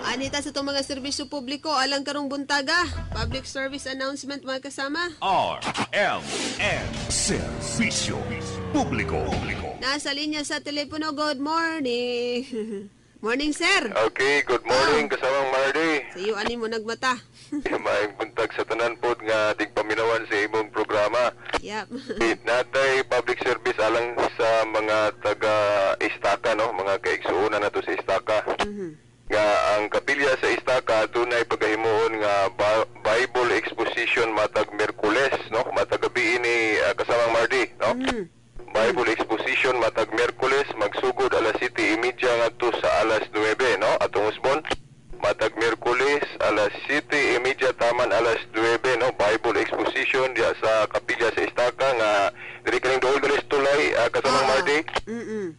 Anita sa itong mga serbisyo publiko alang karong buntaga. Public service announcement, mga kasama. RMN. Serbisyo Publiko. Nasa linya sa telepono, good morning. Morning, sir. Okay, good morning, kasamang Mardy. Sa iyo ani mo nagmata. Maayong buntag sa tanan pod nga tigpaminawan sa imong programa. Natay public service alang sa mga taga Istaka, no, mga kaigsuonan nato sa Istaka. Nga ang kapilya sa Istaka dunay pagahimuon nga Bible exposition matag Miyerkules, no, matag gabi ini, kasamang Mardy, no. Bible exposition matag Miyerkules, magsugod alas 7:30 ngadto sa alas 9, no, atong usbon. Matag Miyerkules, alas 7:30 taman alas 9, no, Bible exposition diya sa kapilya sa Istaka nga diri kaning duol diri sa tulay, kasamang Mardy.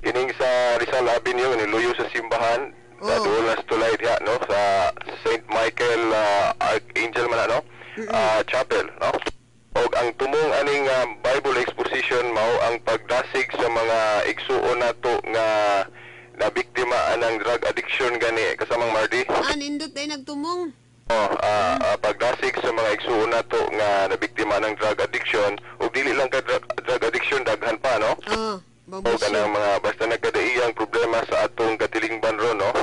Kining sa Rizal Avenue ni luyo sa simbahan sa duol na sa tulay diha, no, sa St. Michael Archangel man na, no, chapel, no. Og ang tumong aning Bible exposition mao ang pagdasig sa mga igsuon nato nga nabiktima anang drug addiction gani, kasamang Mardy. Ah, nindot ay nagtumong. Oh, pagdasig sa mga igsuon nato nga nabiktima ng drug addiction ug dili lang ka drug addiction, daghan pa, no. Oh, O babusyo. kanang mga basta nagkadaiyang problema sa atong katilingban ron, no?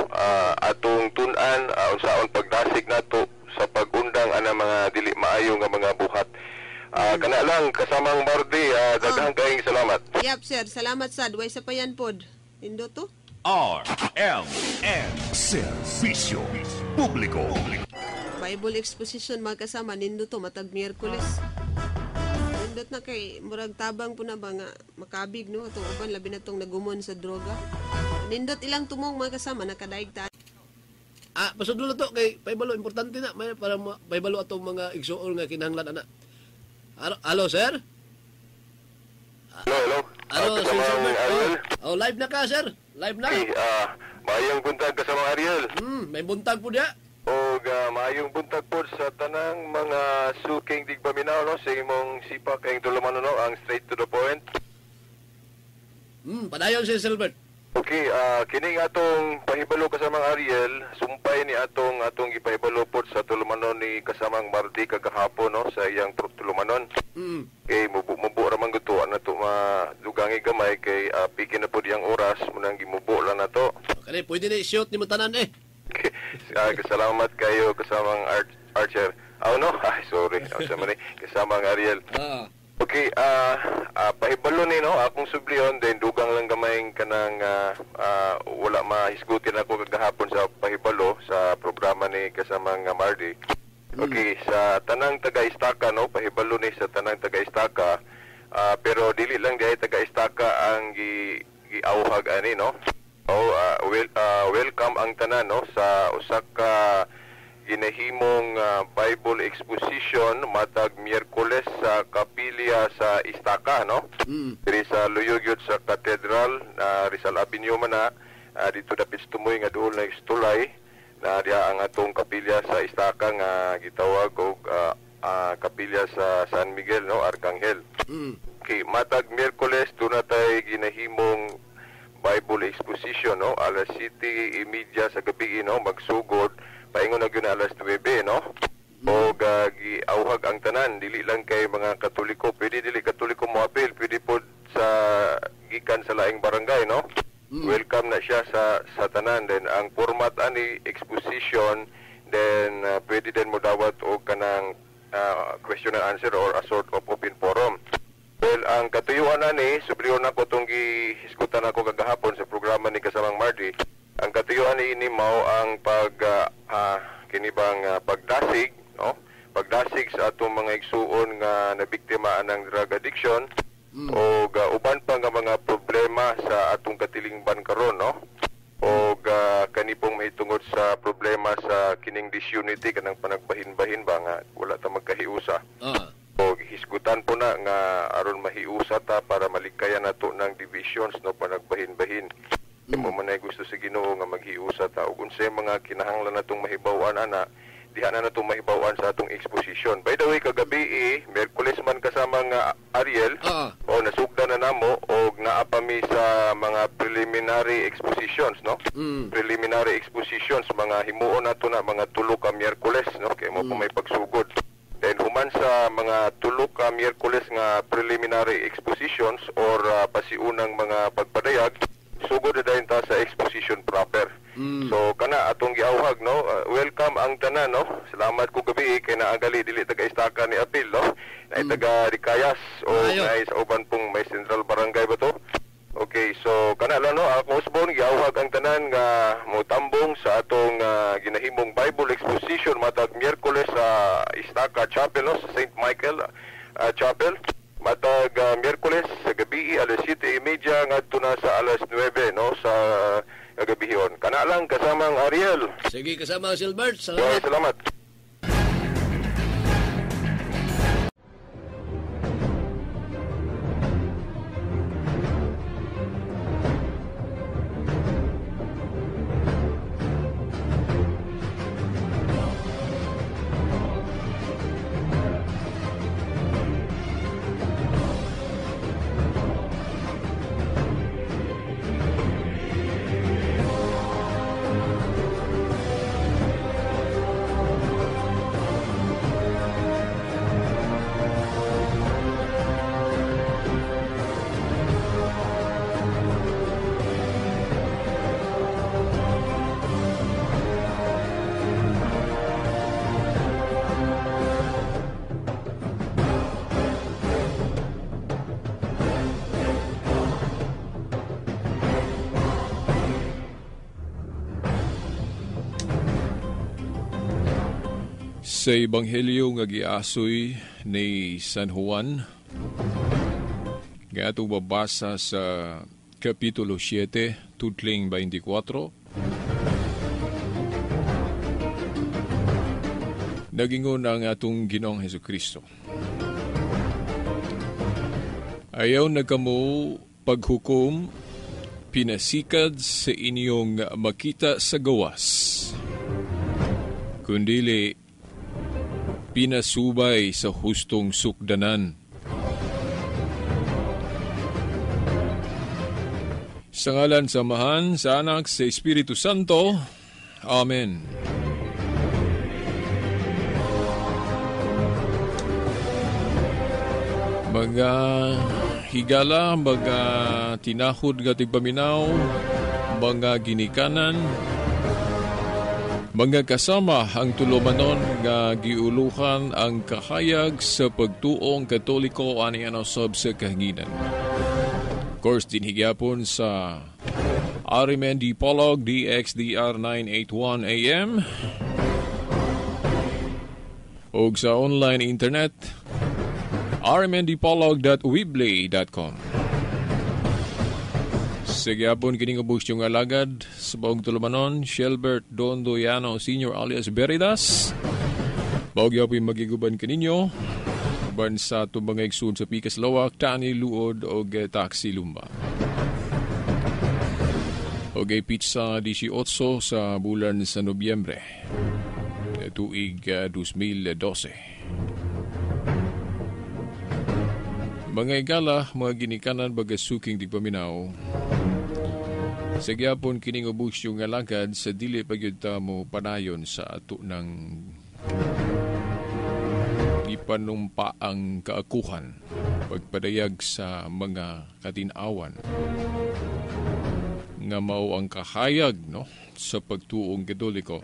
Atong tun-an unsaon pagdasig nato sa pag-undang ana mga dili maayo nga mga buhat. Kana lang, kasamang Mardy, daghang kaayong salamat. Yap, sir. Salamat sad. Way sa payan pod. Nindot to. RMN. Serbisyo Publiko. Bible exposition, mga kasama, nindot to matag Miyerkules. Nindot na kay murag tabang po na ba nga makabig, no, atong uban, labi na tong nagumon sa droga. Nindot ilang tumong, mga kasama, nakadaig ta. Ah, pasudlo na to kay paibalo, importante na may para paibalo atong mga igsuon nga kinahanglan ana. Halo, halo, sir. Hello, hello. Halo, sir Kasamang Albert. Ariel. Oh, live na ka, sir. Live na. Okay, maayong buntag, kasamang Ariel. May buntag po diya. Og maayong buntag po sa tanang mga suking digpaminaw, no, sa imong sipak kayong tulumanon, no, ang Straight to the Point. Padayon, Sir Silbert. Okay, kining atong pahibalo, kasamang Ariel, sumpay ni atong atong gipahibalo pod sa tulumanon ni kasamang Mardi kagahapon, no, sa iyang tulumanon. Kay mubo mubo ra man gud to, ana to madugangi gamay kay piki na pod iyang oras munang gimubo lang nato. Okay, pwede na i-shoot ni mo tanan eh. Okay. Salamat kayo, kasamang Archer. Oh no, ay sorry. Oh, sa man eh, kasamang Ariel. Okay, pahibalo ni, no, akong sublion then dugang lang gamay kanang wala mahisgutin ako kagahapon sa pahibalo sa programa ni kasamang Mardy. Okay, sa tanang taga-Istaka, no, pahibalo ni sa tanang taga-Istaka, pero dili lang dihay taga-Istaka ang gi giawhag ani, no. Oh, welcome ang tanan, no, sa usa ka ginahimong Bible exposition matag Miyerkules sa kapilya sa Istaka, no? Diri sa luyo gyud sa Cathedral na Rizal Avenue man na, dito dapit sa tumoy nga duol na tulay na diha ang atong kapilya sa Istaka nga gitawag og kapilya sa San Miguel, no, Arcangel. Okay, matag Miyerkules doon na tay ginahimong Bible exposition, no, alas 7:30 sa gabi, no, magsugod paingon na gyud na alas 9, no. O giawhag ang tanan, dili lang kay mga Katoliko, pwede dili Katoliko moapil, pwede pod sa gikan sa laing barangay, no. Welcome na siya sa tanan. Then ang format ani exposition, then pwede din mo dawat og kanang question and answer or a sort of open forum. Well, ang katuyuan ani, subliyon ako itong gihisgutan ako kagahapon sa programa ni kasamang Mardy. Ang katuyuan ni ini mao ang pag kinibang pagdasig, no? Pagdasig sa atong mga igsuon nga nabiktima ng drug addiction o uban pa nga mga problema sa atong katilingban karon, no? O kanipong mahitungod sa problema sa kining disunity, kanang panagbahin-bahin ba nga wala ta magkahiusa. O hisgutan po na nga aron mahiusa ta para malikayan nato ng divisions, no, panagbahin-bahin. Mo man ay gusto sa Ginoo nga maghiusa ta ug unsay mga kinahanglan natong mahibaw-an ana. Diha na nato mahibaw-an sa atong exposition. By the way, kagabi Miyerkules man kasama nga Ariel. O nasugda na namo og naa pa mi sa mga preliminary expositions, no? Preliminary expositions mga himuon nato na mga tulo ka Miyerkules, no? Kay mo pa may pagsugod. Then human sa mga tulo ka Miyerkules nga preliminary expositions or pasiunang mga pagpadayag, sugod na dayon ta sa exposition proper. So kana atong giawhag, no? Welcome ang tanan, no? Salamat ko gabi kay naagali dili taga Istaka ni Apil, no? Naay taga Ricayas o naay sa uban pong may Central Barangay ba to? Okay, so kana lang, no? Ako usbon giawhag ang tanan nga motambong sa atong ginahimong Bible exposition matag Miyerkules sa Istaka Chapel, no? Sa St. Michael Chapel. Matag Miyerkules sa gabi alas 7:30 ngadto na sa alas 9, no? Sa kagabihon. Kana lang kasamang Ariel. Sige, kasama ang Silbert. Salamat. Okay, salamat. Sa Ebanghelyo nga giasoy ni San Juan, nga atong babasa sa Kapitulo 7, tutling 24, nagingon ang atong Ginoong Hesukristo. Ayaw na kamo paghukom, pinasikad sa inyong makita sa gawas, kundili pinasubay sa hustong sukdanan. Sa ngalan sa Amahan, sa Anak, sa Espiritu Santo. Amen. Mga higala, mga tinahod nga tigpaminaw, mga ginikanan, mga kasama ang tulumanon nga giuluhan ang kahayag sa pagtuong Katoliko ani sub sa kahanginan. Of course, dinhigyapon sa RMN Dipolog DXDR 981 AM og sa online internet rmndipolog.weebly.com. Sige apon kining ubos yung alagad sa baog tulumanon, Shelbert Dondoyano Sr. alias Beridas. Baog yapoy magiguban kaninyo uban sa atong mga igsoon sa Pikas Lawak, Tani Luod og Taxi Lumba. Og ay pizza 18 sa bulan sa Nobyembre, tuig 2012. Mga igala, mga ginikanan, bagasuking digpaminaw, sa gyapon kining ubos yung alagad sa dili pagyud ta mo panayon sa ato ng ipanumpa ang kaakuhan, pagpadayag sa mga katinawan nga mao ang kahayag, no, sa pagtuong Katoliko.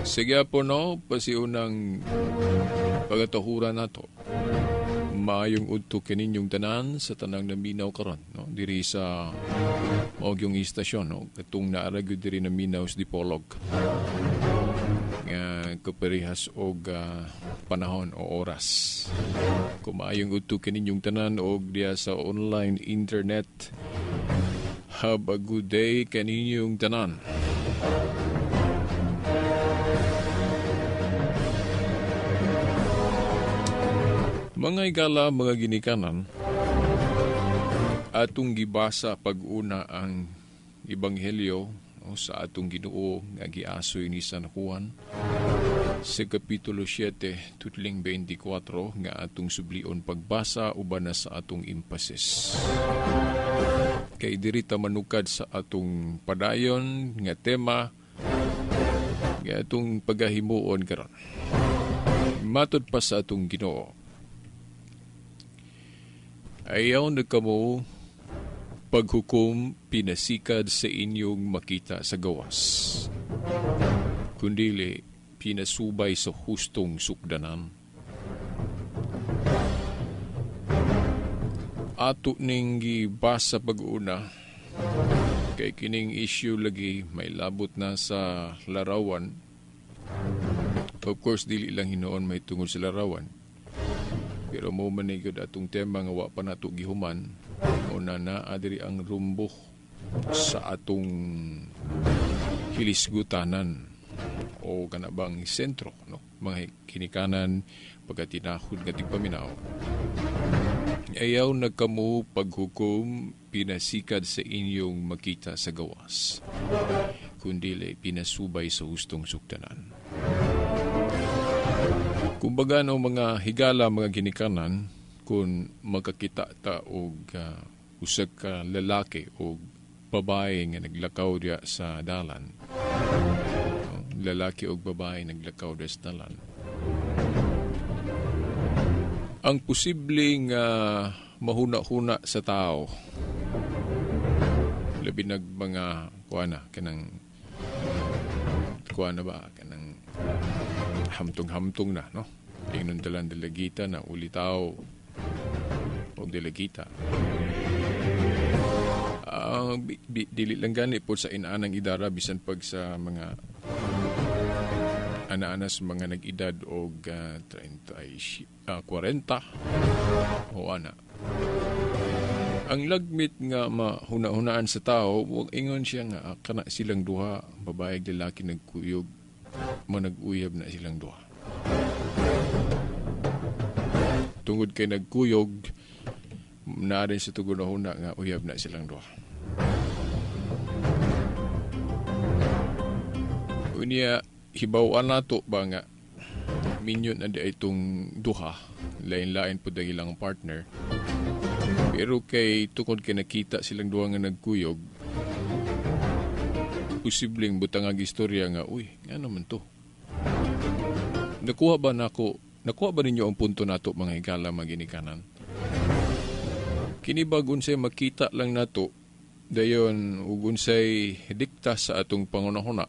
Sa gyapon, no, pasiunang pagatuhuran nato. Maayong udto kaninyong tanan sa tanang naminaw karon, no, diri sa maogyong istasyon, no, katong naara gyud diri naminaw sa Dipolog nga kaparehas og panahon o oras. Kung maayong udto kaninyong tanan og diya sa online internet, have a good day kaninyong tanan. Mga igala, mga ginikanan, atong gibasa pag-una ang Ebanghelyo, no, sa atong Ginoo nga giasoy ni San Juan sa Kapitulo 7 tutling 24 nga atong sublion pagbasa uban na sa atong emphasis. Kay diri ta manukad sa atong padayon nga tema nga atong pagahimuon karon. Matod pa sa atong Ginoo, ayaw na kamo paghukom pinasikad sa inyong makita sa gawas, kundili pinasubay sa hustong sukdanan. Ato ning gibasa pag-una, kay kining issue lagi may labot na sa larawan. Of course, dili lang hinuon may tungod sa larawan. Pero mo man gyud atong tema nga wa pa nato gihuman, una na adiri ang rumbo sa atong hilisgutanan o kanabang sentro, no? Mga kinikanan pagkatinahod nga tigpaminaw. Ayaw na kamo paghukom pinasikad sa inyong makita sa gawas, kundili pinasubay sa hustong sukdanan. Kumbaga no, mga higala, mga ginikanan, kung makakita ta og usa ka lalaki o babae nga naglakaw diya sa dalan, no? Lalaki o babae naglakaw diya sa dalan, ang posibleng mahuna-huna sa tao, labi nag mga kuana kanang kuana ba kanang hamtong-hamtong na, no? Ingnon talan dalagita na ulitaw o dalagita. Dili lang gani po sa inaanang idara bisan pag sa mga ana-anas mga nag-edad og 30, 40 o ana. Ang lagmit nga mahuna-hunaan sa tao, wag ingon siya nga kana silang duha, babae ug lalaki nagkuyog, manag-uyab na silang duha. Tungod kay nagkuyog, naa rin sa tugunahuna nga uyab na silang duha. Unya, hibaw-an nato ba nga minyon na di itong duha, lain-lain po dahil ilang partner. Pero kay tungod kay nakita silang duha nga nagkuyog, posibleng butang ang istorya nga, uy, nga naman to. Nakuha ba ninyo ang punto nato mga higala, mga ginikanan? Kini bag unsay makita lang nato, dayon ug unsay dikta sa atong pangunahuna,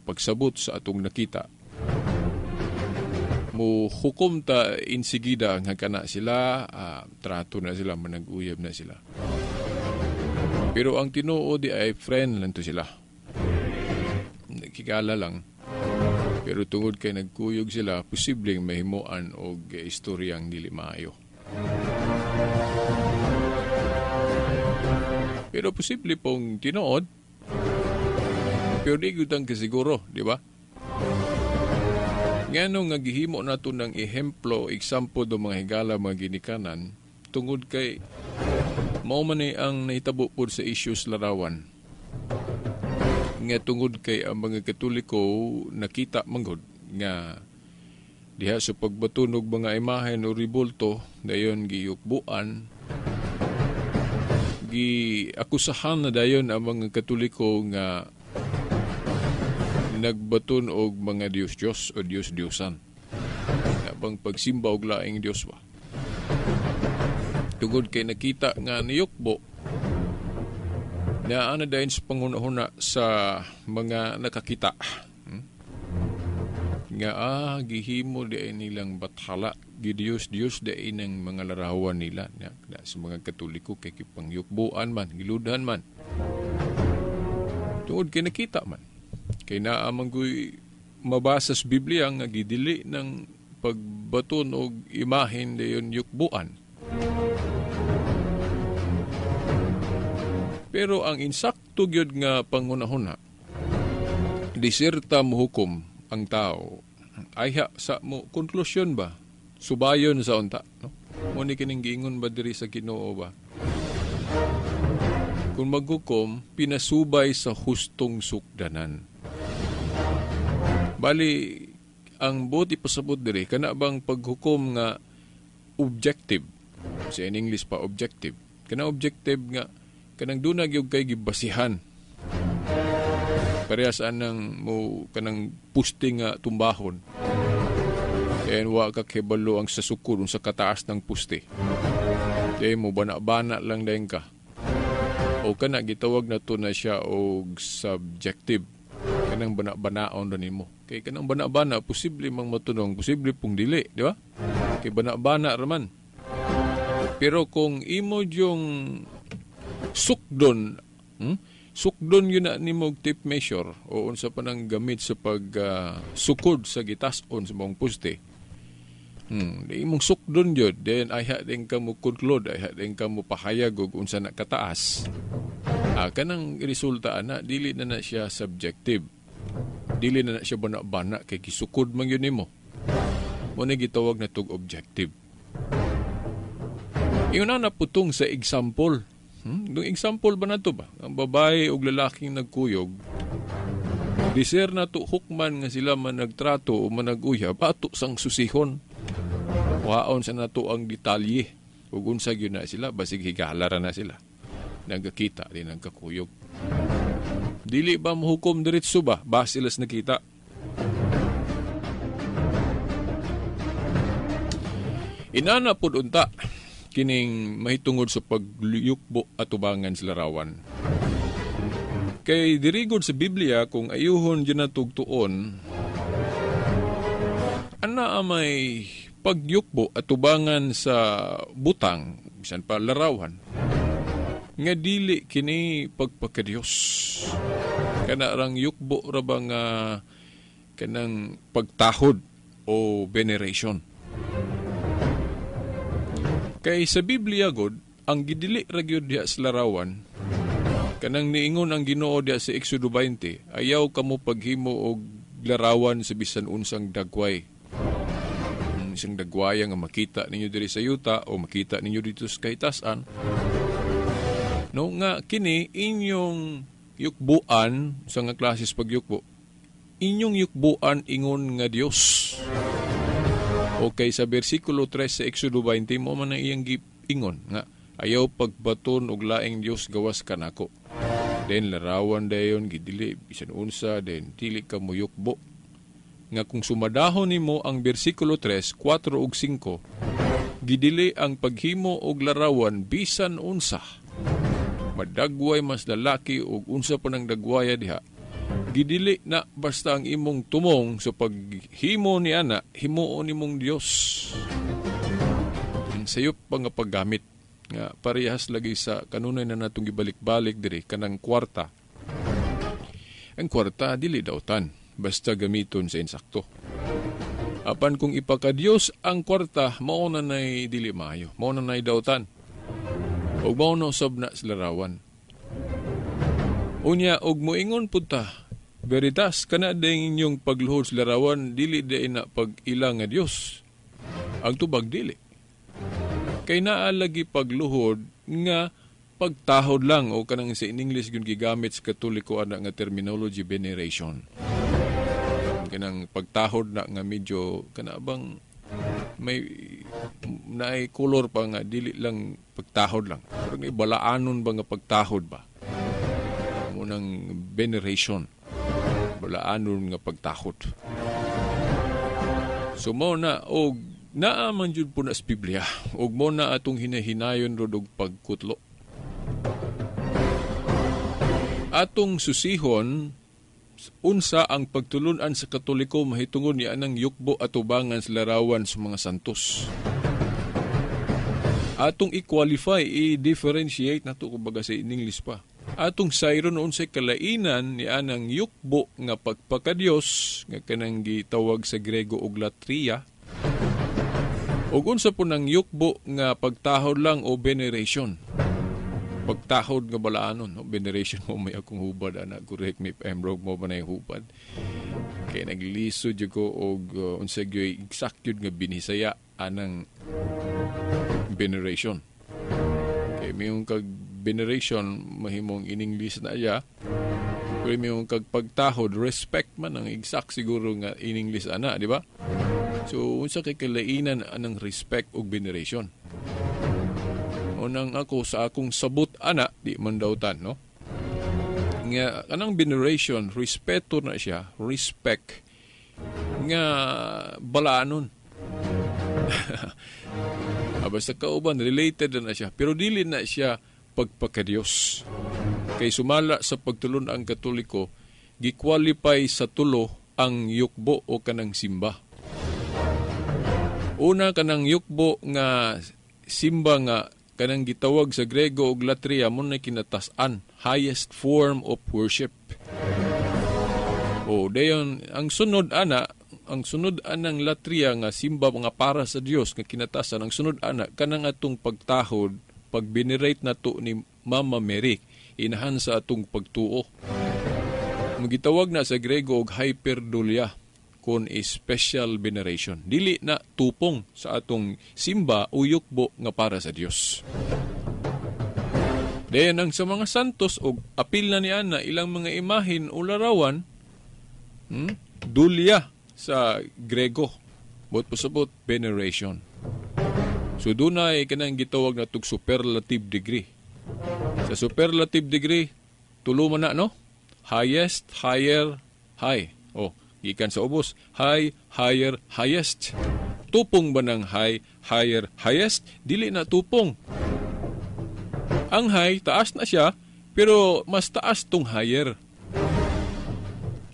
pagsabot sa atong nakita, mo hukom ta insigida nga kana sila, trato na sila, manag-uyab na sila. Pero ang tinuod di ay friend lang to sila. Nagkikala lang. Pero tungod kay nagkuyog sila, posibleng mahimuan og istoryang dili maayo. Pero posible pong tinuod, pero di gyud ang kasiguro, di ba? Ngano nga gihimo nato ng ehemplo, example do mga higala, mga ginikanan, tungod kay mao man ni ang nahitabo pod sa issues larawan. Nga tungod kay ang mga Katoliko nakita manggod nga diha sa pagbatunog mga imahen o ribulto, dayon giyukbuan, giakusahan na dayon ang mga Katoliko nga nagbaton og mga Diyos-Diyos o Diyos-Diyosan. Habang pagsimba og laing Diyos ba. Tungod kay nakita nga niyukbo, naa na dayon sa panghuna-huna sa mga nakakita. Nga gihimo di ay nilang bathala, gidiyos-diyos di ay ng mga larawan nila. Na, sa mga Katoliko kay kipangyukbuan man, giludhan man. Tungod kay nakita man. Kay naa man ko'y mabasa sa Biblia nga gidili ng pagbaton og imahen dayon yukbuan. Pero ang insakto gyud nga panghunahuna, diserta mohukom ang tao, ayha sa mo konklusyon ba? Subayon sa unta, no? Mo ni kining giingon ba diri sa Ginoo ba? Kung maghukom, pinasubay sa hustong sukdanan. Bali, ang buot ipasabot diri, kana bang paghukom nga objective, sa in English pa objective, kana objective nga kanang duna gyud kay gibasihan. Parehas anang mo kanang puste nga tumbahon. Then wa ka kibalo ang sasukod unsa kataas ng puste. Then mo bana-bana lang dayon ka. O kana gitawag na to na siya og subjective. Kanang bana-banaon ra nimo. Kay kanang bana-bana posible mang matunong, posible pong dili, di ba? Kay bana-bana ra man. Pero kung imo yung sukdon, sukdon yun na nimo og tape measure o unsa pa nang gamit sa pag sukod sa gitas-on sa mong puste. Di imong sukdon yun, then ayha din ka mo conclude, ayha din ka mo pahayag og unsa na kataas. Kanang resulta ana dili na na siya subjective. Dili na na siya bana-bana kay gisukod man yun nimo. Mo ni gitawag na tog objective. Ingon na putong sa example. Dung example ba na to ba? Ang babae og lalaking nagkuyog, diser na to hukman nga sila man nagtrato o managuyab, ato sang susihon. Waon sa nato ang detalye. Ug unsa gyud na sila, basig higala ra na sila. Nagakita, di nagkakuyog. Dili ba mohukom diretso ba? Ba sila sa nakita? Inana pud unta kining mahitungod sa pagluyukbo atubangan sa larawan. Kay dirigod sa Biblia, kung ayuhon dyan na tugtuon, ana may pagyukbo atubangan sa butang, bisan pa larawan, nga dili kini pagpakadiyos. Kana rang yukbo ra ba nga kanang pagtahod o veneration. Kay sa Biblia god, ang gidili ra gyud diha sa larawan, kanang niingon ang Ginoo diha sa Exodo 20, ayaw kamo paghimo og larawan sa bisan unsang dagway. Isang dagwaya nga makita ninyo diri sa yuta o makita ninyo dito sa kahitasan. No nga kini inyong yukbuan sa nga klases pagyukbo. Inyong yukbuan ingon nga Dios. Okay, sa bersikulo 3 sa Exodo 20 mo man ang iyang ingon nga ayaw pagbaton og laing Dios gawas kanako. Then larawan dayon gidili bisan unsa, then dili ka moyukbo. Nga kung sumadahon nimo ang bersikulo 3, 4 ug 5, gidili ang paghimo og larawan bisan unsa. Madagway mas lalaki og unsa pa nang dagwaya diha. Gidili na basta ang imong tumong sa paghimo ni ana, himuon nimong Dios. Ang sayop pa nga paggamit nga parehas lagi sa kanunay na natong gibalik-balik diri kanang kwarta. Ang kwarta dili dautan basta gamiton sa insakto. Apan kung ipakadiyos ang kwarta, mao na nay dili maayo, mao na nay dautan. Ug mao na usab na sa larawan. Unya og moingon pud ta, veritas kana dayng inyong pagluhod sa larawan dili day na pag-ila nga Dios. Ang tubag dili. Kay naa lagi pagluhod nga pagtahod lang o kanang sa in English gyud gigamit sa Katoliko ana nga terminology veneration. Kanang pagtahod na nga medyo kana bang may naay color pa nga dili lang pagtahod lang. Pero may balaanon ba nga pagtahod ba? Munang veneration, balaanon nga pagtahod. So mo na og naa man jud po na sa Biblia og mo na atong hinahinayon rod og pagkutlo. Atong susihon unsa ang pagtulun-an sa Katoliko mahitungod ni anang yukbo atubangan sa larawan sa mga santos. Atong i-qualify, i-differentiate nato kumbaga sa in English pa. Atong sayron unsay kalainan ni anang yukbo nga pagpakadiyos nga kanang gitawag sa Grego og latria, ug unsa po nang yukbo nga pagtahod lang o veneration. Pagtahod nga balaanon, no? Veneration mo may akong hubad ana, correct me if I'm wrong, mo ba na yung hubad. Kay naglisod jud ko og unsa gyud exact gyud nga binisaya anang veneration. Kay mayong kag veneration mahimong in English na iya. Pero may kag pagtahod, respect man ang exact siguro nga in English ana, di ba? So unsa kay kalainan anang respect ug veneration? Unang ako sa akong sabot ana, di man dautan, no? Nga kanang veneration, respeto na siya, respect nga balaanon. Basta kauban related na siya, pero dili na siya pagpakadiyos. Kay sumala sa pagtulon ang Katoliko, giqualify sa tulo ang yukbo o kanang simba. Una, kanang yukbo nga simba nga kanang gitawag sa Grego og latria, mo na kinatasan, highest form of worship. O dayon ang sunod ana, ang sunod anang latria nga simba nga para sa Dios nga kinatasan, ang sunod ana kanang atong pagtahod, pag-venerate nato ni Mama Mary, inahan sa atong pagtuo. Magitawag na sa Grego og hyperdulia, kon a special veneration. Dili na tupong sa atong simba o yukbo nga para sa Dios. Dayon ang sa mga santos og apil na ni ana ilang mga imahin o larawan, dulya sa Grego, bot pasabot veneration. So dunay kanang gitawag na tug superlative degree. Sa superlative degree, tulo man na, no? Highest, higher, high. O, gikan sa ubos, high, higher, highest. Tupong ba ng high, higher, highest? Dili na tupong. Ang high, taas na siya, pero mas taas tong higher.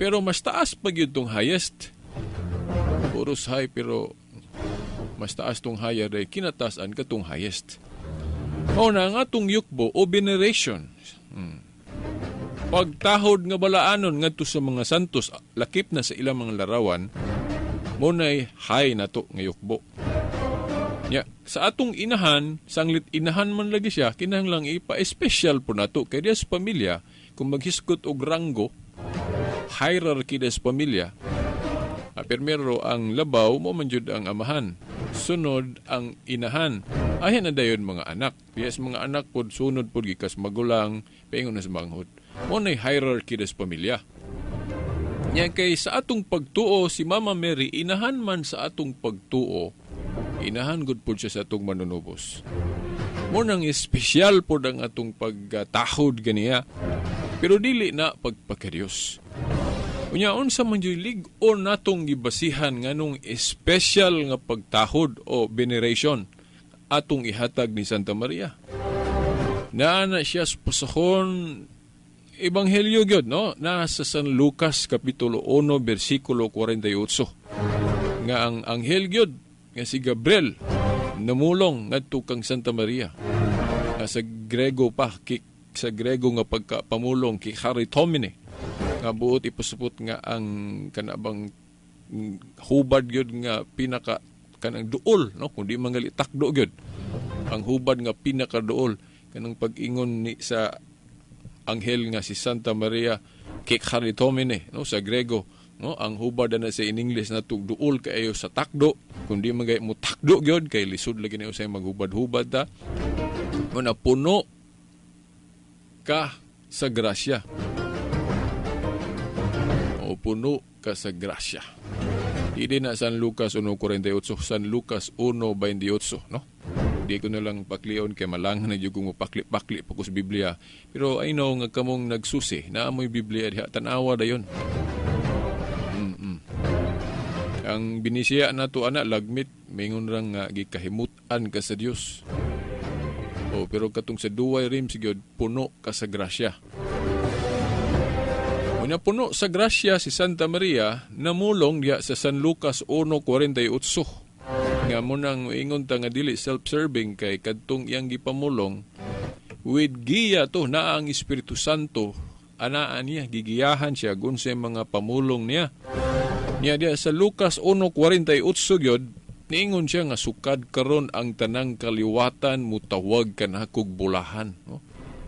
Pero mas taas pa gyud tong highest. Puros high, pero mas taas tong higher, dahil kinatasan ka tong highest. O na ang atong yukbo o veneration. Pagtahod nga balaanon ngadto sa mga santos, lakip na sa ilang mga larawan, muna'y high na to nga yukbo. Ya, sa atong inahan, sanglit inahan man lagi siya, kinahanglang ipa-espesyal po nato. Kaya diya sa pamilya, kung maghisgot og ranggo, hierarchy des pamilya, primero ang labaw, mo man jud ang amahan. Sunod ang inahan. Ayan na dayon mga anak. Yes, mga anak pod sunod pod gikas magulang, paingon na sa manghod. Mo nay hierarchy des pamilya. Nya kay sa atong pagtuo si Mama Mary inahan man sa atong pagtuo, inahan gud pod siya sa atong manunubos. Mo nang espesyal pod ang atong pagtahod ganiya. Pero dili na pagpakadiyos. Unya unsa man jud lig-on natong gibasihan nganong espesyal nga pagtahod o veneration atong ihatag ni Santa Maria. Naa na siya sa pasahon Ebanghelyo gyud, no? Naa sa San Lucas kapitulo 1 bersikulo 48. Nga ang anghel gyud nga si Gabriel namulong ngadto kang Santa Maria. Nga sa Grego pa sa Grego nga pagkapamulong ki Charitomene, nga buot ipasupot nga ang kanabang hubad gyud nga pinaka kanang duol, no? Kung di mangali takdo gyud ang hubad nga pinaka duol kanang pag-ingon ni sa anghel nga si Santa Maria ki Charitomene, no, sa Grego, no? Ang hubad na sa in English na duol kaayo sa takdo, kung di magay mo takdo gyud kay lisod lagi ni usay maghubad-hubad ta. Mo na puno ka sa grasya. O puno ka sa grasya. Hindi na San Lucas 1:48, San Lucas 1:28, no? Di ko na lang paklion kay malang na jud kong mapakli-pakli pa ko sa Biblia. Pero I know nga kamong nagsusi, naa mo'y Biblia diha, tan-awa dayon. Ang binisiya na to ana lagmit, mingon rang nga gikahimut-an ka sa Dios. O pero katong sa duway rim sigud puno ka sa grasya. Una puno sa grasya si Santa Maria namulong diha sa San Lucas 1:48. Nga mo nang ingon ta nga dili self-serving kay kadtong iyang gipamulong with giya to naa ang Espiritu Santo, anaan niya gigiyahan siya gunsay mga pamulong niya. Niya diha sa Lucas 1:48 gyud niingon siya nga sukad karon ang tanang kaliwatan mutawag kanakog bulahan, no?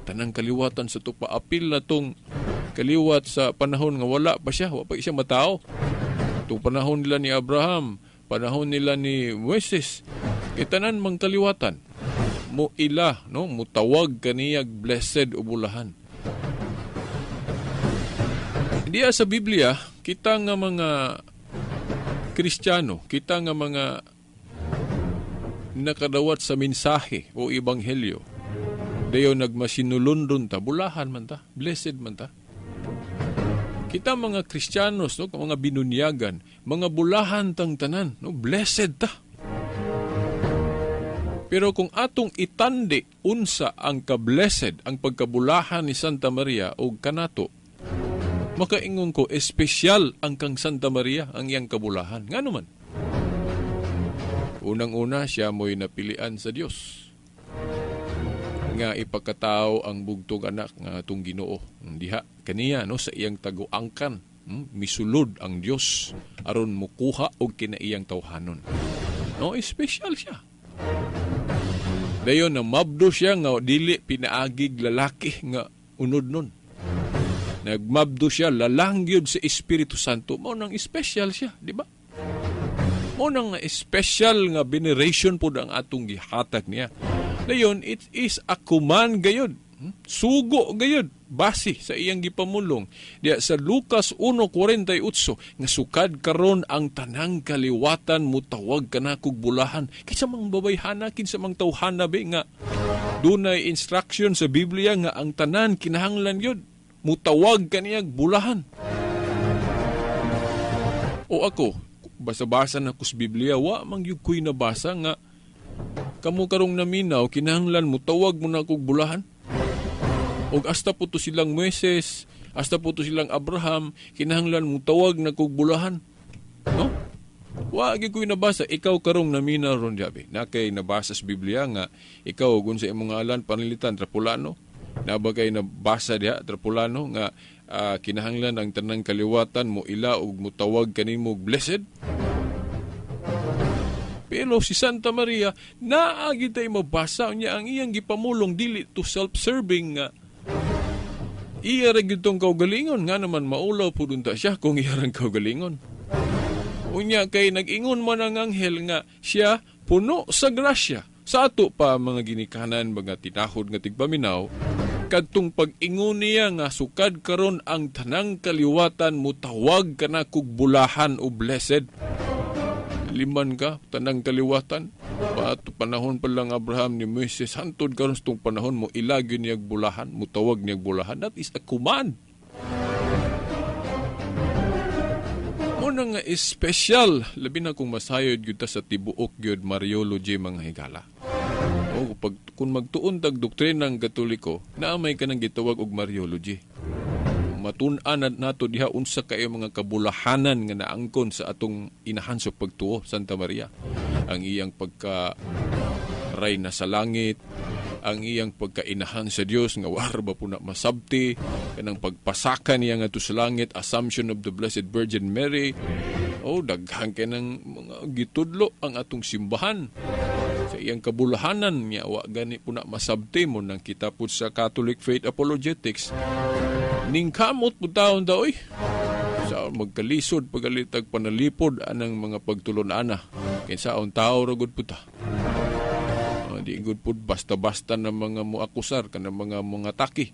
Tanang kaliwatan sa tupa apil na tong kaliwat sa panahon nga wala pa siya, wa pa siya matao. Itong panahon nila ni Abraham, panahon nila ni Moises, kay tanan mang kaliwatan mo ila, no, mutawag kaniyag blessed o bulahan. Diya sa Biblia, kita nga mga Kristiyano, kita nga mga nakadawat sa mensahe o ebanghelyo, dayon nagmasinulundon ta, bulahan man ta, blessed man ta. Kita mga Kristiyanos, no, mga binunyagan, mga bulahan tang tanan, no, blessed ta. Pero kung atong itandi unsa ang ka-blessed, ang pagkabulahan ni Santa Maria o kanato, makaingon ko, espesyal ang kang Santa Maria ang iyang kabulahan. Ngano man? Unang-una, siya mo'y napilian sa Dios nga ipakatao ang bugtong anak nga atong Ginoo. Diha kaniya, no, sa iyang taguangkan, misulod ang Dios aron mukuha og kinaiyang tawhanon. No, espesyal siya. Dayon na mabdo siya nga dili pinaagig lalaki nga unod nun. Nagmabdo siya lalang gyud sa Espiritu Santo. Mao nang espesyal siya, di ba? Mao nang espesyal nga veneration pod ang atong gihatag niya. Dayon, it is a command gayud. Sugo gayud base sa iyang gipamulong. Diya sa Lucas 1:48 nga sukad karon ang tanang kaliwatan mutawag kanakog bulahan. Kinsa mang babayhana, kinsa mang tawhana be nga dunay instruction sa Biblia nga ang tanan kinahanglan gyud mutawag kaniyag bulahan. O ako, basa-basa na ko sa Biblia, wa man gyud ko'y nabasa nga kamo karong naminaw kinahanglan mutawag mo na kog bulahan. Og hasta po to silang Moises, hasta po to silang Abraham, kinahanglan mo tawag na kog bulahan. No? Wa gyud ko'y nabasa, ikaw karong naminaw ron diabe. Na kay nabasa sa Biblia nga ikaw gun sa imong ngalan pananglitan Trapulano. Na ba kay nabasa diha Trapulano nga kinahanglan ang tanang kaliwatan mo ila og mutawag kanimo blessed? Pero si Santa Maria naa gyud tay mabasa niya ang iyang gipamulong dili to self-serving nga iya ra gyud tong kaugalingon. Nga naman maulaw pud unta siya kung iya rang kaugalingon. Unya kay nag-ingon man ang anghel nga siya puno sa grasya. Sa ato pa mga ginikanan, mga tinahod nga tigpaminaw, kadtong pag-ingon niya nga sukad karon ang tanang kaliwatan mutawag kanakog bulahan o blessed. Liman ka, tanang kaliwatan. Pato panahon pa lang Abraham ni Moises, hantod karon sa tong panahon mo ilagyo niyag bulahan, mutawag niyag bulahan. That is a command. Muna nga espesyal, labi na kung masayod gyud ta sa tibuok gyud Mariology mga higala. O pag kung magtuon tag doktrina ng Katoliko, naa may kanang gitawag og Mariology. Matun-an nato diha unsa kayo mga kabulahanan nga naangkon sa atong inahan sa pagtuo, Santa Maria. Ang iyang pagka rayna sa langit, ang iyang pagkainahan sa Dios nga war ba po na masabti, kanang pagpasaka niya ngadto sa langit, Assumption of the Blessed Virgin Mary. Oh, daghan kay ng mga gitudlo ang atong simbahan sa iyang kabulahanan niya wa gani po na masabti mo nang kita po sa Catholic Faith Apologetics. Ningkamot po taon daw, oy. Sa magkalisod pagalitag panalipod anang mga pagtulon-ana. Kinsaon tao ra gud po ta. Di gud po basta-basta na mga muakusar kanang mga taki,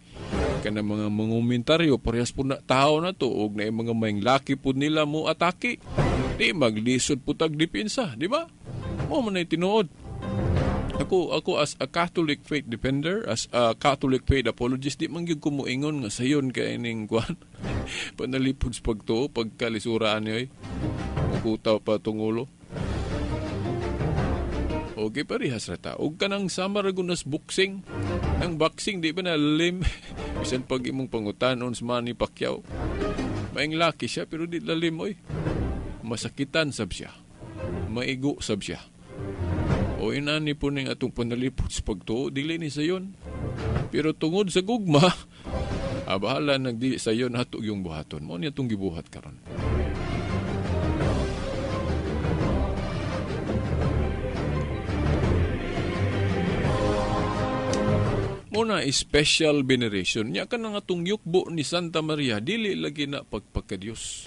kanang mga mangumentaryo, parehas po na tao na to og naay mga maing laki po nila mo atake. Di maglisod po tag depensa, di ba? Mo man ay tinuod. Ako as a Catholic faith defender, as a Catholic faith apologist, di man gyud ko moingon nga sayon kay ning kuan. Panalipod sa pagtuo, pagkalisuraan niyo, oy. Mukutaw pa tungulo. Okay, parehas ra ta. Og kanang sama ra gunas boxing. Ang boxing di ba na lim? Bisan pag imong pangutanon sa Manny Pacquiao. Maing laki siya pero di lalim, oy. Masakitan sab siya. Maigo sab siya. O inani po ning atong panalipod sa pagtuo, dili ni sayon. Pero tungod sa gugma, bahala nagdili sayon ato yung buhaton. Mao ni atong gibuhat karon. Muna special veneration nya kanang atong yukbo ni Santa Maria dili lagi na pagpakadiyos.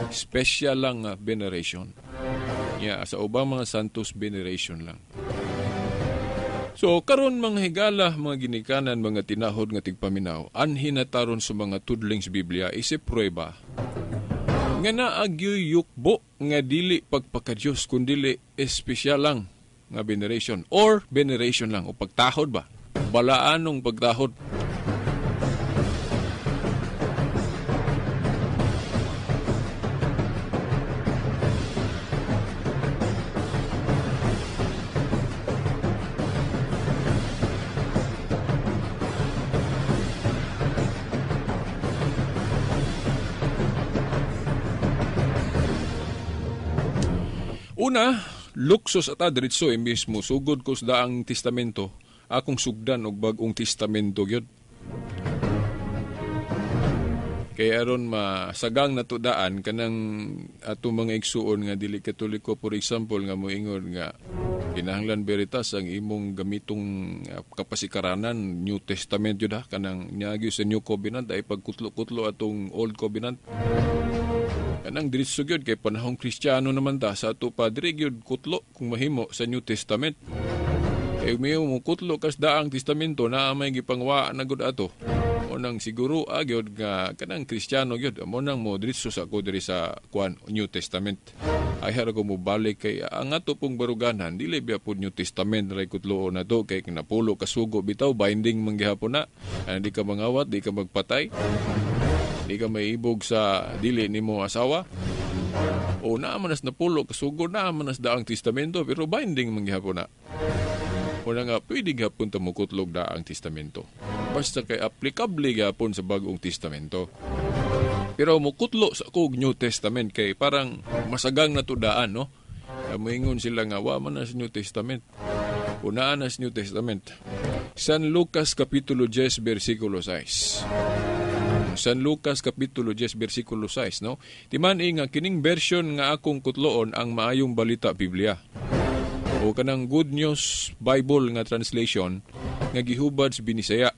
Special lang veneration. Nya sa ubang mga santos veneration lang. So karon mga higala, mga ginikanan, mga tinahod nga tigpaminaw, anhin na taron sa mga tudling sa Biblia isip prueba nga naagyoy yukbo nga dili pagpakadiyos kundili espesyal lang nga veneration or veneration lang o pagtahod ba, balaanong pagtahod. Una, luksos at adritso mismo sugod ko sa daang testamento, akong sugdan og bag-ong testamento gyud. Kay aron masagang natudaan kanang atong mga igsuon nga dili Katoliko, for example, nga moingon nga kinahanglan veritas ang imong gamitong kapasikaranan New Testament gyud ha, kanang niagi sa New Covenant ay pagkutlo-kutlo atong Old Covenant. Kanang diretso gyud kay panahong Kristiyano naman ta sa ato pa diri gyud kutlo kung mahimo sa New Testament. Kay umiyo mo kutlo kas daang testamento na may gipangwaan na gud ato. O nang siguro gyud nga kanang Kristiyano gyud amo nang mo diretso sa ko diri sa kuan New Testament. Ay hara ko mo balik kay ang ato pong baruganan dili biya pud New Testament ray kutloon na to kay napulo ka sugo bitaw binding man gihapon na. Di ka mangawat, di ka magpatay. Di ka maibog sa dili nimo asawa. O naa man as napulo kasugo, naa man as daang testamento, pero binding man gihapon na. Una nga, pwede gihapon ta mokutlog daang testamento. Basta kay aplikable gihapon sa bagong testamento. Pero mukutlo sa kog New Testament kay parang masagang natudaan, no? Moingon sila nga, wa man as New Testament. Unaan as New Testament. San Lucas Kapitulo 10, versikulo 6. San Lucas Kapitulo 10, versikulo 6, no? Timan nga kining version nga akong kutloon ang maayong balita Biblia. O kanang Good News Bible nga translation nga gihubad sa Binisaya.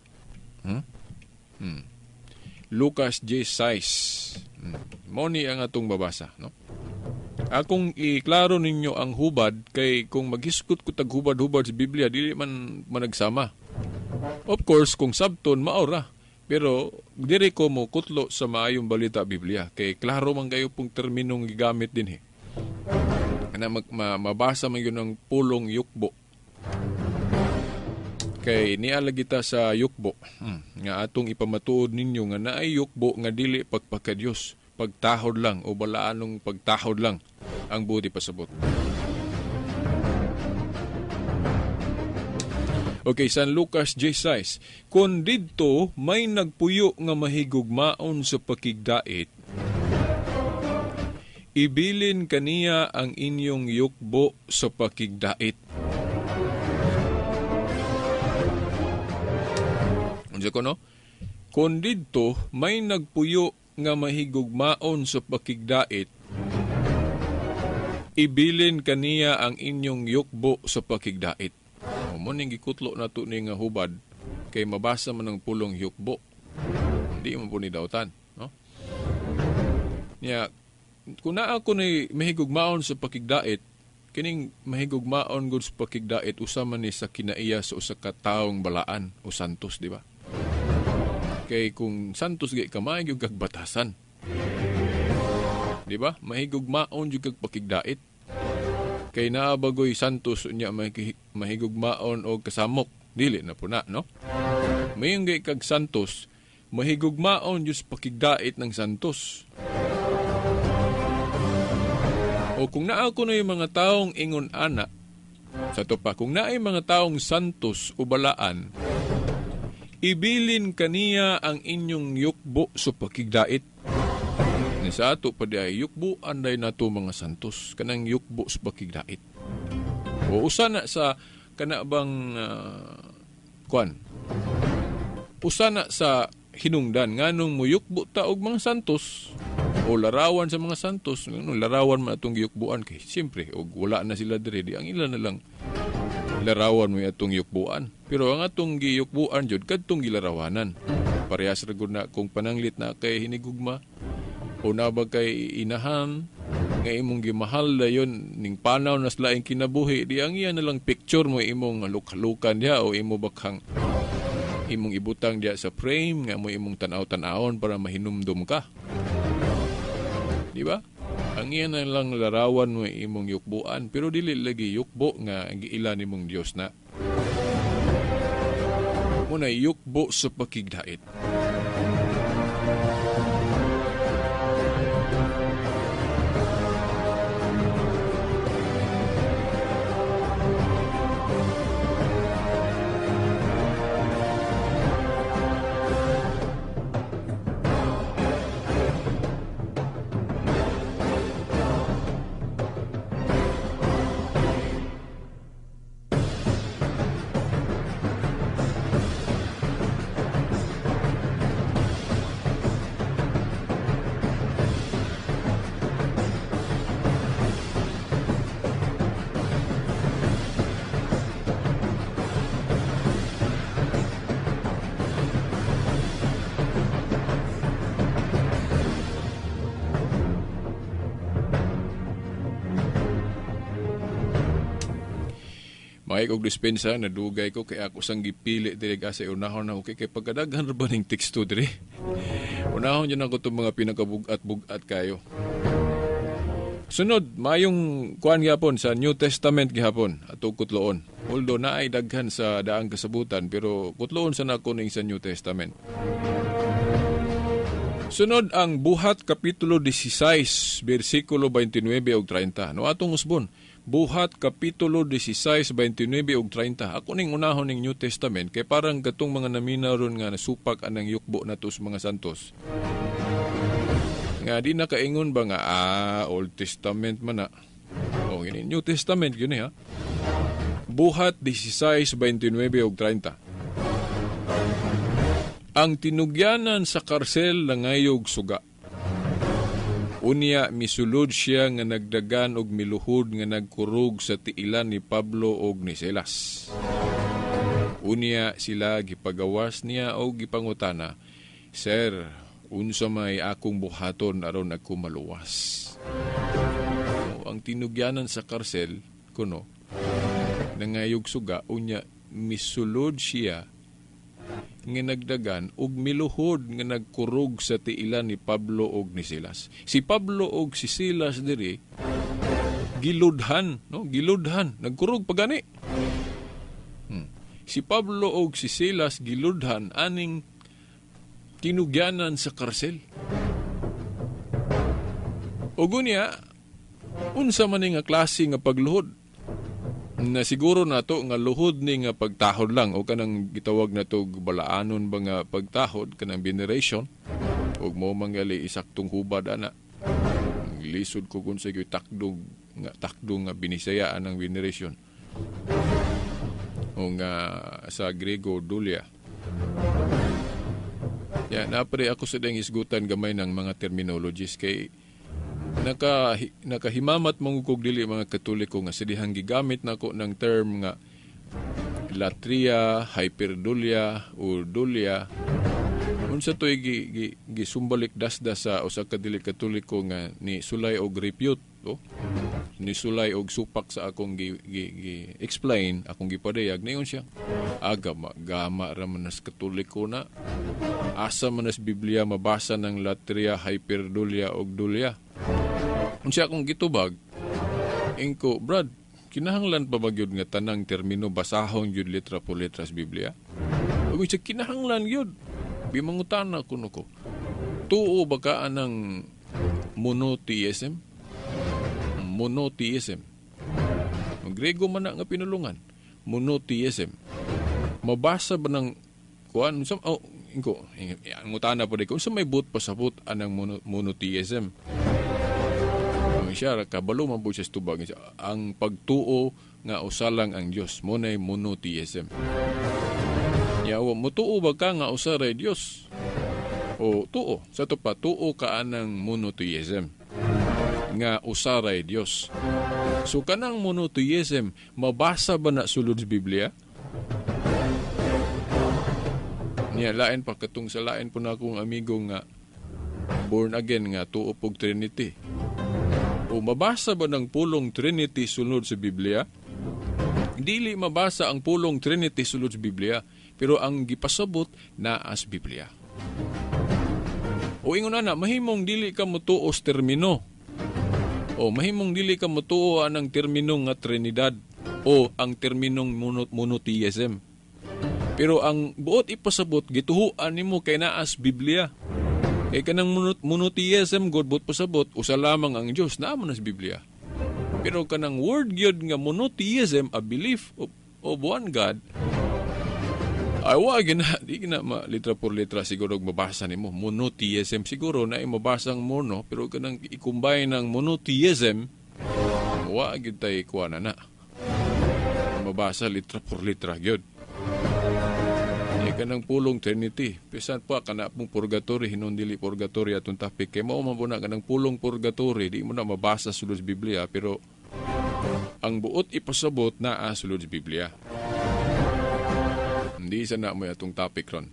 Lucas 10:6. Mo ni ang atong babasa, no? Akong iklaro ninyo ang hubad kay kung maghisgot ko tag hubad-hubad sa Biblia dili man managsama. Of course, kung sabton maora. Pero diri ko mo kutlo sa maayong balita Biblia kay klaro man kayo pong terminong gigamit dinhi. Kana mabasa man gyud ang pulong yukbo. Kay niala kita sa yukbo nga atong ipamatuod ninyo nga naay yukbo nga dili pagpakadiyos, pagtahod lang o balaanong pagtahod lang ang buti pasabot. Okay, San Lucas 10:6. Kon didto may nagpuyo nga mahigugmaon sa pakigdait, ibilin kaniya ang inyong yukbo sa pakigdait. Unsa ko, no? Kon didto may nagpuyo nga mahigugmaon sa pakigdait, ibilin kaniya ang inyong yukbo sa pakigdait. Mo ning gikutlo nato ni nga hubad kay mabasa man ang pulong yukbo. Hindi man po ni dautan, no? Nya kung naa ko ni mahigugmaon sa pakigdait, kining mahigugmaon gud sa pakigdait usa man ni sa kinaiya sa usa ka taong balaan o santos, di ba? Kay kung santos gay ka maay gyud kag batasan. Di ba? Mahigugmaon jud kag pakigdait. Kay naa bagoy santos unya mahigugmaon og kasamok, dili na po na, no? Mayong gay kag santos, mahigugmaon jud sa pakigdait ng santos. O kung naa ko na yung mga taong ingon ana, sa to pa, kung naay mga taong santos o balaan, ibilin kaniya ang inyong yukbo sa pakigdait. Sa ato pa di ay yukbo anday nato mga santos, kanang yukbo sa pakigdait. O usa na sa kana bang kuan, usa na sa hinungdan nganong muyukbo ta og mga santos o larawan sa mga santos, nganong larawan man atong giyukbuan kay siyempre og wala na sila diri, di ang ila na lang larawan mo atong yukbuan. Pero ang atong giyukbuan jud kadtong gilarawanan. Parehas ra gud na kung pananglit na kay hinigugma, O na ba kay inahan nga imong gimahal dayon ning panaw nas laing kinabuhi, di ang iya na lang picture mo imong luklukan diha o imo bakhang imong ibutang diha sa frame nga mo imong tan-aw-tan-awon para mahinumdum ka. Di ba? Ang iya na lang larawan mo imong yukbuan, pero dili lagi yukbo nga ang giila nimong Dios na. Muna yukbo sa pakigdait. Maay og dispensa nadugay ko kay ako sang gipili diri sa unahon na okay kay pagkadaghan ra ba ning teksto diri. Unahon jud nako tong mga pinakabug-at-bug-at kayo. Sunod mayong kuan gyapon sa New Testament gihapon ato kutloon. Although naay daghan sa daang kasabutan pero kutloon sa nako ning sa New Testament. Sunod ang Buhat kapitulo 16 bersikulo 29 ug 30. No atong usbon. Buhat Kapitulo 16, 29 ug 30. Ako ning unahon ning New Testament kay parang katong mga naminaw ron nga nasupak anang yukbo nato sa mga santos. Nga di nakaingon ba nga Old Testament man na. O gini New Testament gyud ni ha. Buhat 16, 29 ug 30. Ang tinugyanan sa karsel nangayog suga. Unya misulod siya nga nagdagan og miluhod nga nagkurog sa tiilan ni Pablo og ni Silas. Unya sila gipagawas niya og gipangutana, "Sir, unsa may akong buhaton aron ako maluwas?" O, ang tinugyanan sa karsel kuno nangayog suga, unya misulod siya nga nagdagan og miluhod nga nagkurog sa tiilan ni Pablo og ni Silas. Si Pablo og si Silas diri giludhan, no? Giludhan, nagkurog pa gani. Si Pablo og si Silas giludhan aning tinugyanan sa karsel. Og unya, unsa man ni nga klase nga pagluhod? Na siguro nato nga luhod ni nga pagtahod lang o kanang gitawag nato balaanon ba nga pagtahod kanang veneration ug mo mangali isaktong hubad ana. Lisod ko kun sa takdog nga binisayaan ang veneration o nga sa Grego dulia. Ya napre ako sa dang hisgutan gamay ng mga terminologies kay nakahimamat mong dili mga Katoliko nga sidihang gigamit nako ng term nga latria, hyperdulia o dulia. Unsa toy gisumbalik dasda sa usa ka dili Katoliko nga ni sulay og repute, oh? Ni sulay og supak sa akong gi explain, akong gipadayag niyon siya. Agama gama ra man nas Katoliko na. Asa man nas Biblia mabasa ng latria, hyperdulia og dulia. Unsa akong gitubag, ingko, Brad, kinahanglan pa ba gyud nga tanang termino basahon gyud letra por letra sa Biblia? Ug siya kinahanglan gyud. Bimangutana kuno ko. Tuo ba ka anang monotheism? Monotheism. Ang Grego man na nga pinulungan. Monotheism. Mabasa ba ng kuan? Oh, ingko, angutana pa di ko. Unsa may but pasabot anang monotheism? Siya kabalo man po siya sa tubag. Ang pagtuo nga usa lang ang Dios, mo nay monotheism. Yawa motuo ba ka nga usa ra Dios? O tuo, sa to pa tuo ka anang monotheism nga usa ra Dios. So kanang monotheism mabasa ba na sulod sa Biblia? Niya lain pa katong sa lain po na akong amigo nga Born again nga tuo pog Trinity. O mabasa ba ng pulong Trinity sulod sa Biblia? Dili mabasa ang pulong Trinity sulod sa Biblia, pero ang gipasabot naa sa Biblia. O ingon ana, mahimong dili ka motuo sa termino. O mahimong dili ka motuo anang termino nga Trinidad o ang terminong monotheism. Pero ang buot ipasabot gituhuan nimo kay naa sa Biblia. Kay kanang monotheism god buot pasabot usa lamang ang Dios, naa man sa Biblia. Pero kanang word gyud nga monotheism, a belief of one God, ay wa gina, di gina ma litra por litra siguro mabasa nimo monotheism, siguro na mabasang mono, pero kanang i-combine ang monotheism wa gyud tay kuan na mabasa litra por litra gyud. Di kanang pulong Trinity, bisan pa kana pong purgatory, hinon dili purgatory atong topic kay mao man po na kanang pulong purgatory, di mo na mabasa sulod sa Biblia, pero ang buot ipasabot naa sulod sa Biblia. Hindi sa na mo atong topic ron.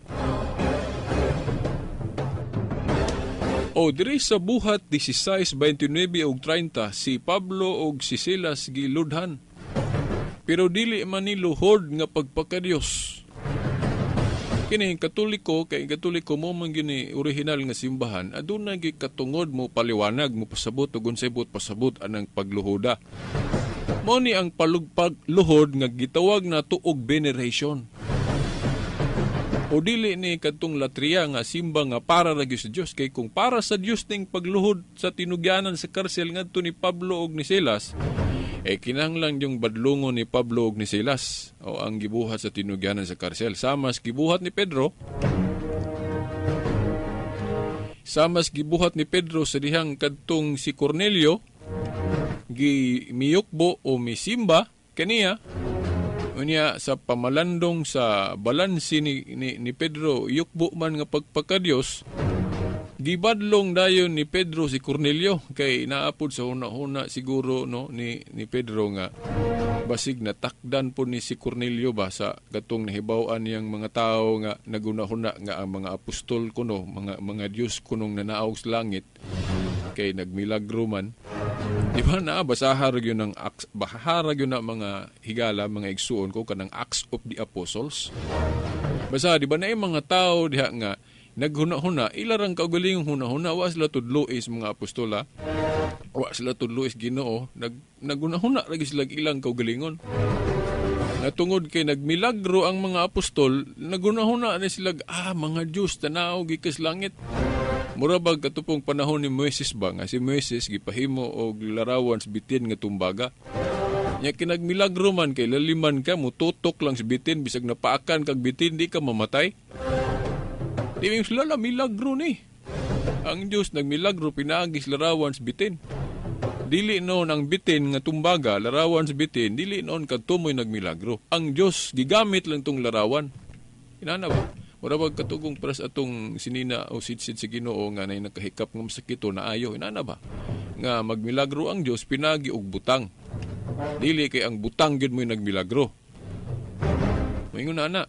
O diri sa Buhat 16:29 ug 30, si Pablo ug si Silas giludhan. Pero dili man ni luhod nga pagpakadiyos. Kini Katoliko, kay Katoliko mo man gini original nga simbahan, aduna gi katungod mo paliwanag mo pasabot ug unsay buot pasabot anang pagluhoda. Mao ni ang palugpag luhod nga gitawag nato og veneration. O dili ni kadtong latria nga simba nga para ra gyud sa Dios, kay kung para sa Dios ning pagluhod sa tinugyanan sa karsel ngadto ni Pablo og ni Silas, kinahanglan yung badlungon ni Pablo og ni Silas o ang gibuhat sa tinugyanan sa karsel. Samas gibuhat ni Pedro, samas gibuhat ni Pedro sa dihang kadtong si Cornelio gi miyukbo o misimba kaniya. Unya sa pamalandong sa balansi ni Pedro, yukbo man nga pagpakadiyos, gibadlong dayon ni Pedro si Cornelio kay naapod sa huna-huna siguro no ni Pedro nga basig natakdan po ni si Cornelio ba sa katong nahibaw-an niyang mga tao nga nagunahuna nga ang mga apostol kuno, mga Dios kunong nanaog sa langit kay nagmilagro man. Di ba na basahar gyud ang Acts, bahara gyud na mga higala, mga igsuon ko kanang Acts of the Apostles. Basta di ba na yung mga tao diha nga naghuna-huna, ila rang kaugalingong huna-huna, wa sila tudlois mga apostola, wa sila tudlois Ginoo, naghuna-huna ra gyud sila ilang kaugalingon. Natungod kay nagmilagro ang mga apostol, naghuna-huna ni sila, mga Dios tanaw gikas langit. Mura bag katupong panahon ni Moises ba nga si Moises gipahimo og larawan sa bitin nga tumbaga. Nya kinagmilagro man kay laliman ka, mututok lang sa bitin, bisag napaakan kag bitin di ka mamatay. Di mo sila la milagro ni. Ang Dios nagmilagro pinaagi sa larawan sa bitin. Dili noon ang bitin nga tumbaga, larawan sa bitin, dili noon kadto mo'y nagmilagro. Ang Dios gigamit lang tong larawan. Inana ba? Mura bag katugong paras atong sinina o sidsid sa Ginoo nga nay nakahikap nga masakito na ayo, inana ba? Nga magmilagro ang Dios pinagi og butang. Dili kay ang butang gyud mo'y nagmilagro. Moingon na ana.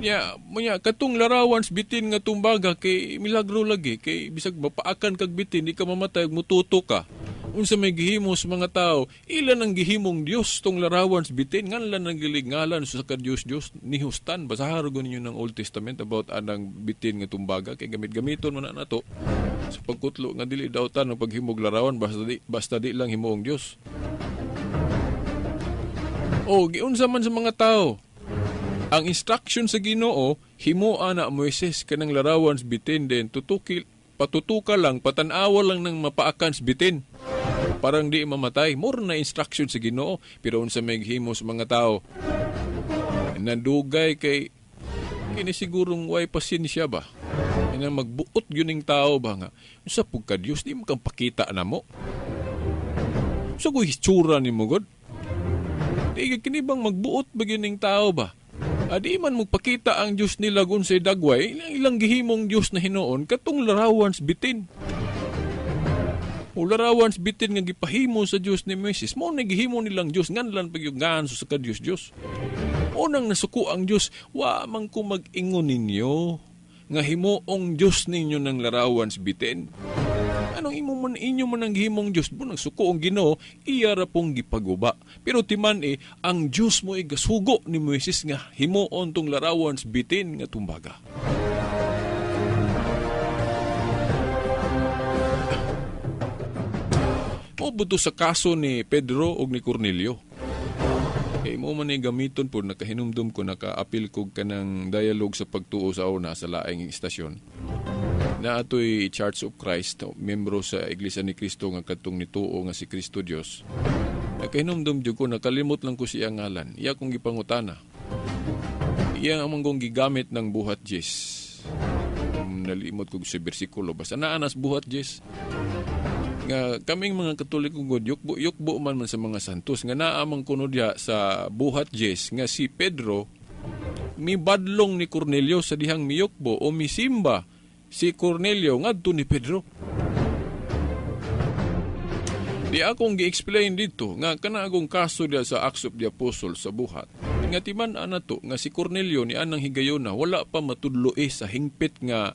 Nya, munya katong larawan sa bitin nga tumbaga kay milagro lagi kay bisag mapaakan kag bitin di ka mamatay, mututo ka. Unsa may gihimo sa mga tao, ilan ang gihimong Dios tong larawan sa bitin, nganlan ang gilingalan sa ka Dios Dios nihustan. Basahan ro ninyo ng Old Testament about anang bitin nga tumbaga kay gamit-gamiton man na nato sa pagkutlo nga dili dautan ang paghimog larawan basta di lang himuong Dios. O giunsa man sa mga tao ang instruction sa Ginoo, himoa na Moises kanang larawan sa bitin, then tutukil patutuka lang, patanawa lang ng mapaakan sa bitin. Parang di mamatay. More na instruction sa Ginoo. Pero unsa may gihimo sa mga tao, nadugay kay kini sigurong way pasensya ba? Ina magbuot yun ning tao ba nga? Unsa pug ka Dios, di mo kang pakita na mo. Unsa ko hitsura ni mo God? Di kini bang magbuot ba yun ning tao ba? Adi man magpakita ang Dios nila kung say dagway, ilang gihimong Dios na hinuon katong larawan sa bitin. O larawan sa bitin nga gipahimo sa Dios ni Moises, mao na gihimo nilang Dios nganlan pagyugan sa ka Dios Dios. Unang nasuko ang Dios, wa man ko mag-ingon ninyo Nga himuong Dios ninyo ng larawan sa bitin. Anong imo man inyo man ang gihimong Dios? Bu nagsuko ang Ginoo, iya ra pong gipaguba. Pero timan ang Dios mo igasugo ni Moises nga himuon tong larawan sa bitin nga tumbaga. Mobuto sa kaso ni Pedro og ni Cornelio. Kay mo man ni gamiton po, nakahinumdum ko, nakaapil ko kanang dialogue sa pagtuo sa una sa laing istasyon. Na atoy Church of Christ, membro sa Iglesia ni Cristo nga katong nituo nga si Cristo Dios. Nakahinumdum jud ko, nakalimot lang ko siya ngalan. Iya kong gipangutana. Iya ang manggong gigamit ng buhat Jes. Nalimot ko sa bersikulo. Basta naanas buhat Jes. Nga kaming mga Katoliko god yukbo man sa mga santos nga naa man kuno diha sa buhat Jes nga si Pedro mibadlong ni Cornelio sa dihang miyukbo o misimba si Cornelio ngadto ni Pedro. Di akong gi-explain dito nga kana akong kaso diha sa Acts of the Apostles sa buhat nga timan ana to nga si Cornelio ni anang higayona wala pa matudlo sa hingpit nga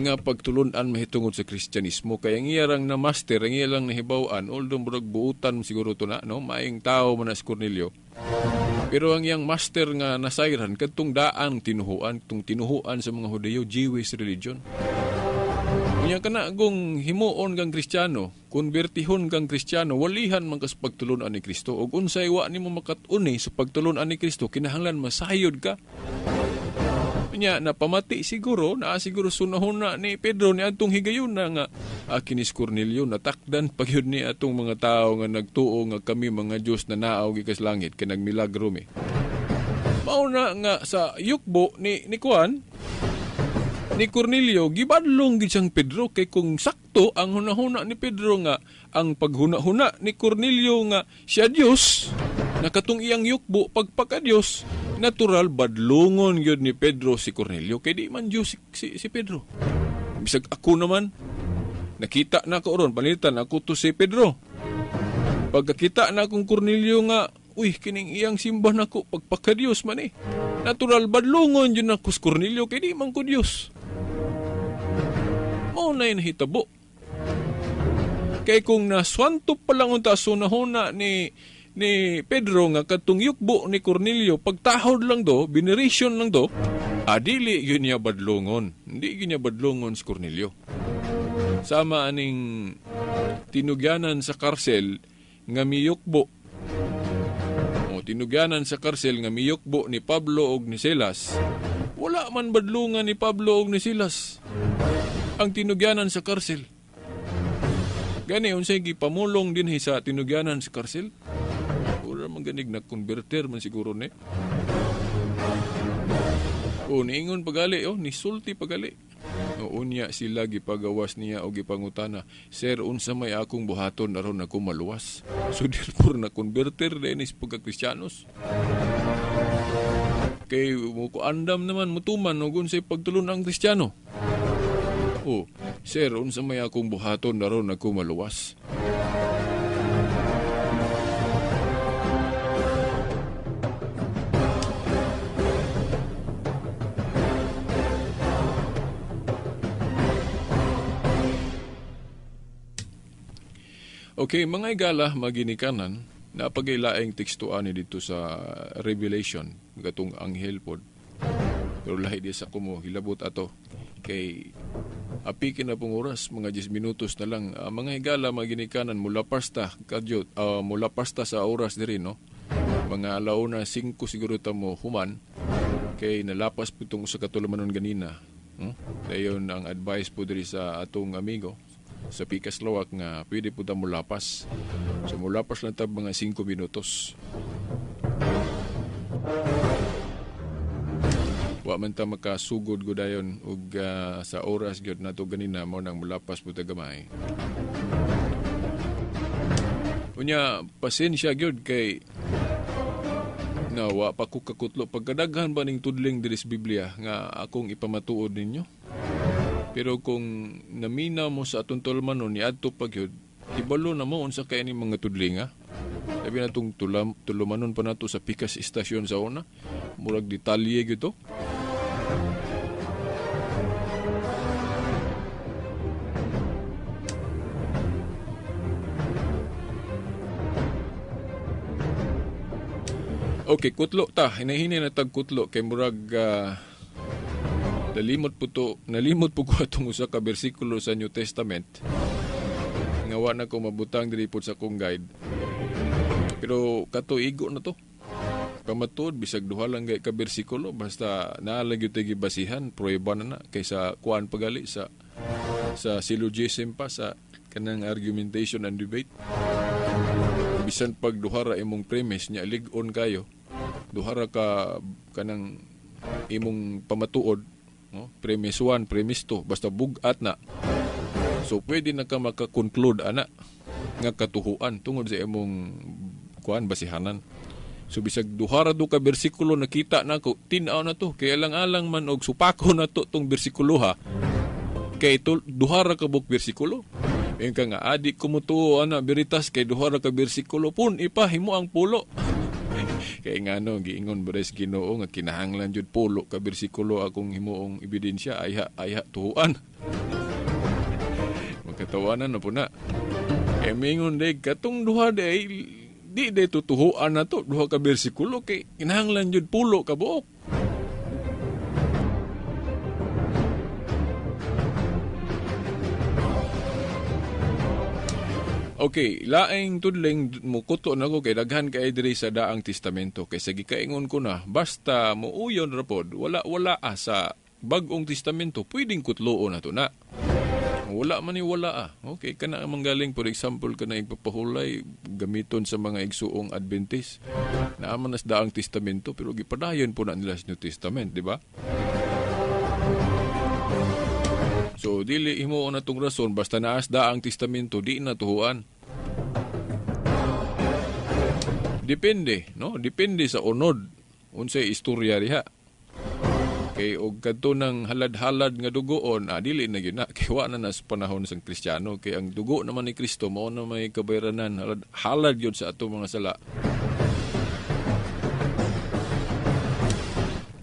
pagtulun-an mahitungod sa Kristyanismo. Kaya ang iya rang na master, ang iya lang nahibaw-an, although murag buutan siguro to na, no? Maayong tao man na si Cornelio. Pero ang iyang master nga nasayran, kadtong daang tinuhuan, tong tinuhuan sa mga Hudiyo, Jewish religion. Unya kana kung himuon kang Kristiyano, konbertihon kang Kristiyano, walihan man kas pagtulun-an ni Kristo. Og unsay wa nimo makat-uni sa pagtulun-an ni Kristo, kinahanglan masayod ka. Nya napamati siguro, naa siguro sunahuna ni Pedro ni atong higayon na nga kinis Cornelio natakdan pagyud ni atong mga tao nga nagtuo nga kami mga Dios na naaw gikas langit kay nagmilagro mi. Mao na nga sa yukbo ni Juan ni Cornelio gibadlong gid siyang Pedro kay kung sakto ang hunahuna ni Pedro nga ang paghuna-huna ni Cornelio nga siya Dios nakatong iyang yukbo pagpaka Dios, natural badlungon gyud ni Pedro si Cornelio kay di man Dios si Pedro. Bisag ako naman nakita na ko ron panitan ako to si Pedro. Pagkakita na akong Cornelio nga uy kining iyang simba nako pagpaka Dios man eh. Natural badlungon gyud nako si Cornelio kay di man ko Dios. Mao na nahitabo. Kay kung naswanto pa lang unta sunahuna ni Pedro nga katong yukbo ni Cornelio pagtahod lang do, veneration lang do, adili yun niya badlongon. Hindi yun niya badlongon si Cornelio. Sama aning tinugyanan sa karsel nga miyukbo. O tinugyanan sa karsel nga miyukbo ni Pablo og ni Silas. Wala man badlongan ni Pablo og ni Silas ang tinugyanan sa karsel. Gani unsay gipamulong dinhi sa tinugyanan sa karsel? Ura man ganig na converter man siguro ni. O niingon pagali, o nisulti pagali. O unya sila gipagawas niya o gipangutana, "Sir, unsa may akong buhaton aron ako maluwas?" So therefore na converter din is pagka-Kristiyanos. Kay mo ko andam naman mutuman og unsay pagtulon ang Kristiyano. O, "Sir, unsa may akong buhaton aron ako maluwas?" Okay, mga igala, maginikanan, napagailaing tekstuan ni dito sa Revelation, gatong anghel pod. Pero lahi di sa kumo, hilabot ato. Kay apikin na pong oras, mga 10 minutos na lang. Mga higala, maginikanan, mula pasta, kadyot, mula pasta sa oras diri, no? Mga alauna, 5 siguro tamo human. Kay nalapas po itong usa ka tulumanon ganina. Dayon ang advice po diri sa atong amigo sa Pikas Lawak nga pwede po ta mulapas. So mulapas lang ta mga 5 minutos. Wa man ta makasugod gud dayon og sa oras gyud nato ganina mao nang mulapas po ta gamay. Unya pasensya gyud kay na wa pa ko kakutlo pagkadaghan ba ning tudling diri sa Biblia nga akong ipamatuod ninyo. Pero kung namina mo sa atong tulumanon ni adto pa gyud, ibalo na mo unsa kay ning mga tudlinga. Labi na itong tulumanon pa nato sa Pikas Istasyon sa una. Murag detalye gyud to. Okay, kutlo ta. Hinahini na tag kutlo kay murag nalimot po to, nalimot po ko atong usa ka bersikulo sa New Testament. Nga wa na ko mabutang diri pod sa akong guide. Pero kato igo na to. Pamatuod bisag duha lang gay ka bersikulo basta naa lang gyud tay gibasihan, pruweba na na kaysa kuan pagali sa syllogism pa sa kanang argumentation and debate. Bisan pag duha ra imong premise nya lig-on kayo, duha ra ka kanang imong pamatuod, no? Premise 1, premise 2, basta bug-at na. So pwede na ka maka-conclude ana nga katuhuan tungod sa imong kuan basihanan. So bisag duha ra do ka bersikulo nakita nako, tin-aw na to kay alang-alang man og supako na to tong bersikulo ha. Kay duha ra ka buok bersikulo. Ingon ka nga adi ko motuo ana beritas kay duha ra ka bersikulo pun ipahimo ang pulo. Kay ngano giingon ba sa Ginoo nga kinahanglan jud pulo ka bersikulo akong himuong ebidensya ayha ayha tuhuan. Magkatawanan na po na. Kay mingon day katong duha day di day tutuhuan na to duha ka bersikulo kay kinahanglan jud pulo ka buok. Okay, laing tudling mukuto na ko kay daghan kay diri sa Daang Testamento kay sa gikaingon ko na basta muuyon ra pod wala wala sa Bag-ong Testamento pwedeng kutloon na to na. Wala man ni wala ah. Okay, kana manggaling for example kana igpapahulay gamiton sa mga igsuong Adventist. Naa man nas Daang Testamento pero gipadayon po na nila sa New Testament, di ba? So dili himuon na tong rason basta naas Daang Testamento di na tuhuan. Depende, no? Depende sa unod unsay istorya diha. Kay og kadto nang halad-halad nga dugoon, dili na gyud na kay wa na nas panahon sang Kristiyano kay ang dugo naman ni Kristo mao na may kabayranan halad, halad gyud sa ato mga sala.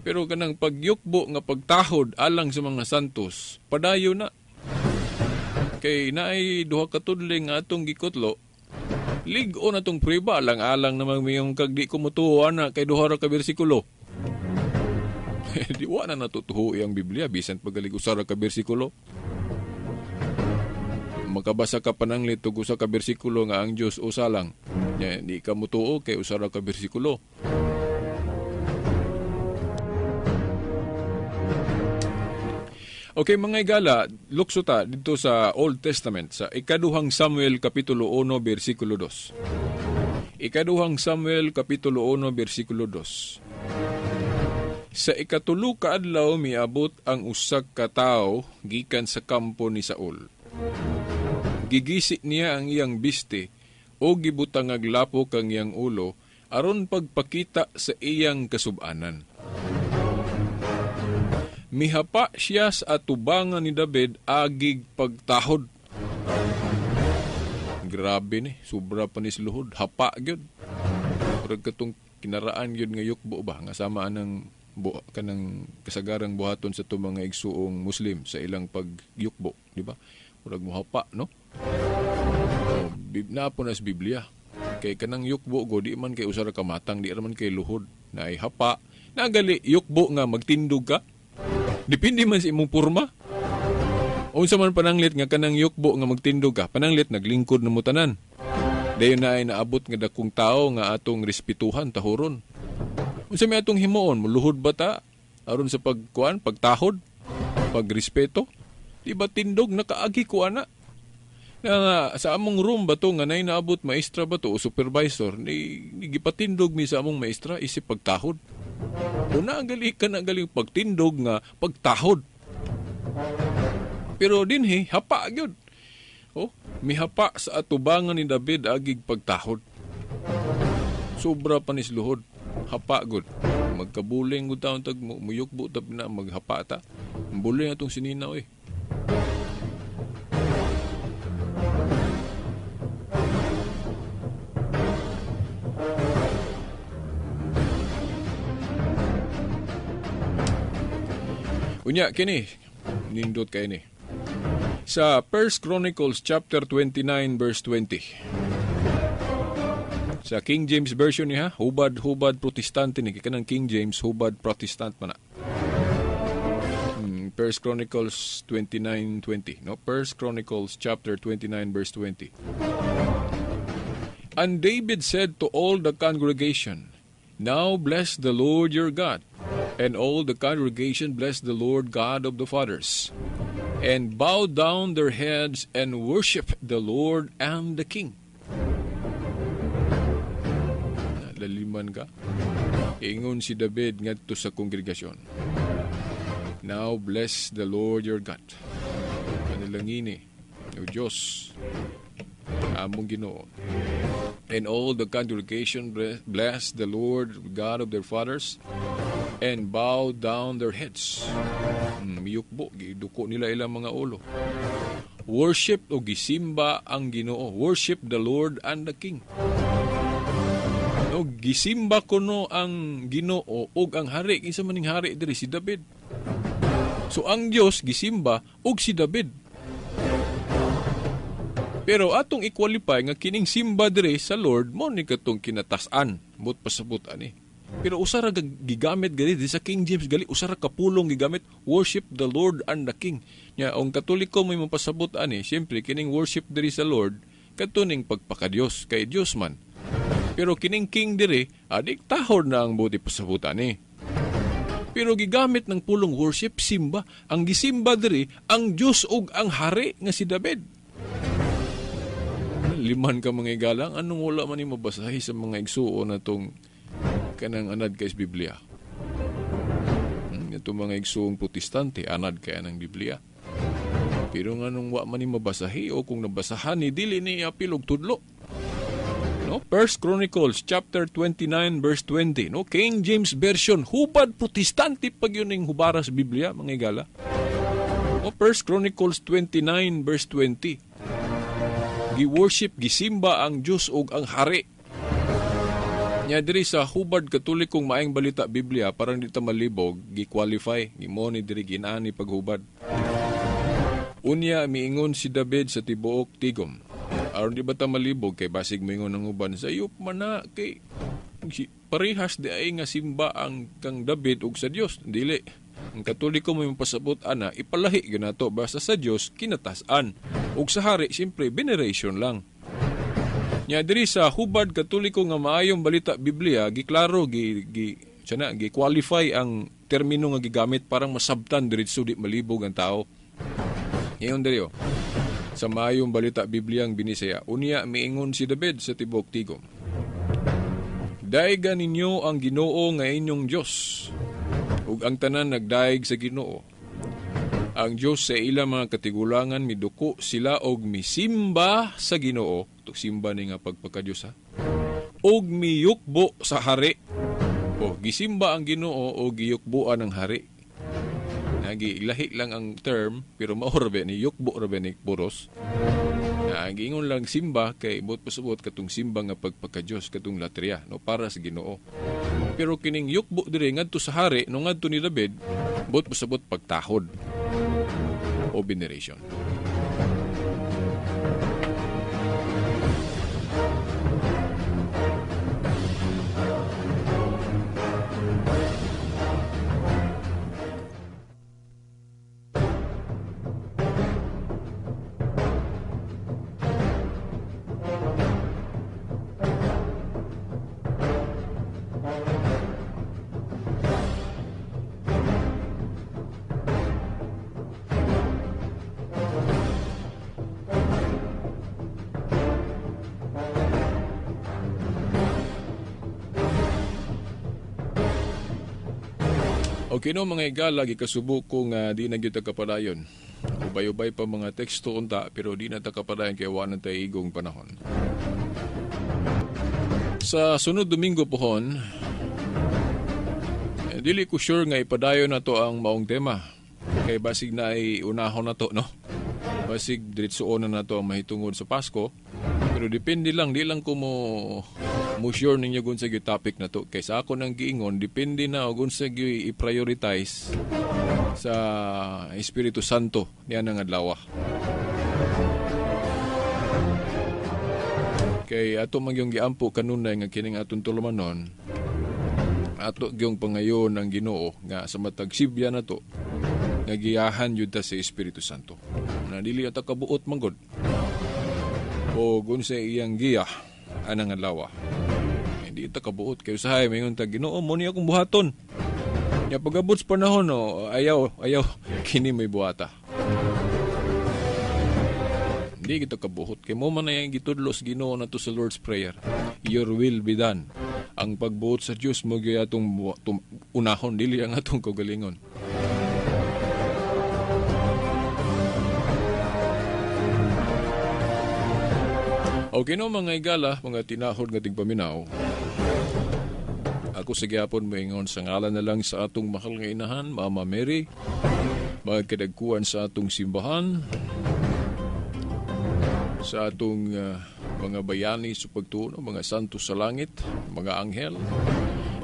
Pero kanang pagyukbo nga pagtahod alang sa mga santos, padayon na. Kay naay duha ka tudling nga atong gikutlo, lig-on atong prueba alang-alang namang mayong kag di ko motuo ana kay duha ra ka bersikulo. Di wa na natutuho ang Biblia bisan pagalig usa ra ka bersikulo. Makabasa ka pananglit og usa ka bersikulo nga ang Dios usa lang. Nya di ka motuo kay usa ra ka bersikulo. Okay mga igala, lukso ta dito sa Old Testament sa Ikaduhang Samuel kapitulo 1 bersikulo 2. Ikaduhang Samuel kapitulo 1 bersikulo 2. Sa ikatulo ka adlaw miabot ang usa ka tawo gikan sa kampo ni Saul. Gigisi niya ang iyang biste o gibutangag lapok ang iyang ulo aron pagpakita sa iyang kasub-anan. Mihapa siya sa atubangan ni David agig pagtahod. Grabe ni, sobra pa ni luhod, hapa gyud. Murag katong kinaraan gyud nga yukbo ba nga sama anang kanang kasagarang buhaton sa itong mga igsuong Muslim sa ilang pagyukbo, di ba? Murag muhapa, no? Oh, naa po na sa Biblia. Kay kanang yukbo go, di man kay usara ka matang, di man kay luhod. Naay hapa. Nagali, yukbo nga magtindog ka. Depende man sa imong porma. Unsa man pananglit nga kanang yukbo nga magtindog ka, pananglit naglingkod na mo tanan. Dayon na ay naabot nga dakong tao nga atong respetuhan, tahuron. Unsa may atong himuon, muluhod ba ta aron sa pagkuan, pagtahod, pagrespeto? Di ba tindog nakaagi ko ana? Na sa among room ba to nga nay naabot maestra ba to o supervisor ni gipatindog mi sa among maestra isip pagtahod. Una ang gali ka na galing pagtindog nga pagtahod. Pero dinhi hapa gyud. Oh, mihapa sa atubangan ni David agig pagtahod. Sobra pa ni luhod. Hapa gud. Magkabuling gud taon tag muyukbo tap na maghapa ta. Buling atong sininaw eh. Unya kini nindot kay ni. Sa 1 Chronicles chapter 29 verse 20. Sa King James Version niya, hubad-hubad Protestante ni kanang King James hubad Protestant man na. 1 Chronicles 29:20, no? 1 Chronicles chapter 29 verse 20. And David said to all the congregation, "Now bless the Lord your God." And all the congregation blessed the Lord God of the fathers, and bowed down their heads and worshiped the Lord and the King. Laliman ka. Ingon si David ngadto sa kongregasyon, "Now bless the Lord your God." Panalangini o Diyos among Ginoo. And all the congregation blessed the Lord God of their fathers and bowed down their heads. Miyukbo, giduko nila ilang mga ulo. Worship o gisimba ang Ginoo. Worship the Lord and the King. No, gisimba kuno ang Ginoo ug ang hari. Kinsa man ning hari diri? Si David. So ang Dios gisimba ug si David. Pero atong i-qualify nga kining simba diri sa Lord mo ni katong kinatas-an, but pasabot ani. Pero usa ra gigamit gali di sa King James gali usa ra ka pulong gigamit, worship the Lord and the King. Nya ang Katoliko may mapasabot ani, siyempre kining worship diri sa Lord katuning pagpakadios kay Dios man. Pero kining King diri adik tahor na ang buti pasabot ani. Pero gigamit ng pulong worship, simba. Ang gisimba diri ang Dios ug ang hari nga si David. Liman ka mga igalang, anong wala man ni mabasahi sa mga igsuon na tong kanang anad kay sa Biblia? Itong mga igsuong Protestante, anad kaya ng Biblia. Pero nganong wa man ni mabasahi o kung nabasahan ni dili ni apil og tudlo. No? 1 Chronicles chapter 29 verse 20, no? King James Version, hubad Protestante pag yun yung hubara sa Biblia, mga igala. No? 1 Chronicles 29 verse 20. Gi-worship, gisimba ang Diyos ug ang hari. Nya diri sa hubad Katolikong Maayong Balita Biblia, parang di ta malibog, gi-qualify, gimo ni diri ginani paghubad. Unya miingon si David sa tibuok tigom. Aron di ba ta malibog kay basig moingon ang uban sa sayop man na kay parehas di ay nga simba ang kang David ug sa Dios. Dili. Ang Katoliko may mapasabot ana, ipalahi gyud nato basta sa Dios kinatas-an. Ug sa hari siyempre veneration lang. Nya diri sa hubad Katoliko nga Maayong Balita Biblia giklaro gi gi sana gi-qualify ang termino nga gigamit parang masabtan diretso di malibog ang tao. Ngayon diri oh. Sa Maayong Balita Biblia ang Binisaya, unya miingon si David sa tibuok tigom. Daigan ninyo ang Ginoo nga inyong Dios, ug ang tanan nagdaig sa Ginoo. Ang Dios sa ilang mga katigulangan miduko sila og misimba sa Ginoo, to simba ni nga pagpakadiyos ha. Og miyukbo sa hari. O gisimba ang Ginoo o giyukboan ang hari. Nagilahi lang ang term pero mao ra ba ni yukbo ra ba ni puros. Ang giingon lang simba kay buot pasabot katong simba nga pagpakadiyos katong latria no para sa Ginoo. Pero kining yukbo diri ngadto sa hari no ngadto ni David buot pasabot pagtahod o veneration. Okay no mga igala, gikasubo ko nga di na gyud ta kapadayon. Ubay-ubay pa mga teksto unta pero di na ta kapadayon kay wa na tay igong panahon. Sa sunod Domingo pohon, dili ko sure nga ipadayon na to ang maong tema. Kay basig na ay unahon na to, no? Basig diretsoon na nato ang mahitungod sa Pasko. Pero depende lang, di lang ko mo sure ninyo kung sa topic na to. Kaysa ako nang giingon, depende na kung sa i-prioritize sa Espiritu Santo niya ng adlaw. Kay ato man yung giampo kanunay nga kining atong tulumanon, ato gyung pangayon ang Ginoo nga sa matag sibya nato nga giyahan yun ta sa Espiritu Santo. Na dili ata kabuot manggod o unsay iyang giya anang adlaw. Hindi ita kabuot kay usahay mayon ta Ginoo mo niya akong buhaton. Nya pagabot sa panahon no, ayaw kini may buhata. Hindi kita kabuhot kay mo man ay gitudlo sa Ginoo nato sa Lord's Prayer. Your will be done. Ang pagbuot sa Dios mo gyud atong unahon, dili ang atong kaugalingon. Okay no mga igala, mga tinahod nga tigpaminaw. Ako sa gyapon moingon sa ngalan na lang sa atong mahal nga inahan, Mama Mary, mga kadagkuan sa atong simbahan, sa atong mga bayani sa pagtuo, mga santo sa langit, mga anghel,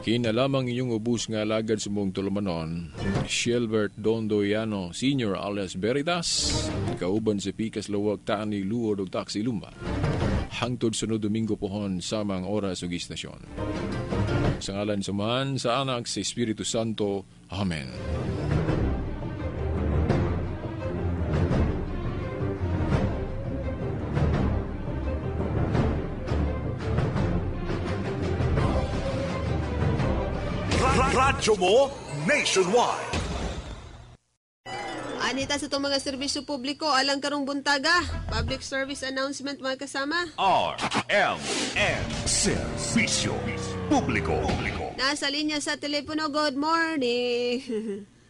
kina lamang inyong ubus nga alagad sa mong tulumanon, Shelbert Dondoyano Sr. alias Veritas, kauban sa Pikas Lawag Taani Luod ug Taxi Lumba. Hangtod sunod Domingo pohon samang oras ug istasyon. Sa ngalan sa Amahan, sa Anak, sa Espiritu Santo. Amen. Radyo mo nationwide. Anita sa itong mga serbisyo publiko, alang karong buntaga. Public service announcement mga kasama. RMN. Serbisyo Publiko. Nasa linya sa telepono, good morning.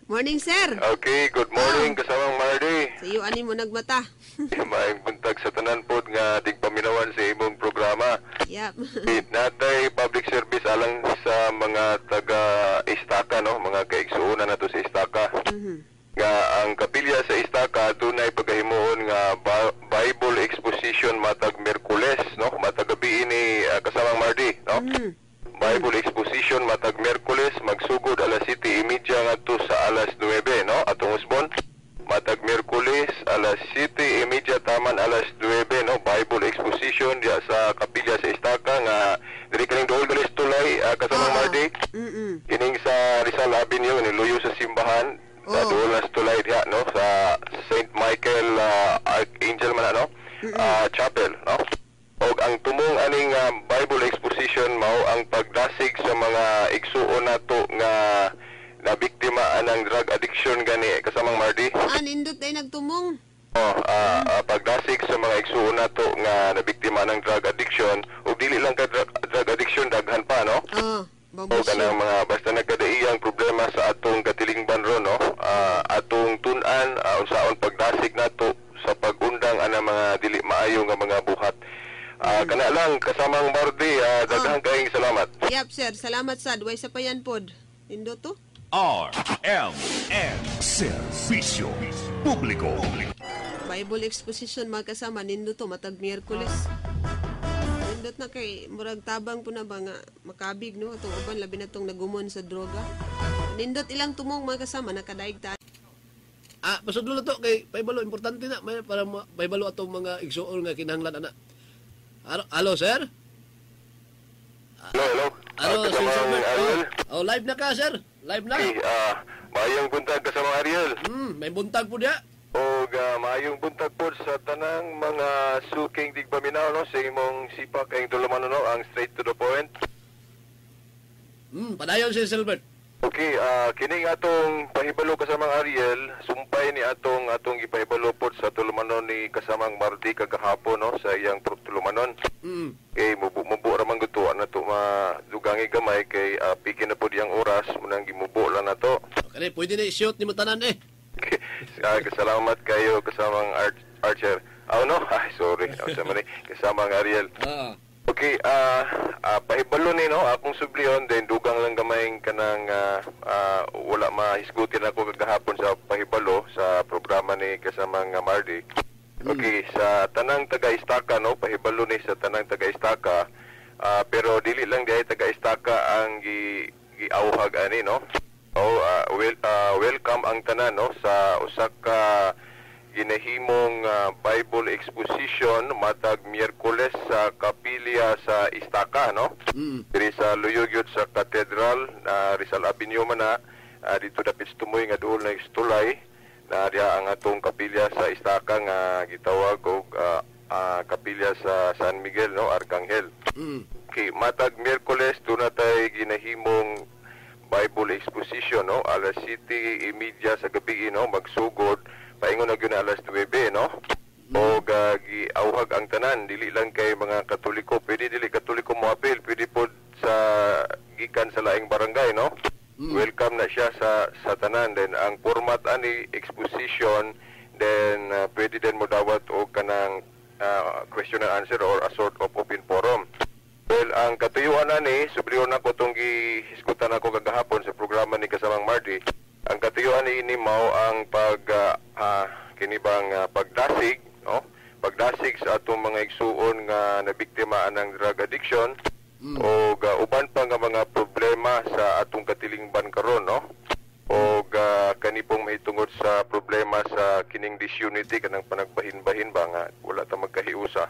Morning, sir. Okay, good morning kasamang Mardy. Sa iyo, ani mo nagmata. Maayong buntag sa tanan pod nga tigpaminawan sa imong programa. Yep. Natay public service alang sa mga taga Istaka, no, mga kaigsuonan nato sa Istaka. Nga ang kapilya sa Istaka dunay pagahimuon nga Bible exposition matag Miyerkules, no, matag gabi ini kasamang Mardy, no. Bible exposition matag Miyerkules magsugod alas 7:30 ngadto sa alas 9, no, atong usbon. Matag Miyerkules alas 7:30 taman alas 9, no, Bible exposition diya sa kapilya sa Istaka nga diri kaning duol galis tulay kasamang Mardy. Kining sa Rizal Avenue niluyo sa simbahan. Sa duol na tulay diha, no, sa St. Michael Archangel man, no, Chapel, no. Og ang tumong aning Bible exposition mao ang pagdasig sa mga igsuon nato nga nabiktima anang drug addiction gani kasamang Mardy. Nindot ay nagtumong. Pagdasig sa mga igsuon nato nga nabiktima ng drug addiction ug dili lang ka drug addiction, daghan pa, no. O kanang mga basta nagkadaiyang problema sa atong katilingban ron, no, atong tun-an unsaon pagdasig nato sa pagundang anang mga dili maayo nga mga buhat. Kana lang kasamang Mardy, daghang kaayong salamat. Yep, sir, salamat sad. Way sa payan pod. Nindot to. RMN. Serbisyo Publiko. Bible exposition mga kasama, nindot to matag Miyerkules. Nindot na kay murag tabang po na ba nga makabig, no, atong uban labi na tong nagumon sa droga. Nindot ilang tumong mga kasama nakadaig ta. Pasudlo na to kay paibalo importante na may para paibalo atong mga igsuon nga kinahanglan ana. Halo, sir. Hello. Halo, sir. Ariel. Oh, live na ka, sir. Live na. Okay, maayong buntag kasamang Ariel. May buntag po diya. Og maayong buntag po sa tanang mga suking digpaminaw, no, sa imong sipak kayong tulumanon, no, ang straight to the point. Padayon si Silbert. Okay, kining atong pahibalo kasamang Ariel, sumpay ni atong gipahibalo pod sa tulumanon ni kasamang Mardy kagahapon, no, sa iyang tulumanon. Kay mubo ra man gud to ana to madugangi gamay kay piki na pod iyang oras munang gimubo lang nato. Okay, pwede na i-shoot nimo tanan eh. Salamat kayo kasamang Archer. Oh no, ay sorry, kasamang Ariel. Okay, pahibalo ni, no, akong sublion then dugang lang gamay kanang wala mahisgutin ako kagahapon sa pahibalo sa programa ni kasamang Mardy. Okay, sa tanang taga-Istaka, no, pahibalo ni sa tanang taga-Istaka, pero dili lang diay taga-Istaka ang giauhag ani, no. Welcome ang tanan, no, sa usa ka ginahimong Bible exposition matag Miyerkules sa kapilya sa Istaka, no? Diri sa Luyog sa Cathedral na Rizal Avenue man na dito dapit sa tumoy nga duol na istulay na diha ang atong kapilya sa Istaka nga gitawag og kapilya sa San Miguel, no, Arcangel. Okay, matag Miyerkules doon na tay ginahimong Bible exposition, no, alas 7:30 sa gabi, no, magsugod paingon na gyud na alas 9, no. O giauhag ang tanan, dili lang kay mga Katoliko, pwede dili Katoliko moapil, pwede pod sa gikan sa laing barangay, no. Welcome na siya sa tanan. Then ang format ani exposition, then pwede din mo dawat og kanang question and answer or a sort of open forum. Well, ang katuyuan ani, subliyon ako itong gihisgutan ako kagahapon sa programa ni Kasamang Marty. Ang katuyuan ni ini mao ang pag kinibang pagdasig, no? Pagdasig sa atong mga igsuon nga nabiktima anang drug addiction o uban pa nga mga problema sa atong katilingban karon, no? O kanipong mahitungod sa problema sa kining disunity kanang panagbahin-bahin ba nga wala ta magkahiusa.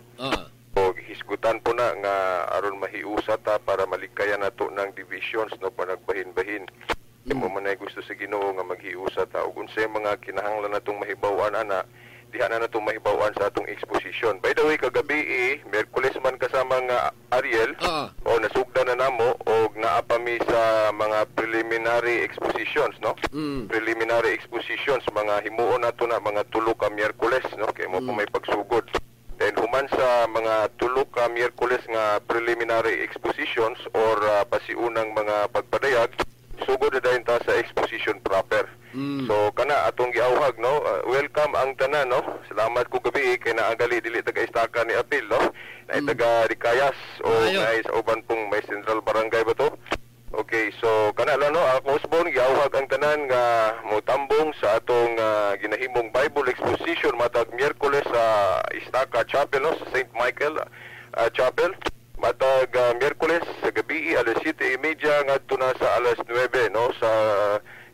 O hisgutan po na nga aron mahiusa ta para malikayan nato ng divisions, no, panagbahin-bahin. Mo man ay gusto sa Ginoo nga maghiusa ta ug unsay mga kinahanglan natong mahibaw-an ana, diha na natong mahibaw-an sa atong exposition. By the way, kagabi Miyerkules man kasama nga Ariel, o nasugda na namo og naa pa mi sa mga preliminary expositions, no? Preliminary expositions mga himuon nato na mga tulo ka Miyerkules, no, kay mo pa may pagsugod. Then human sa mga tulo ka Miyerkules nga preliminary expositions or pasiunang mga pagpadayag, sugod na dayon ta sa exposition proper. So kana atong giauhag, no, welcome ang tanan, no. Salamat ko gabi kay naagali dili taga Istaka ni apil, no, na taga Ricayas o naay sa uban pong may Central Barangay ba to. Okay, so kana lang, no, ako usbon giauhag ang tanan nga motambong sa atong ginahimong Bible exposition matag Miyerkules sa Istaka Chapel, no, sa St. Michael Chapel. Matag Miyerkules sa gabi alas 7:30 ngadto na sa alas 9, no, sa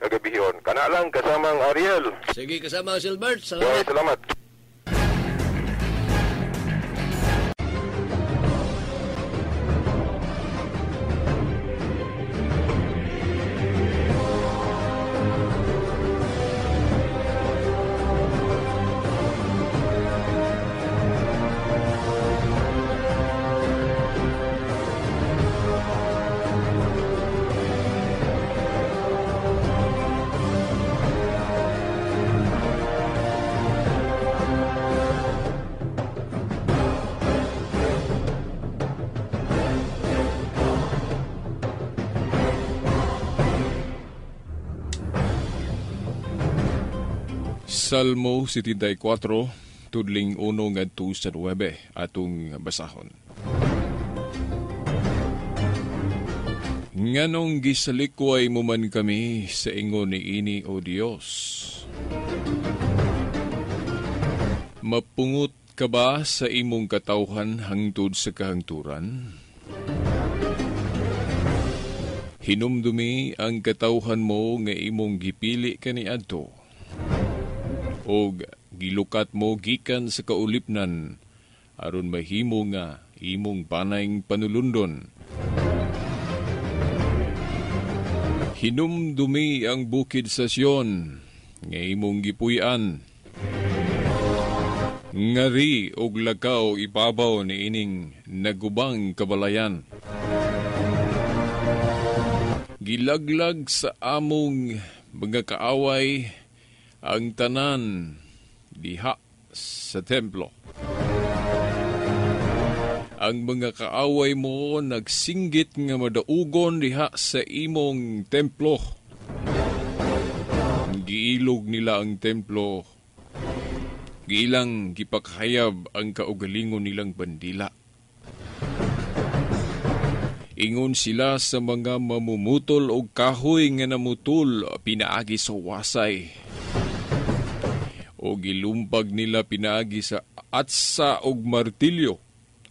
kagabihon. Kana lang kasamang Ariel. Sige, kasama Silbert. Salamat. Okay, salamat. Salmo 74, tudling 1 ngadto sa 9, atong basahon. Nganong gisalikway mo man kami sa ingon ni ini, O Dios? Mapungot ka ba sa imong katawhan hangtod sa kahangturan? Hinumdumi ang katawhan mo nga imong gipili kaniadto, og gilukat mo gikan sa kaulipnan aron mahimo nga imong panayng panulundon. Hinumdumi ang bukid sa Sion nga imong gipuy-an, ngari og lakaw ibabaw ni ining nagubang kabalayan. Gilaglag sa among mga kaaway ang tanan diha sa templo. Ang mga kaaway mo nagsinggit nga madaugon diha sa imong templo. Giilog nila ang templo. Giilang gipakahayab ang kaugalingon nilang bandila. Ingon sila sa mga mamumutol og kahoy nga namutol pinaagi sa wasay. O gilumpag nila pinaagi sa atsa og martilyo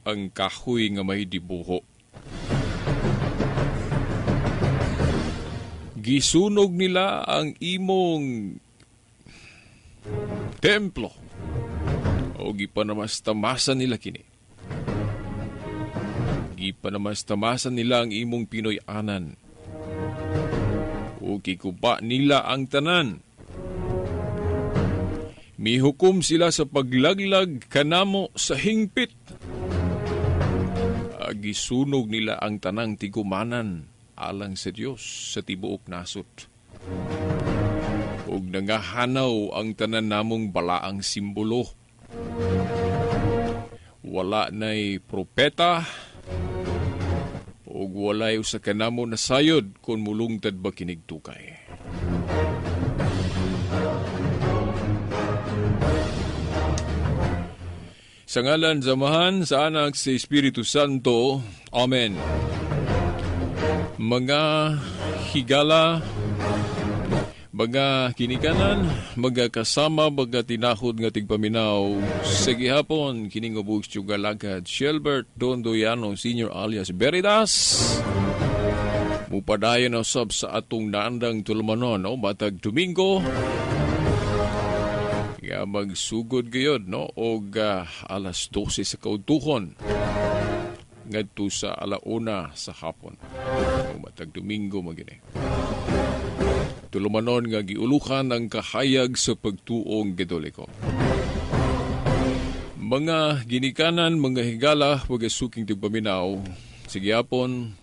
ang kahoy nga may dibuho. Gisunog nila ang imong templo. O gipanamastamasan nila kini. Gipanamastamasan nila ang imong Pinoy-anan. O gikuba nila ang tanan. Mihukom sila sa paglaglag kanamo sa hingpit. Gisunog nila ang tanang tigumanan alang sa Dios sa tibuok nasod. Ug nangahanaw ang tanan namong balaang simbolo. Wala na'y propeta ug walay usa kanamo nasayod kung mulungtad ba kinigtukay. Sa ngalan sa Amahan, sa Anak, sa Espiritu Santo. Amen. Mga higala, mga kinikanan, mga kasama, mga tinahod nga tigpaminaw, sa gihapon, kining ubos yung galagad, Shelbert Dondoyano Sr. alias Veritas, mupadayon usab sa atong naandang tulumanon, no? Matag Domingo, nga magsugod gayod, no? Og alas 12 sa kaudtuhon ngadto sa alauna sa hapon. O matag Domingo magini. Tulumanon nga giulukan ang kahayag sa pagtuong Katoliko. Mga ginikanan, mga higala, mga suking tigpaminaw, sige hapon,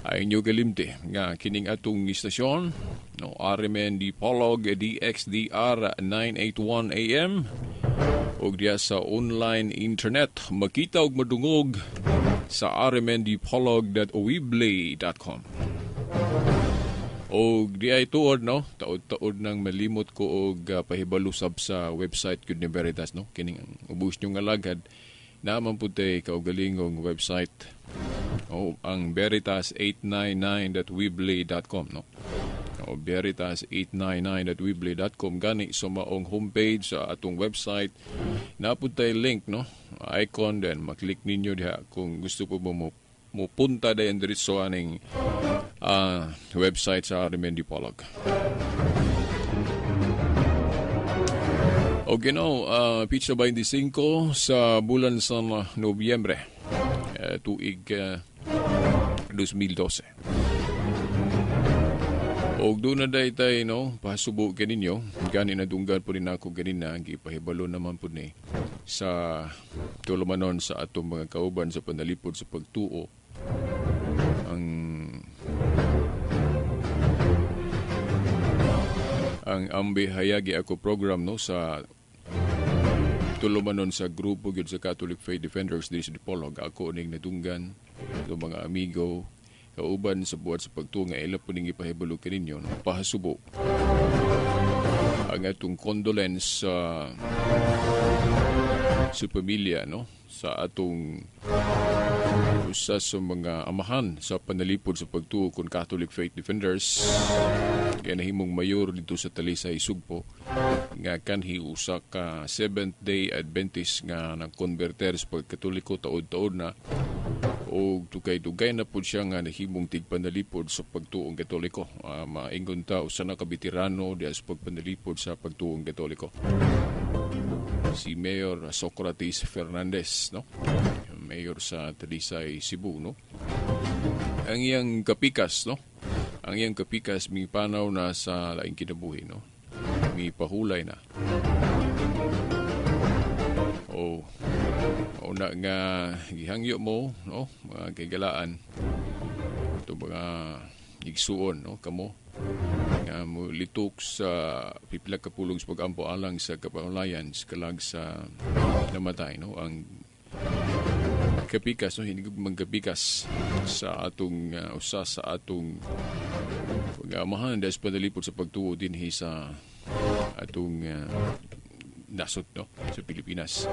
ay inyo kalimti nga kining atong istasyon, no, RMN Dipolog DXDR 981 AM og diya sa online internet makita og madungog sa rmndipolog.weebly.com. Og di ay tuod, no, taod-taod nang malimot ko og pahibalusab sa website gyud ni Veritas, no, kining ang ubos nyo nga lagad naman pud tay kaugalingong website, oh, ang veritas899.weebly.com, no. O veritas899.weebly.com. Gani sa maong homepage sa atong website napud tay link, no, icon, then maklik ninyo diha kung gusto po mo mupunta dayon diretso aning website sa RMN Dipolog. Okay, no, pitsa 25 sa bulan sa Nobyembre, tuig 2012. Og doon na day tay, no, pasubo kaninyo, gani nadunggan po rin ako ganina, gipahibalo naman po ni sa tulumanon sa atong mga kauban sa panalipod sa pagtuo ang Ambi Hayagi Ako program, no, sa tulumanon sa grupo gyud sa Catholic Faith Defenders diri sa Dipolog. Ako ning nadunggan sa mga amigo kauban sa buhat sa pagtuo nga ila po ning ipahibalo kaninyo, no, pahasubo ang atong condolence sa pamilya, no, sa atong usa sa mga amahan sa panalipod sa pagtuo kon Catholic Faith Defenders kaya nahimong mayor dito sa Talisay, Sugbo, nga kanhi usa ka Seventh Day Adventist nga nagkonverter sa pagkatoliko taod-taod na o dugay-dugay na po siya nga nahimong tigpanalipod sa pagtuong Katoliko. Maingon ta usa na ka veterano diha sa pagpanalipod sa pagtuong Katoliko. Si Mayor Socrates Fernandez, no? Mayor sa Talisay, Cebu, no? Ang iyang kapikas, no? Ang iyang kapikas mipanaw na sa laing kinabuhi, no? Mipahulay na. O una nga gihangyo mo, no, mga kaigalaan ito mga igsuon, no, kamo nga mo litok sa pipila ka pulong sa pag-ampo alang sa kapamulayan sa kalag sa namatay, no, ang kapikas, no, hinigugmang kapikas sa atong usa sa atong pag-amahan dahil sa panalipod sa pagtuo dinhi sa atong nasod, no, sa Pilipinas,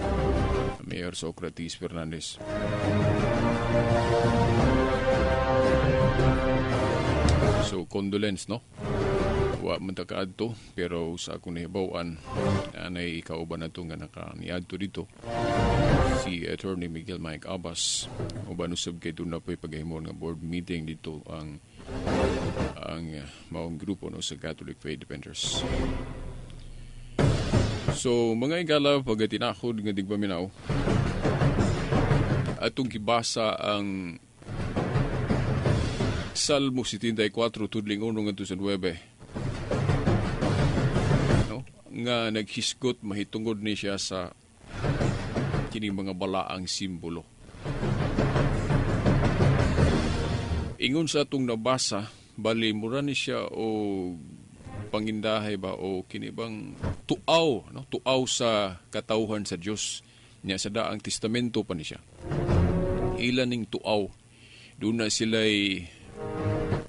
Mayor Socrates Fernandez. So condolence, no, wa man ta kaadto pero sa akong nahibaw-an anay kauban nato nga nakaniadto dito si Attorney Miguel Mike Abbas. Uban usab kay doon na po'y paghimon nga board meeting dito ang maong grupo, no, sa Catholic Faith Defenders. So, mga igala, pagkatinakod nga digpaminaw, atong gibasa ang Salmo 74, tudling 1 ngadto sa 9. No? Nga naghisgot mahitungod ni siya sa kining mga balaang simbolo. Ingon sa atong nabasa, bali mura ni siya o pangindahay ba o kini bang tuaw, no? Tuaw sa katawhan sa Dios niya sa daang testamento pa ni siya. Ila ning tuaw, doon na sila'y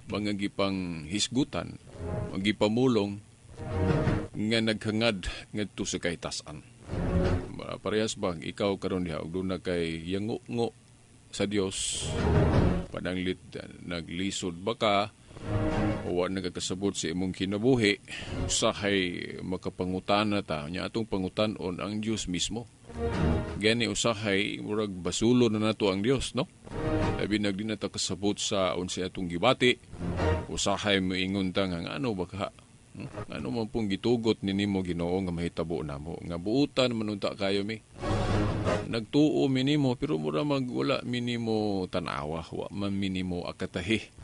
mga gipang hisgutan, mga gipamulong nga naghangad ngadto sa kahitasan. Parehas ba ikaw karon diha og doon na kay yango-ngo sa Dios, pananglit naglisod ba ka o wa nagkakasabot sa imong kinabuhi, usahay makapangutana ta nya atong pangutan-on ang Dios mismo. Gani usahay murag basulo na nato ang Dios, no? Labi nagdi na ta kasabot sa unsay atong gibati, usahay moingon ta nga ano ba ka? Ano man pong gitugot ni nimo Ginoo nga mahitabo namo, nga buutan man unta kayo mi. Nagtuo minimo pero mura mag wala minimo tan-awa, wa man minimo akatahi.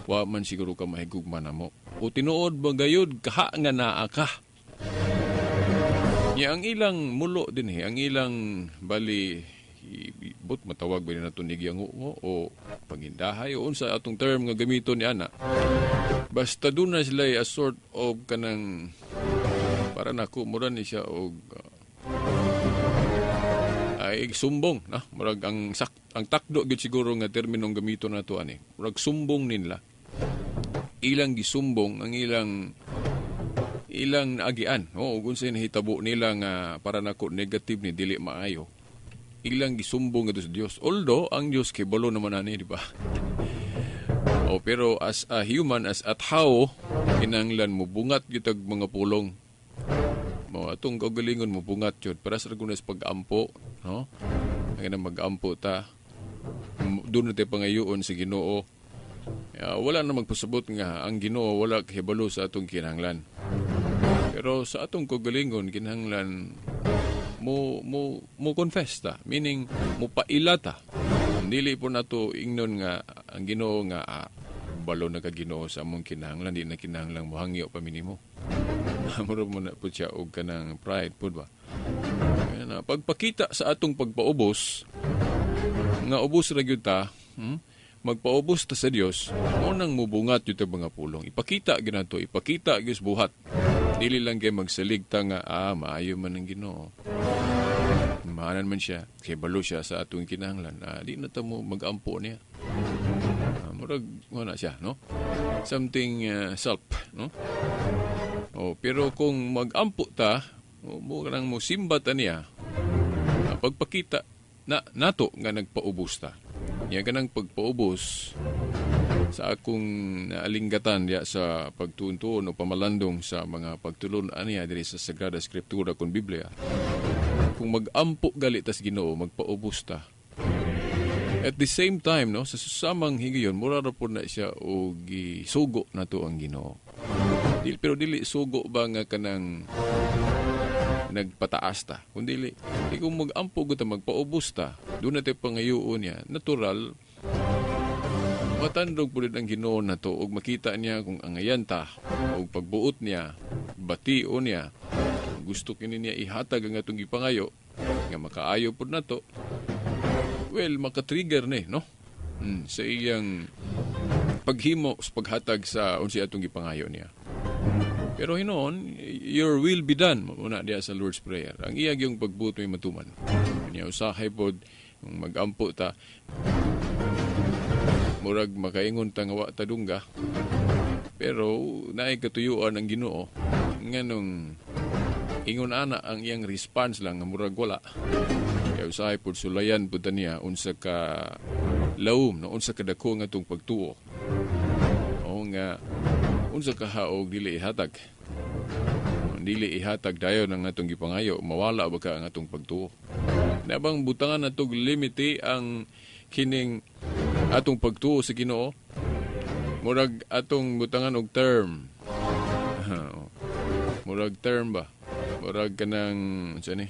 Wa man siguro ka mahigugma namo. O tinuod ba gayud kaha nga naa ka? Nya ang ilang mulo dinhi, ang ilang bali but matawag ba ni nato nigyango o pangindahay o unsa atong term nga gamiton ni ana. Basta doon na sila a sort of kanang para nako mura ni siya og ay sumbong na murag ang takdo gyud siguro nga terminong gamiton nato ani. Murag sumbong nila. Ilang gisumbong ang ilang naagian. Oo, ug unsay nahitabo nila nga para nako negative ni dili maayo. Ilang gisumbong ngadto sa Dios. Although ang Dios kay balo naman ani, di ba? O pero as a human, as at how kinahanglan mo bungat gyud tag mga pulong. Mo atong kaugalingon mo bungat jud para sa ragunas pag-ampo, no? Ang mag-ampo ta, doon na tayo pangayoon sa Ginoo. Wala na magpasabot nga ang Ginoo wala kahibalo sa atong kinahanglan. Pero sa atong kaugalingon kinahanglan mo confess ta, meaning mo paila ta. Dili po nato ingnon nga ang Ginoo nga balo na ka Ginoo sa among kinahanglan, di na kinahanglan mohangyo pa minimo. Mura mo na po siya og kanang pride po ba. Kaya na, pagpakita sa atong pagpaubos nga ubos ra gyud ta, magpaubos ta sa Dios, mo nang mubungat gyud ta mga pulong. Ipakita gyud nato, ipakita gyud buhat. Dili lang kay magsalig ta nga maayo man ang Ginoo. Maanan man siya, kay balo siya sa atong kinahanglan. Di na ta mo magampo niya. Murag wala siya, no? Something self, no? Oh, pero kung magampo ta, mo kanang mo simba ta niya, pagpakita na nato nga nagpaubos ta. Niya kanang pagpaubos sa akong naalinggatan diya sa pagtuon-tuon o pamalandong sa mga pagtulon-an niya diri sa Sagrada Escritura kon Biblia. Kung magampo gali tas Ginoo, magpaubos ta. At the same time, no, sa susamang higayon, mura ra po na siya og gisugo nato ang Ginoo. Pero dili sugo ba nga kanang nagpataas ta? Kung dili, kung magampo ta, magpaubos ta, doon natin pangayoon niya, natural, matandog po rin ang Ginoo na to, og makita niya kung angayan ta, og pagbuot niya, batio niya, gusto kini niya ihatag ang atong gipangayo, nga makaayo po na to, well, makatrigger ni, no? Sa iyang paghimo sa paghatag sa unsay atong gipangayo niya. Pero hinoon, your will be done, muna diya sa Lord's Prayer. Ang iyag yung pagbuot may matuman. Niya usahay pod, magampo ta, murag makaingon ta nga wa ta dungga. Pero naay katuyuan ang Ginoo nganong ingon ana ang iyang response lang nga murag wala. Kaya usahay pod sulayan pod ta niya unsa ka lawom, no, unsa ka dako nga atong pagtuo. O nga unsa ka haog dili ihatag. Dili ihatag dayon ang atong gipangayo, mawala ba ka ang atong pagtuo. Nabang butangan natog limite ang kining atong pagtuo sa Ginoo. Murag atong butangan og term. Murag term ba? Murag kanang unsa ni?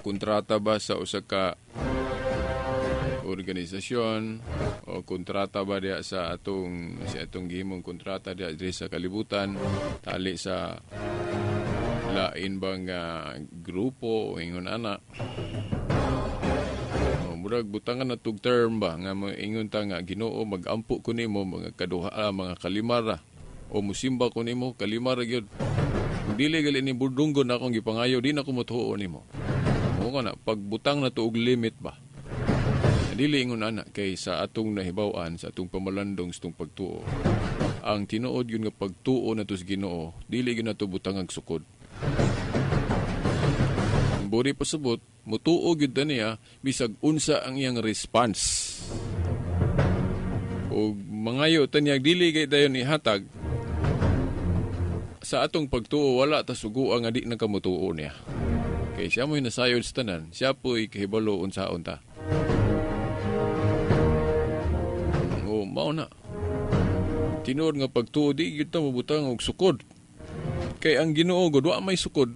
Kontrata ba sa usa ka organisasyon o kontrata ba diya sa atong si atong gihimong kontrata diya diri sa kalibutan, tali sa lain bang grupo o ingon ana. O, murag butangan na tug term ba nga moingon ta nga Ginoo magampo ko nimo mga kaduha, mga kalimara o musimba ko nimo kalimara gyud. Kung dili gali ni burdunggon akong gipangayo, di na ko motuo nimo. Mo kana pagbutang na to og limit ba. Dili ingon ana kay sa atong nahibaw-an sa atong pamalandong sa atong pagtuo. Ang tinuod gyud nga pagtuo nato sa Ginoo, dili gyud nato butangag sukod. Buri pasabot, mutuo gyud ta niya bisag unsa ang iyang response. Og mangayo ta niya dili kay dayon ihatag sa atong pagtuo, wala ta sugoa nga di na ka mutuo niya. Kay siya mo'y nasayod sa tanan, siya po'y kahibalo unsaon ta. O mao na. Tinuod nga pagtuo di gyud ta mobutang og sukod. Kay ang Ginoo gud wa may sukod.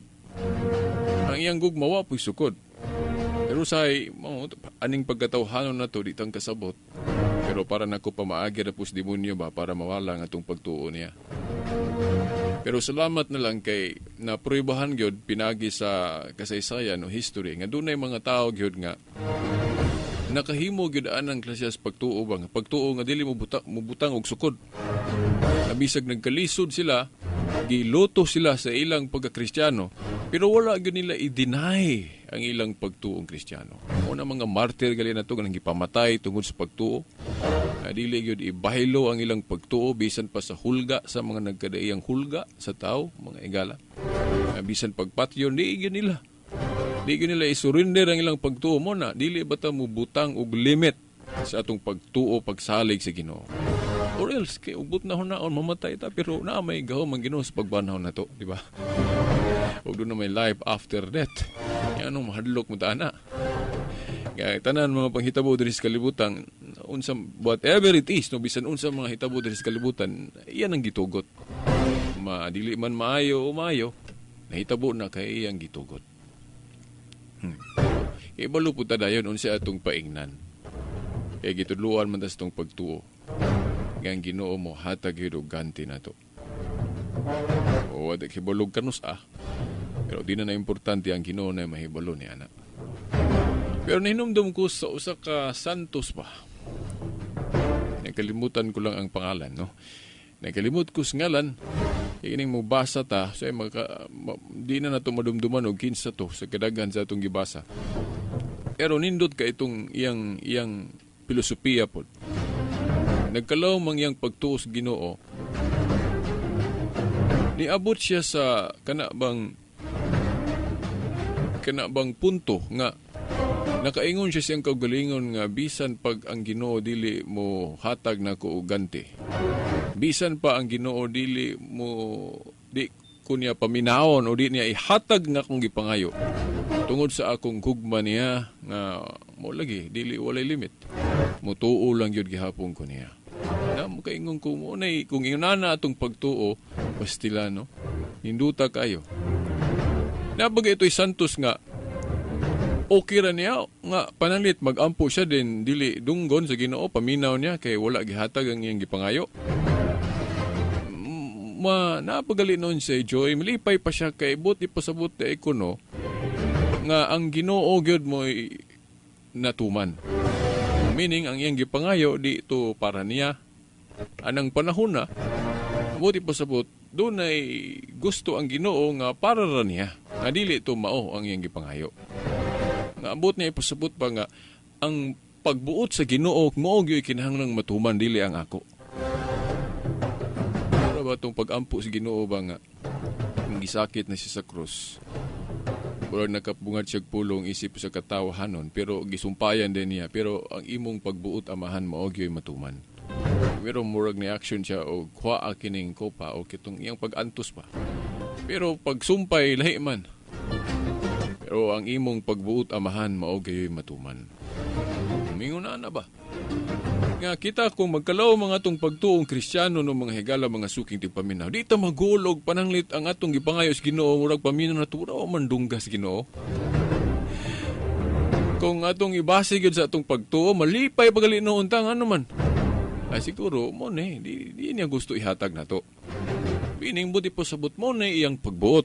Ang iyang gugma wa po'y sukod. Pero say mao aning pagkatawhanon nato di tang kasabot. Pero para nako pamaagi ra pus demonyo ba para mawala ang atong pagtuo niya. Pero salamat na lang kay napruebahan gyud pinagi sa kasaysayan o history nga dunay mga tawo gyud nga nakahimo gyud anang klase sa pagtuo ba nga pagtuo nga dili mo mobutang og sukod. Nabisag nagkalisod sila, giluto sila sa ilang pagka-Kristiyano, pero wala gyud nila i-deny ang ilang pagtuong Kristiyano. Una mga martyr gali nato nga gipamatay tungod sa pagtuo. Dili gyud ibahilo ang ilang pagtuo bisan pa sa hulga sa mga nagkadaiyang hulga sa tao, mga igala. Bisan pagpatyon di gyud nila. Di gyud nila isurrender ang ilang pagtuo mo na dili ba ta mobutang og limit sa atong pagtuo pagsalig sa Ginoo. Or else kay ugbot na hunaon mamatay ta pero naa may gahom ang Ginoo sa pagbanhaw nato, di ba? Ug doon na may life after death. Yan anong mahadlok mo ta ana. Kaya tanan mga panghitabo diri sa kalibutan, unsa whatever it is, no bisan unsa mga hitabo diri sa kalibutan, iyan ang gitugot. Madili man maayo o maayo, nahitabo na kay iyang gitugot. Ibalo po ta dayon unsa atong paingnan. Kay gitudloan man ta sa atong pagtuo. Nga ang Ginoo mo hatag gyud og ganti nato. O wa hibalog kanus ah. Pero di na importante ang Ginoo na mahibalo ni ana. Pero nahinumdum ko sa usa ka santos ba. Nakalimutan ko lang ang pangalan, no. Nakalimut ko sa ngalan. Kaya kining mobasa ta, so di na nato madumduman og kinsa to sa kadaghan sa atong gibasa. Pero nindot ka itong iyang filosofiya pod. Nagkalaw mang iyang pagtuo sa Ginoo. Niabot siya sa kana bang punto nga nakaingon siya siyang kaugalingon nga bisan pag ang Ginoo dili mo hatag nako og ganti. Bisan pa ang Ginoo dili mo di kunya paminawon o di niya ihatag nga akong gipangayo. Tungod sa akong gugma niya nga mo lagi dili walay limit. Mutuo lang gyud gihapon ko niya. Na makaingon ko mo nay kung ingon na atong pagtuo pastila no. Ninduta kayo. Nabagay ito'y santos nga okay ra niya nga panalit magampo siya din dili dunggon sa Ginoo paminaw niya kay wala gihatag ang iyang gipangayo. Ma napagali noon si Joy, malipay pa siya kay buti pasabot kay kuno nga ang Ginoo gyud mo'y natuman. Meaning ang iyang gipangayo di to para niya. Anang panahon na buti pasabot dunay gusto ang Ginoo nga para ra niya. Nga dili to mao ang iyang gipangayo. Nga abot niya ipasabot pa nga ang pagbuot sa Ginoo mao gyud kinahanglang matuman dili ang ako. Para ba tong pag-ampo sa Ginoo ba nga gisakit na siya sa krus. Murag nakabungad siya pulong isip sa katawahanon pero gisumpayan din niya pero ang imong pagbuot amahan mao gyud matuman. Pero murag ni action siya og kuha kining kopa o kitong iyang pag-antos pa. Pero pagsumpay lahi man. Pero ang imong pagbuot amahan mao gyud matuman. Mingon na ba? Nga kita kung magkalaw mga atong pagtuong Kristiyano no mga higala mga suking tigpaminaw, di ta magulog pananglit ang atong gipangayo sa Ginoo murag paminaw na tura o mandunggas Ginoo. Kung atong ibase gyud sa atong pagtuo, malipay pagali noon ta ano man. Ay siguro mo ni di niya gusto ihatag nato. Bining buti po sabot mo ni iyang pagbuot.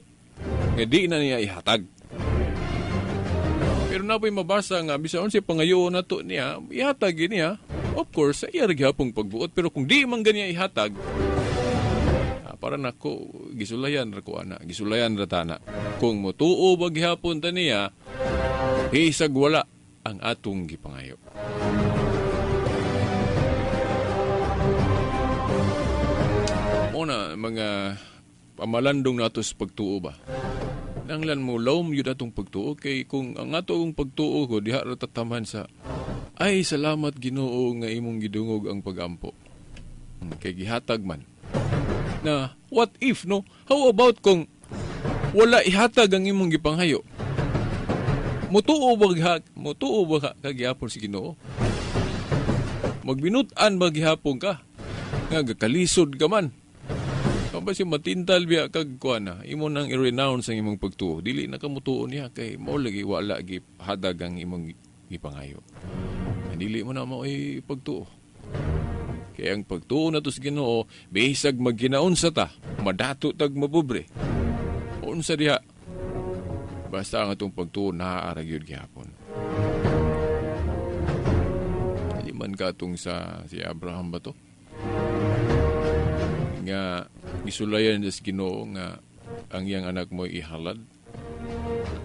Nga di na niya ihatag. Pero na po'y mabasa nga bisan unsay pangayoon nato niya, ihatag niya. Of course, sa iya gihapong pagbuot, pero kung di man ganiya ihatag, para nako gisulayan ra ko ana, gisulayan ra ta na. Kung motuo ba gihapon ta niya, hisag wala ang atong gipangayo. Muna mga pamalandong nato sa pagtuo ba. Nanglan mo lawom yun atong pagtuo kay kung ang atong pagtuo ko diha ra tataman sa ay salamat Ginoo nga imong gidungog ang pagampo. Kay gihatag man. Na what if no? How about kung wala ihatag ang imong gipanghayo? Mutuo ba ka gihapon si Ginoo? Magbinut-an ba gihapon ka? Nga gakalisod ka man. Kung ba siya matintal biya kag kuan na, imo nang i-renounce ang imong pagtuo. Dili na ka mutuo niya kay mao lagi wala gi hadag ang imong gipangayo. Dili mo na mao'y pagtuo. Kaya ang pagtuo na to sa Ginoo, bisag magginaunsa ta, madato tag mapobre. Unsa diha? Basta ang atong pagtuo naa ra gyud gihapon. Dili man katong sa si Abraham ba to? Nga gisulayan sa Ginoo nga ang iyang anak mo ihalad,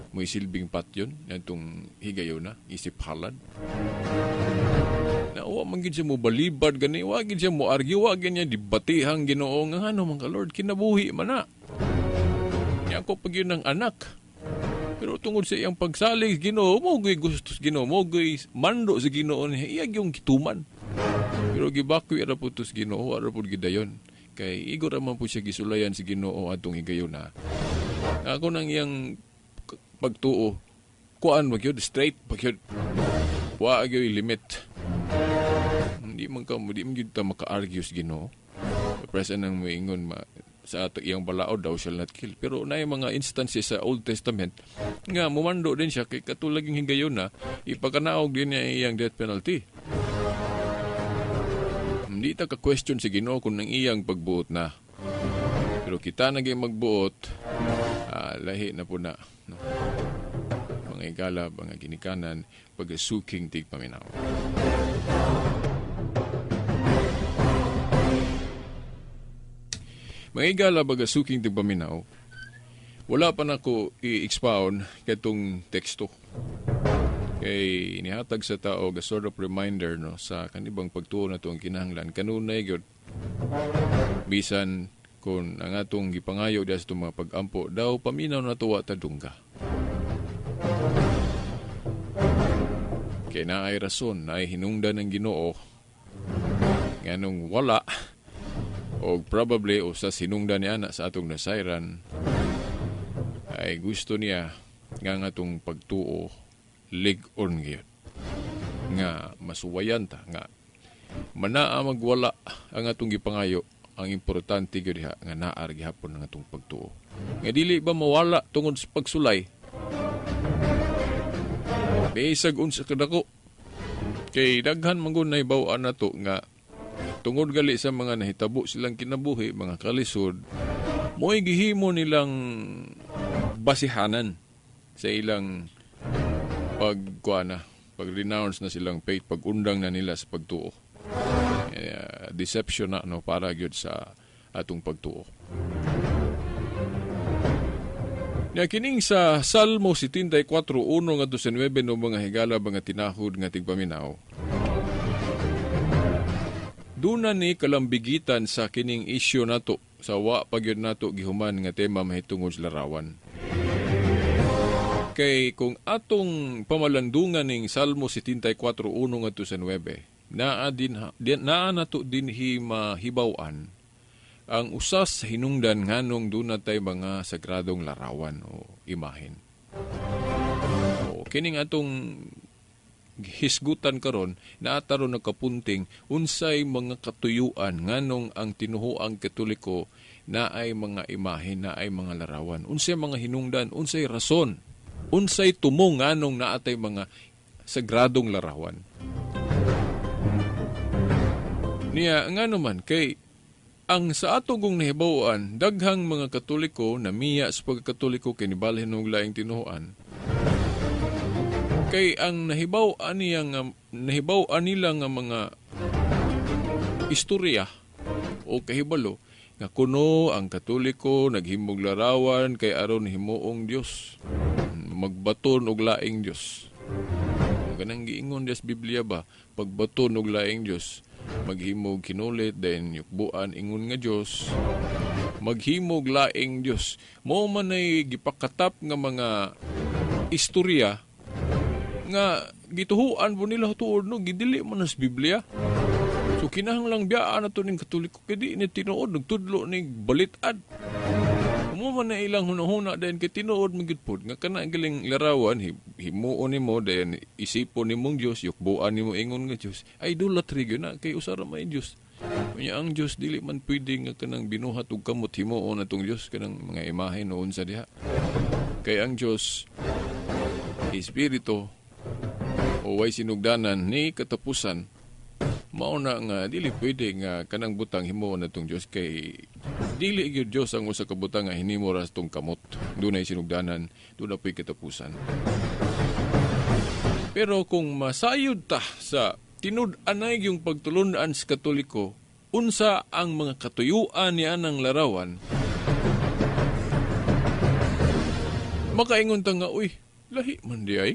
mo isilbing patyon natong higayona isip halad. Na wa man gid siya mo balibad gani, wa gid siya mo argue, wa gid niya debatihang Ginoo nga ano man ka Lord, kinabuhi man na. Nya ako pag yun ang anak. Pero tungod sa iyang pagsalig Ginoo, mo gyud gusto sa Ginoo, mo gyud mando sa Ginoo niya, iya gyud gituman. Pero gibakwi ra pud to sa Ginoo, ra pud gidayon. Kay igor ra man po siya gisulayan sa Ginoo atong higayona. Ako nang iyang pagtuo, kuan ba gyud, straight ba gyud. Wa gyud limit. Hindi man ka, di man gyud ta maka-argue sa Ginoo. Present ang moingon ma sa ato iyang balaod daw shall not kill. Pero naay mga instances sa Old Testament nga mumando din siya kay katulad yung higayona, ipakanaog din niya iyang death penalty. Hindi ta ka-question si Ginoo kung nang iyang pagbuot na. Pero kita naging magbuot, lahi na po na. No? Mga igala, mga ginikanan, pagsuking tigpaminaw. Mga igala, pagsuking tigpaminaw, wala pa nako i-expound katong teksto. Kay inihatag sa tao a sort of reminder no sa kanibang pagtuo na itong kinahanglan kanunay gyud bisan kung ang atong gipangayo diha sa itong mga pag-ampo daw paminaw na tuwa ta dungga. Kay naay rason, naay hinungdan ng Ginoo nganong wala o probably usa sinungdan niya na sa atong nasayran ay gusto niya nga ang atong pagtuo lig-on gyud nga masuwayan ta nga manaa magwala ang atong gipangayo. Ang importante gyud diha nga naa gihapon ang atong pagtuo nga dili ba mawala tungod sa pagsulay bisag unsa kadako kay daghan man gud nahibaw-an nato nga tungod gali sa mga nahitabo silang kinabuhi, mga kalisod, mo'y gihimo nilang basihanan sa ilang pagkuana, pag-renounce na silang faith, pag-undang na nila sa pagtuo. Deception na no para gyud sa atong pagtuo. Nya kining sa Salmo 74:1 ngadto sa 9 no mga higala mga tinahod nga tigpaminaw. Duna ni kalambigitan sa kining isyu nato sa wa pa gyud nato gihuman nga tema mahitungod sa larawan. Kay kung atong pamalandungan ning Salmo 74:1 ngadto sa 9, naa nato dinhi mahibaw-an ang usas sa hinungdan nganong duna tay mga sagradong larawan o imahen. O kining atong hisgutan karon naa ta ron nakapunting unsay mga katuyuan nganong ang tinuhuang Katoliko naay mga imahe, naay mga larawan, unsay mga hinungdan, unsay rason, unsay tumong nganong naatay mga sagradong larawan. Niya ngano man kay ang sa atong nahibaw-an, daghang mga Katoliko na miya sa pagkakatoliko kay nibalhin og laing tinuhuan. Kay ang nahibaw-an niya nga nahibaw-an nila nga mga istorya o kahibalo nga kuno ang Katoliko naghimog larawan kay aron himuong Dios, magbaton og laing Dios. Ganang giingon dias Biblia ba, pagbaton og laing Dios, maghimog kinulit, then yukbuan ingon nga Dios, maghimog laing Dios. Mao man ay gipakatap nga mga istorya nga gituhuan po nila tuod no, gidili man sa Biblia. So kinahanglang biyaan na to ning Katoliko kay di ni tinuod nagtudlo ni balit-ad. Mo man na ilang hunahuna dayon kay tinuod man gyud pod nga kana galing larawan himuon nimo dayon isipon nimong Dios, yukbuan nimo ingon nga Dios. Ay idolatry gyud na kay usa ra may Dios. Unya ang Dios dili man pwede nga kanang binuhat og kamot himuon atong Dios kanang mga imahe noon sa diha. Kay ang Dios espiritu o way sinugdanan ni katapusan. Mao na nga dili pwede nga kanang butang himuon atong Dios kay dili gyud Dios ang usa ka butang nga hinimo ra atong kamot. Dunay sinugdanan, dunay po'y katapusan. Pero kung masayod ta sa tinud-anay yung pagtulun-an sa Katoliko, unsa ang mga katuyuan niya ng larawan, makaingon ta nga, uy, lahi man di ay.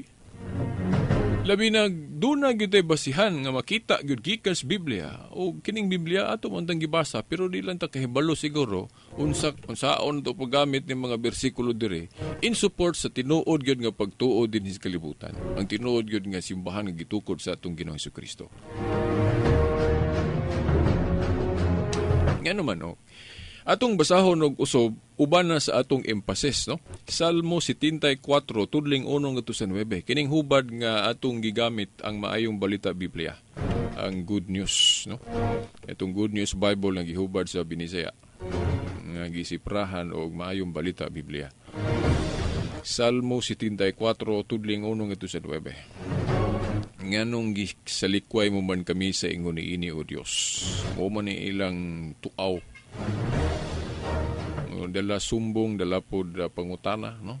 Labi na doon na gyud tay basihan nga makita gyud gikan sa Biblia o kining Biblia ato man tang gibasa pero di lang ta kahibalo siguro unsa unsaon to paggamit ni mga bersikulo diri in support sa tinuod gyud nga pagtuo dinhi sa kalibutan, ang tinuod gyud nga simbahan nga gitukod sa atong Ginoong Hesukristo. Ngano man o atong basahon og usob uban na sa atong emphasis, no? Salmo 74 tudling 1 ngadto sa 9. Kining hubad nga atong gigamit ang maayong balita Biblia, ang good news, no? Itong Good News Bible nga gihubad sa Binisaya nga gisiprahan og maayong balita Biblia. Salmo 74 tudling 1 ngadto sa 9. Nganong gisalikway mo man kami sa ingon niini o Dios? Mo man ni ilang tuaw. Dala sumbong, dala pod pangutana, no?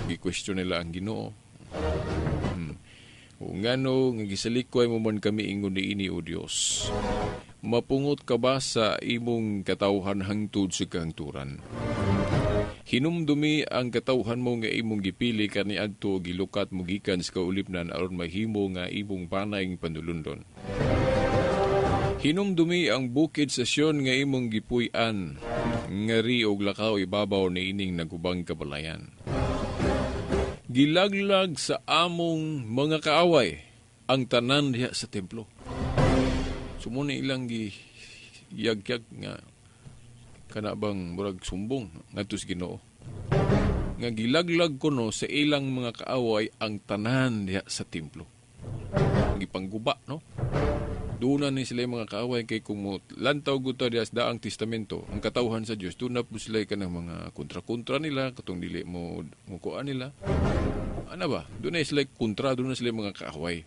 Gi-question nila ang Ginoo. O ngano nga gisalikway mo man kami ingon niini o Dios? Mapungot ka ba sa imong katawhan hangtod sa kahangturan? Hinumdumi ang katawhan mo nga imong gipili kaniadto gilukat mo gikan sa kaulipnan aron mahimo nga imong panayng panulundon. Hinumdumi ang bukid sa Sion nga imong gipuy-an, ngari og lakaw ibabaw ni ining nagubang kabalayan. Gilaglag sa among mga kaaway ang tanan diha sa templo. Sumuna ilang giyagyag nga kana bang murag sumbong ngadto sa Ginoo. Nga gilaglag kuno sa ilang mga kaaway ang tanan diha sa templo. Gipangguba, no? Doon na ni sila yung mga kaaway kay kung lantaw guta diya sa daang testamento, ang katawhan sa Diyos, doon na po sila kanang mga kontra-kontra nila, katong dili mo mukuan nila. Ano ba? Doon na sila kontra, doon na sila mga kaaway.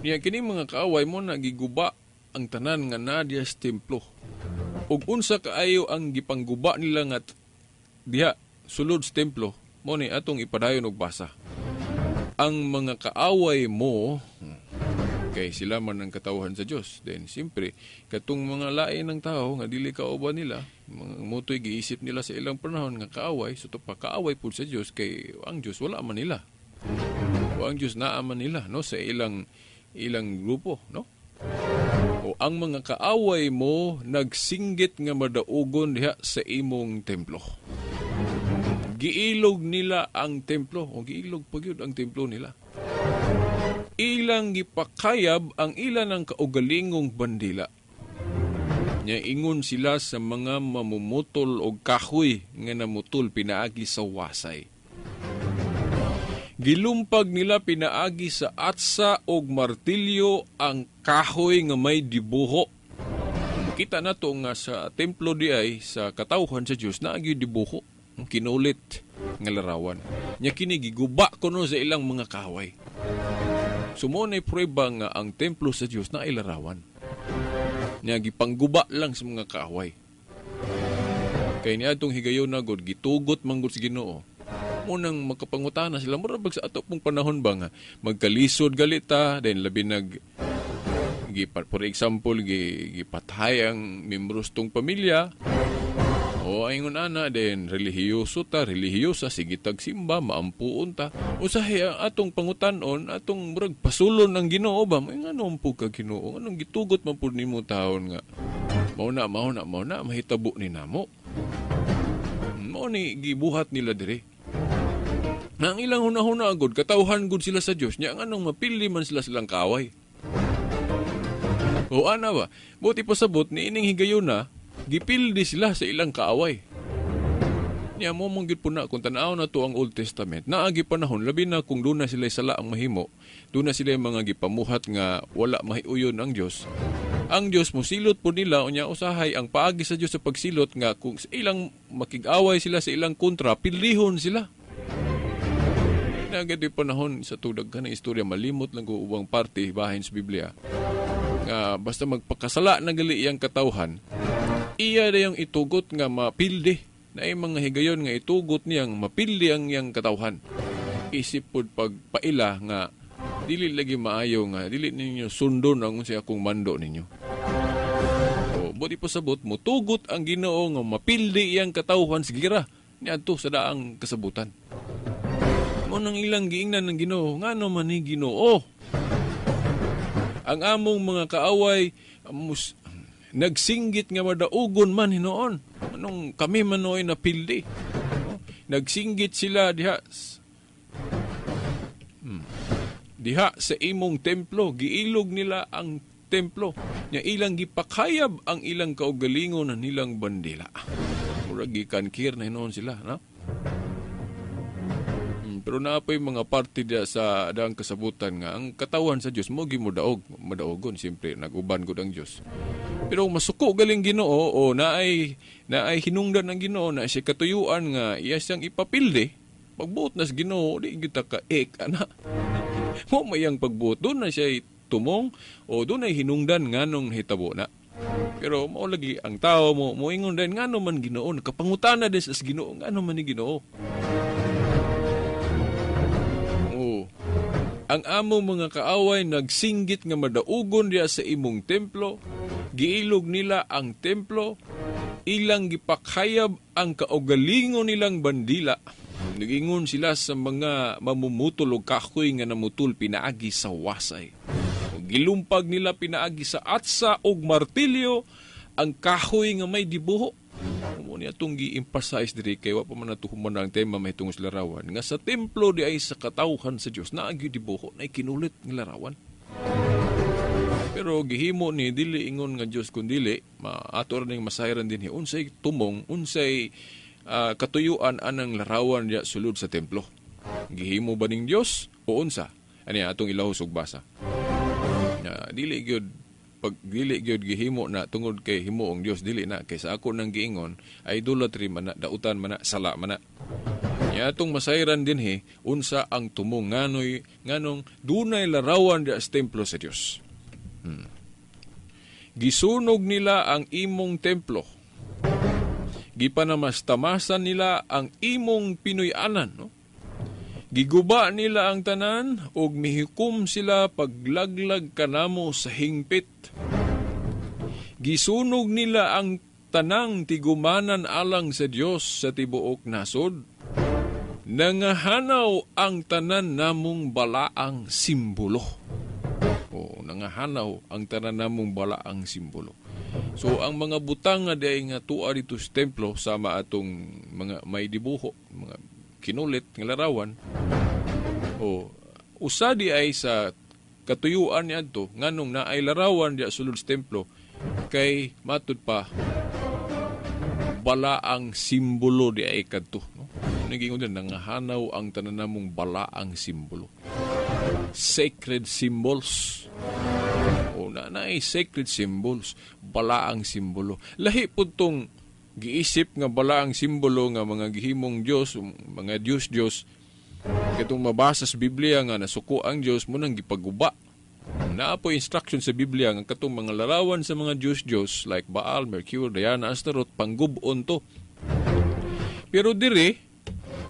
Niya, kini mga kaaway mo nagiguba ang tanan nga na diya sa templo. Ug unsa kaayo ang gipangguba nila nga diha sulod sa templo, mo ni atong ipadayon og basa. Ang mga kaaway mo, kay sila man ang katawhan sa Dios. Then siyempre katong mga lain ng tao nga dili kauban nila, mga mutoy giisip nila sa ilang panahon nga kaaway, so to pa kaaway pud sa Dios kay ang Dios wala man nila. O ang Dios naa man nila, no, sa ilang grupo, no? O ang mga kaaway mo nagsinggit nga madaugon diha sa imong templo. Giilog nila ang templo, o giilog pa gyud ang templo nila. Ilang gipakayab ang ilan ang kaugalingong bandila. Nya ingon sila sa mga mamumutol og kahoy nga namutol pinaagi sa wasay. Gilumpag nila pinaagi sa atsa og martilyo ang kahoy nga may dibuho. Kita nato nga sa templo di ay sa katawhan sa Dios naa gyud dibuho, kinulit nga larawan. Nya kini giguba kuno sa ilang mga kaaway. So mo nay prueba nga ang templo sa Dios na ay larawan. Nya gipangguba lang sa mga kaaway. Kay niadtong higayon na god gitugot man gud sa Ginoo. Munang makapangutana sila mura bag sa ato pong panahon ba nga magkalisod galita then labi nag for example gipatay ang membros tong pamilya. O ingon ana then relihiyoso ta, relihiyosa sige tag simba maampuon ta. Usahay ang atong pangutanon, atong murag pasulon ang Ginoo ba? May ngano po ka Ginoo? Anong gitugot man pud nimo taon nga mao na mahitabo ni namo. Mao ni gibuhat nila diri. Na ang ilang hunahuna gud, katawhan gud sila sa Dios nya nganong mapili man sila silang kaaway. O ana ba? Buti pasabot ni ining higayuna, gipildi sila sa ilang kaaway. Nya mo mong gyud puna kung tan-aw na to ang Old Testament, naagi panahon labi na kung duna sila sala ang mahimo, duna sila mga gipamuhat nga wala mahiuyon ang Dios. Ang Dios mosilot po nila unya usahay ang paagi sa Dios sa pagsilot nga kung sa ilang makig-away sila sa ilang kontra, pilihon sila. Nagato'y panahon sa tudag ka ng istorya, malimot lang ko ubang parte bahin sa Biblia. Nga basta magpakasala na gali iyang katawhan, iya na yung itugot nga mapildi. Na ay mga higayon nga itugot niyang mapildi ang iyang katawhan. Isip pod pagpaila nga dili lagi maayo nga dili ninyo sundon ang unsay akong mando ninyo. O buti pasabot motugot ang Ginoo nga mapildi iyang katawhan sa gira niadto sa daang kasabutan. Mo nang ilang giingnan ng Ginoo, ngano man ni Ginoo? Ang among mga kaaway nagsinggit nga madaugon man hinuon. Anong kami man nooy napildi. Nagsinggit sila diha. Diha sa imong templo, giilog nila ang templo. Nya ilang gipakayab ang ilang kaugalingon na nilang bandila. Murag gikankir na hinuon sila, no? Pero naapay mga parte diya sa daang kasabutan nga ang katawan sa Dios mo gimudaog, madaogon siyempre nag-uban gud ang Dios. Pero masuko galing Ginoo o naay hinungdan ang Ginoo na siya katuyuan nga iya siyang ipapildi, pagbuot na sa Ginoo di gyud ta ka ek ana. Mo mayang pagbuot doon na siya tumong o doon ay hinungdan nganong hitabo na. Pero mao lagi ang tao mo moingon din ngano man Ginoo, nakapangutana din sa Ginoo ngano man ni Ginoo. Ang among mga kaaway nagsinggit nga madaugon diya sa imong templo, giilog nila ang templo, ilang gipakayab ang kaugalingon nilang bandila. Nagingon sila sa mga mamumutol og kahoy nga namutul pinaagi sa wasay. Gilumpag nila pinaagi sa atsa og martilyo ang kahoy nga may dibuho. Muna atong gi-emphasize diri kay wa pa man natuhuman ang tema mahitungod sa larawan nga sa templo di ay sa katawhan sa Dios naa gyud dibuho na kinulit nga larawan. Pero gihimo ni dili ingon nga Dios kun dili maato ra ning masayran dinhi unsay tumong unsay katuyuan anang larawan diya sulod sa templo. Gihimo ba ning Dios o unsa? Ani atong ilahos og basa. Na dili gyud pag dili gyud gihimo na tungod kay himuong Dios dili na kay sa ako nang giingon idolatry man na, dautan man na, sala man na. Nya atong masayran dinhi unsa ang tumong nganoy nganong dunay larawan diya sa templo sa Dios. Gisunog nila ang imong templo. Gipanamastamasan nila ang imong Pinoy-anan, no? Giguba nila ang tanan ug mihukom sila paglaglag kanamo sa hingpit. Gisunog nila ang tanang tigumanan alang sa Dios sa tibuok nasod. Nangahanaw ang tanan namong balaang simbolo. O, nangahanaw ang tanan namong balaang simbolo. So ang mga butang nga diay nga tuwa dito sa templo sama atong mga may dibuho, mga kinulit ng larawan o usa di ay sa katuyuan niadto nganong naay larawan diya sulod sa templo kay matud pa bala ang simbolo di ay kadto, no? Naging din, nangahanaw ang tanan namong balaang simbolo. Sacred symbols. O na naay sacred symbols, balaang simbolo. Lahi pud tong giisip nga balaang simbolo nga mga gihimong Dios, mga Dios-Dios, katong mabasa sa Biblia nga nasuko ang Dios mo nang gipaguba. Naa po instruction sa Biblia nga katong mga larawan sa mga Dios-Dios like Baal, Mercury, Diana, Astaroth, panggub-on to. Pero diri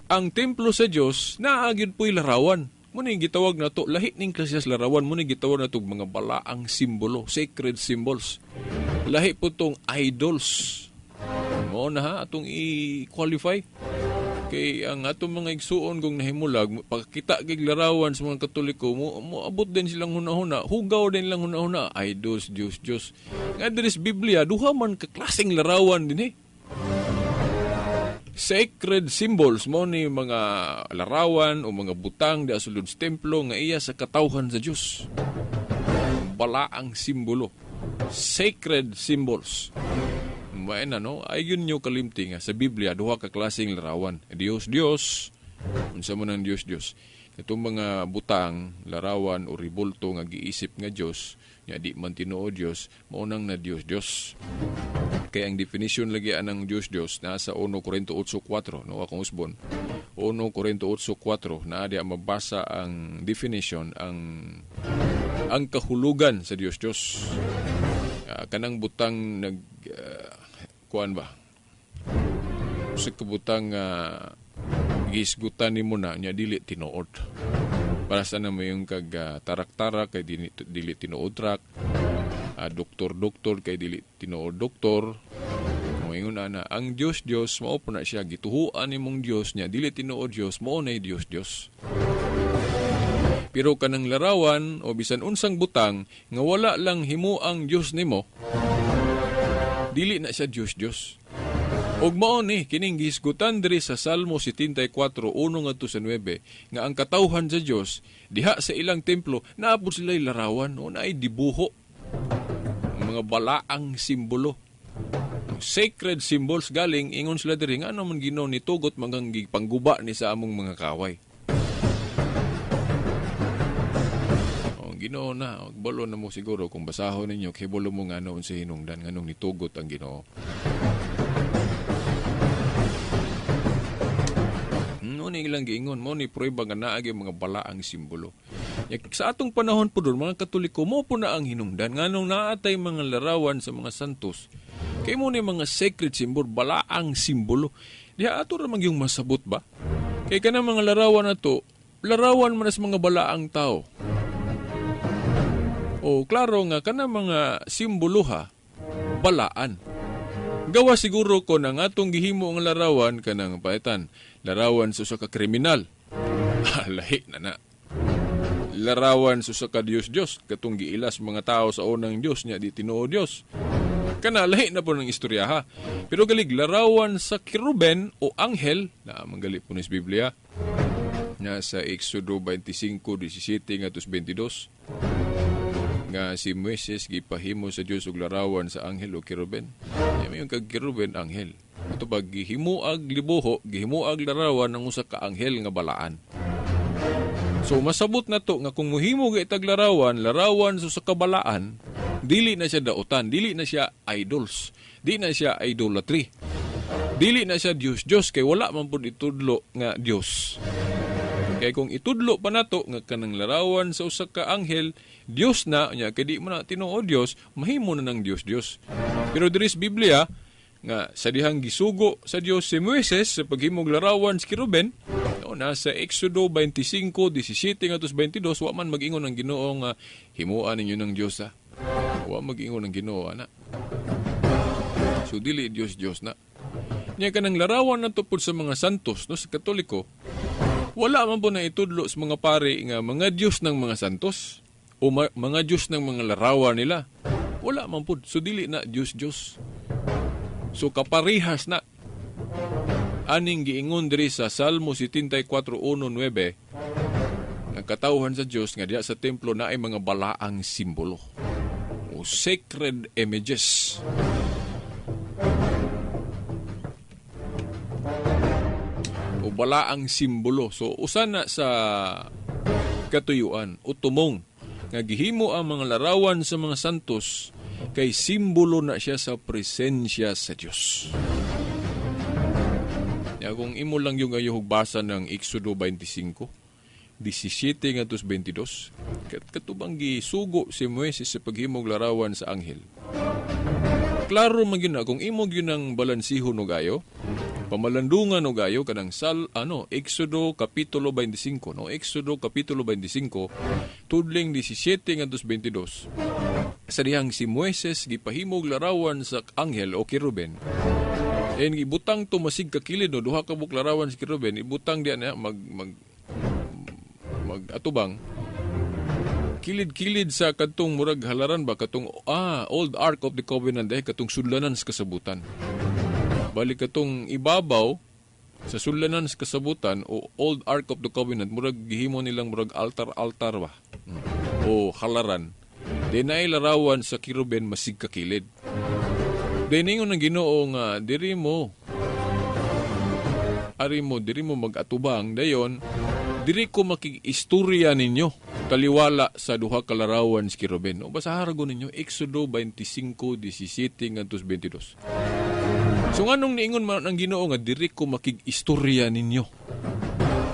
ang templo sa Dios naa gyud po'y larawan. Muna yung gitawag na to, lahi ning klase sa larawan, muna yung gitawag na to mga balaang simbolo, sacred symbols. Lahi po tong idols. Mo na ha, atong i-qualify. Kay ang atong mga igsuon kung nahimulag, pagkita kay larawan sa mga Katoliko, mo abot din silang hunahuna, hugaw din lang hunahuna, idols, Dios, Dios. Nga diri sa Biblia, duha man ka klaseng larawan din eh. Sacred symbols mo ni mga larawan o mga butang di sulod sa templo nga iya sa katawhan sa Dios. Balaang simbolo. Sacred symbols. May na no, ayon nyo kalimti nga sa Biblia duha ka klaseng larawan. Dios Dios, unsa man ang Dios Dios. Itong mga butang, larawan o ribulto nga giisip nga Dios, nga di man tinuod Dios, mao nang na Dios Dios. Kaya ang definition lagi anang Dios Dios nasa 1 Corinto 8:4, no, akong usbon. 1 Corinto 8:4 na di mabasa ang definition, ang kahulugan sa Dios Dios. Kanang butang nag kuan ba? Sa kabutang gisgutan nimo na nya dili tinuod. Para sa na mo yung kag tarak-tarak kay dili tinuod trak. Doktor-doktor kay dili tinuod doktor. Moingon ana ang Dios Dios mao po na siya gituhuan nimong Dios nya dili tinuod Dios mao nay Dios Dios. Pero kanang larawan o bisan unsang butang nga wala lang himuang Dios nimo, dili na siya Dios Dios. Og mao ni kining gihisgutan diri sa Salmo 74:1 ngadto sa 9 nga ang katawhan sa Dios diha sa ilang templo naa pud sila'y larawan o naay dibuho, mga balaang simbolo, sacred symbols. Galing ingon sila diri nga ano man Ginoo nitugot mangang gipangguba ni sa among mga kaway. O Ginoo na, og balo na mo siguro kung basahon ninyo kay balo mo nga ano unsa hinungdan nganong nitugot ang Ginoo. No ni ilang giingon mo ni prueba nga naa gyud mga balaang simbolo. Sa atong panahon po doon, mga Katoliko, mo po na ang hinungdan nganong naatay mga larawan sa mga santos. Kay mo ni mga sacred symbol, balaang simbolo. Diha ato ra man yung masabot ba? Kay kanang mga larawan na to, larawan man sa mga balaang tao. O klaro nga kanang mga simbolo ha, balaan. Gawa siguro ko na nga atong gihimo ang larawan kanang paetan, larawan sa usa ka kriminal. Lahi na na. Larawan sa usa ka Dios-Dios, katong giilas mga tao sa unang Dios nya di tinuod Dios. Kana lahi na po ng istorya ha. Pero galig larawan sa keruben o anghel, na manggali po ni sa Biblia, na sa Exodo 25:17 ngadto 22, nga si Moises gipahimo sa Dios og larawan sa anghel o keruben. Nya mayon kag keruben anghel. Ato ba gihimuag libuho, gihimuag larawan ng usa ka anghel nga balaan. So masabot na to nga kung mohimo ga itag larawan, larawan sa usa ka balaan, dili na siya daotan, dili na siya idols, di na siya idolatry. Dili na siya Dios Dios kay wala man pud itudlo nga Dios. Kay kung itudlo pa nato nga kanang larawan sa usa ka anghel, Dios na nya kay di mo na tinuod Dios, mahimo na ng Dios Dios. Pero diri sa Biblia nga sa dihang gisugo sa Dios si Moises sa paghimog larawan sa keruben, no, nasa Exodo 25:17 ngadto 22, wa man mag-ingon ang Ginoo nga himuan ninyo ng Dios ha. Wa mag-ingon ang Ginoo ana. So dili Dios Dios na. Nya kanang larawan nato pud sa mga santos no sa Katoliko, wala man po na itudlo sa mga pare nga mga Diyos ng mga santos o mga Diyos ng mga larawan nila. Wala man po. So dili na Diyos Diyos. So kaparehas na. Aning giingon diri sa Salmo 74:1-9 nga katawhan sa Diyos nga diya sa templo na ay mga balaang simbolo o sacred images. O balaang simbolo. So usa na sa katuyuan o tumong nga gihimo ang mga larawan sa mga santos kay simbolo na siya sa presensya sa Dios. Ya, kung imo lang yung ayo basa ng Exodo 25, 17 ngadto 22, katubang gisugo si Moises sa paghimog larawan sa anghel. Klaro man gyud na kung imo gyud ang balansihon og ayo, pamalandungan og ayo kanang sal ano Exodo kapitulo 25, no, Exodo kapitulo 25 tudling 17 ngadto 22. Sa dihang si Moises gipahimog larawan sa anghel o keruben. En gibutang to masig kakilid, no, duha ka buok larawan si keruben, ibutang diyan na mag mag mag atubang kilid-kilid sa katong murag halaran ba, katong old Ark of the Covenant, eh katong sudlanan sa kasabutan. Balik katong ibabaw sa sudlanan sa kasabutan o old Ark of the Covenant, murag gihimo nilang murag altar-altar ba o halaran. Di naay larawan sa keruben masig kakilid. Di ningon ang Ginoo nga diri mo ari mo diri mo mag-atubang, dayon diri ko makig-istorya ninyo taliwala sa duha ka larawan sa keruben. O basahan ko ninyo Exodo 25:17 ngadto 22. So nganong niingon man ang Ginoo nga diri ko makig-istorya ninyo?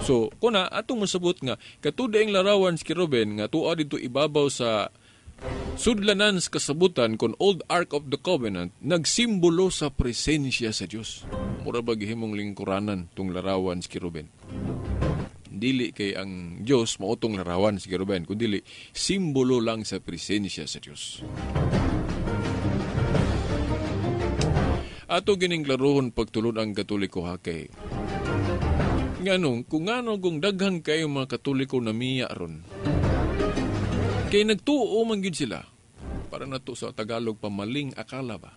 So kuna atong masabot nga katudaing larawan sa keruben nga tuwa dito ibabaw sa sudlanan sa kasabutan kon old Ark of the Covenant nagsimbolo sa presensya sa Dios. Mura ba gihimong lingkuranan tung larawan sa keruben? Dili kay ang Dios mao tong larawan sa keruben, kundi simbolo lang sa presensya sa Dios. Ato gining klarohon pagtulon ang Katoliko ha kay nganong kung ngano kung daghan kayo mga Katoliko na miya ron. Kay nagtuo man gyud sila. Para nato sa Tagalog pamaling akala ba.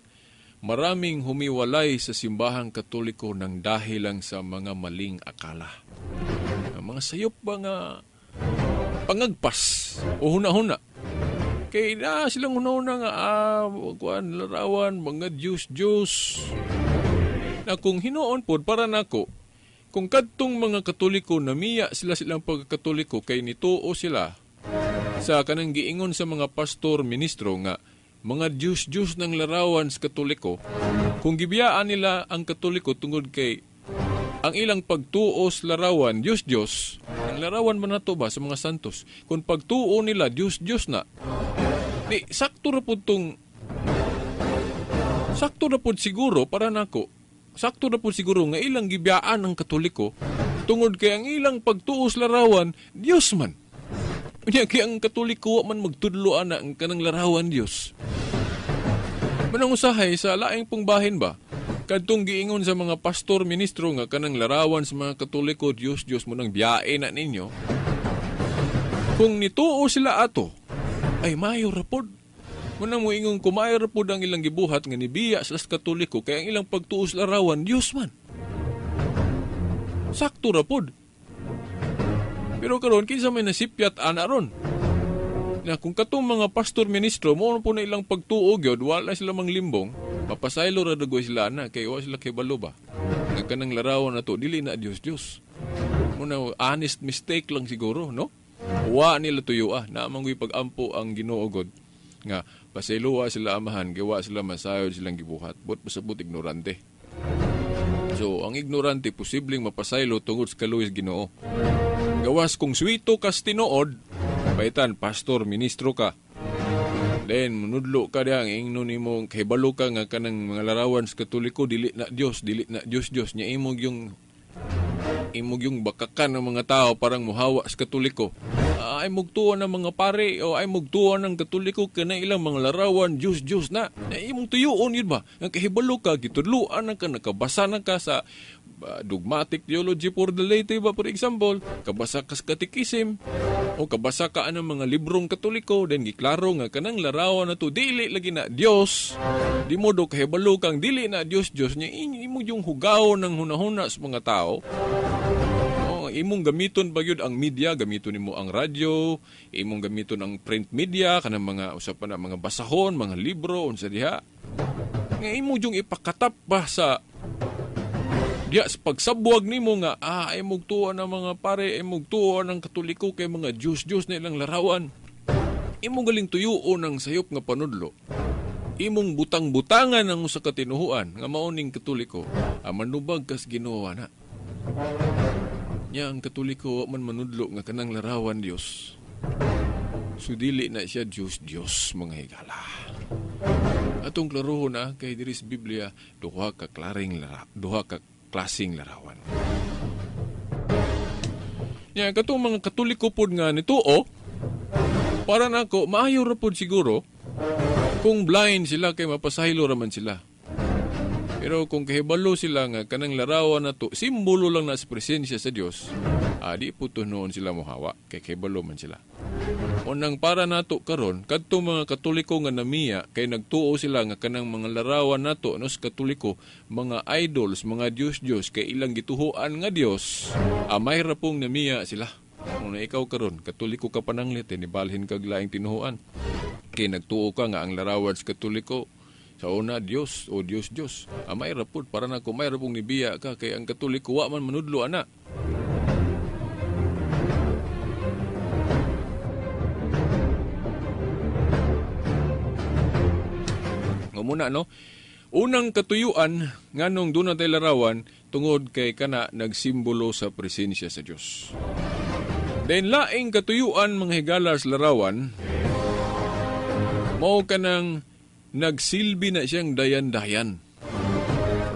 Maraming humiwalay sa simbahang Katoliko nang dahil lang sa mga maling akala. Ang mga sayop ba nga pangagpas o huna-huna. Kay na silang huna-huna nga kuan larawan mga Diyos-Diyos. Na kung hinuon pod para nako, kung kadtong mga Katoliko namiya sila silang pagkatoliko kay nituo sila sa kanang giingon sa mga pastor ministro nga mga Diyos-Diyos ng larawan sa Katoliko, kung gibiyaan nila ang Katoliko tungod kay ang ilang pagtuo sa larawan Diyos-Diyos, ang larawan man nato ba sa mga santos, kung pagtuo nila Diyos-Diyos na, di sakto ra pud tong sakto ra pud siguro para nako, sakto ra pud siguro nga ilang gibiyaan ang Katoliko tungod kay ang ilang pagtuo sa larawan Diyos man. Unya kay ang Katoliko man magtudlo ana ang kanang larawan Dios. Manang usahay sa laing pong bahin ba? Kadtong giingon sa mga pastor ministro nga kanang larawan sa mga Katoliko Dios Dios mo nang biyae na ninyo. Kung nituo sila ato, ay mayo ra pod. Munang moingon ko mayo ra pod ang ilang gibuhat nga nibiya sila sa Katoliko kay ang ilang pagtuo sa larawan Dios man. Sakto ra pod. Pero karon kinsa may nasipyat ana ron. Na kung katong mga pastor ministro mo po na ilang pagtuo gyud, wala sila manglimbong, mapasaylo ra dagoy sila ana kay wa sila kay balo ba. Nga kanang larawan nato dili na Dios Dios. Muna honest mistake lang siguro, no? Wa nila tuyo na manggoy pag-ampo ang Ginoo god nga pasayloa sila amahan kay wa sila masayod silang gibuhat. But pasabot ignorante. So ang ignorante posibleng mapasaylo tungod sa kaluoy sa Ginoo. Gawas kung suwito kas tinuod, paitan pastor ministro ka. Then munudlo ka dihang ingno nimo kahibalo ka nga kanang mga larawan sa Katoliko dili na Dios, dili na Dios Dios nya imong yung bakakan ng mga tao parang muhawa sa Katoliko. Ay mugtuo ng mga pare o ay mugtuo ng Katoliko kana ilang mga larawan Dios Dios na. Na imong tuyuon yun ba? Ang kahibalo ka gitudloan na ka, nakabasa na ka sa dogmatic theology for the laity ba, for example, kabasa ka sa katekisim o kabasa ka anang mga librong Katoliko, then giklaro nga kanang larawan na to dili lagi na Dios. Di mo do kahibalo kang dili na Dios Dios nya imo yung hugaw ng hunahuna sa mga tao. O, imong gamiton ba gyud ang media, gamiton nimo ang radyo, imong gamiton ang print media kanang mga usapan na mga basahon, mga libro unsa diha. Nga imo yung ipakatap ba sa Diya sa pagsabwag nimo nga ay mugtuo ang mga pare, ay mugtuo ang Katoliko kay mga Diyos-Diyos na ilang larawan. Imong galing tuyuon ang sayop nga panudlo. Imong butang-butangan ang usa ka tinuhuan nga mao ning Katoliko, manubag kas Ginoo na. Nya ang Katoliko wa man manudlo nga kanang larawan Dios. So dili na siya Dios Dios mga higala. Atong klarohon na kay diri sa Biblia duha ka klaseng larawan. Nya katong mga Katoliko pod nga nituo, para nako maayo ra pod siguro kung blind sila kay mapasaylo ra man sila. Pero kung kahibalo sila nga kanang larawan nato simbolo lang na sa presensya sa Dios, di po noon sila mohawa kay kahibalo man sila. Unang para nato karon kadto mga Katoliko nga namiya kay nagtuo sila nga kanang mga larawan nato no sa Katoliko, mga idols, mga Dios-Dios kay ilang gituhoan nga Dios, may ra pong namiya sila. Kung na ikaw karon Katoliko ka pananglit, nibalhin kag laing tinuhoan. Kay nagtuo ka nga ang larawan sa Katoliko sa una Dios o Dios Dios. May ra pud para nako may ra pong nibiya ka kay ang Katoliko wa man manudlo ana. Muna no, unang katuyuan nganong doon natay larawan tungod kay kana nagsimbolo sa presensya sa Dios. Then laing katuyuan mga higala sa larawan mao kanang nagsilbi na siyang dayan-dayan.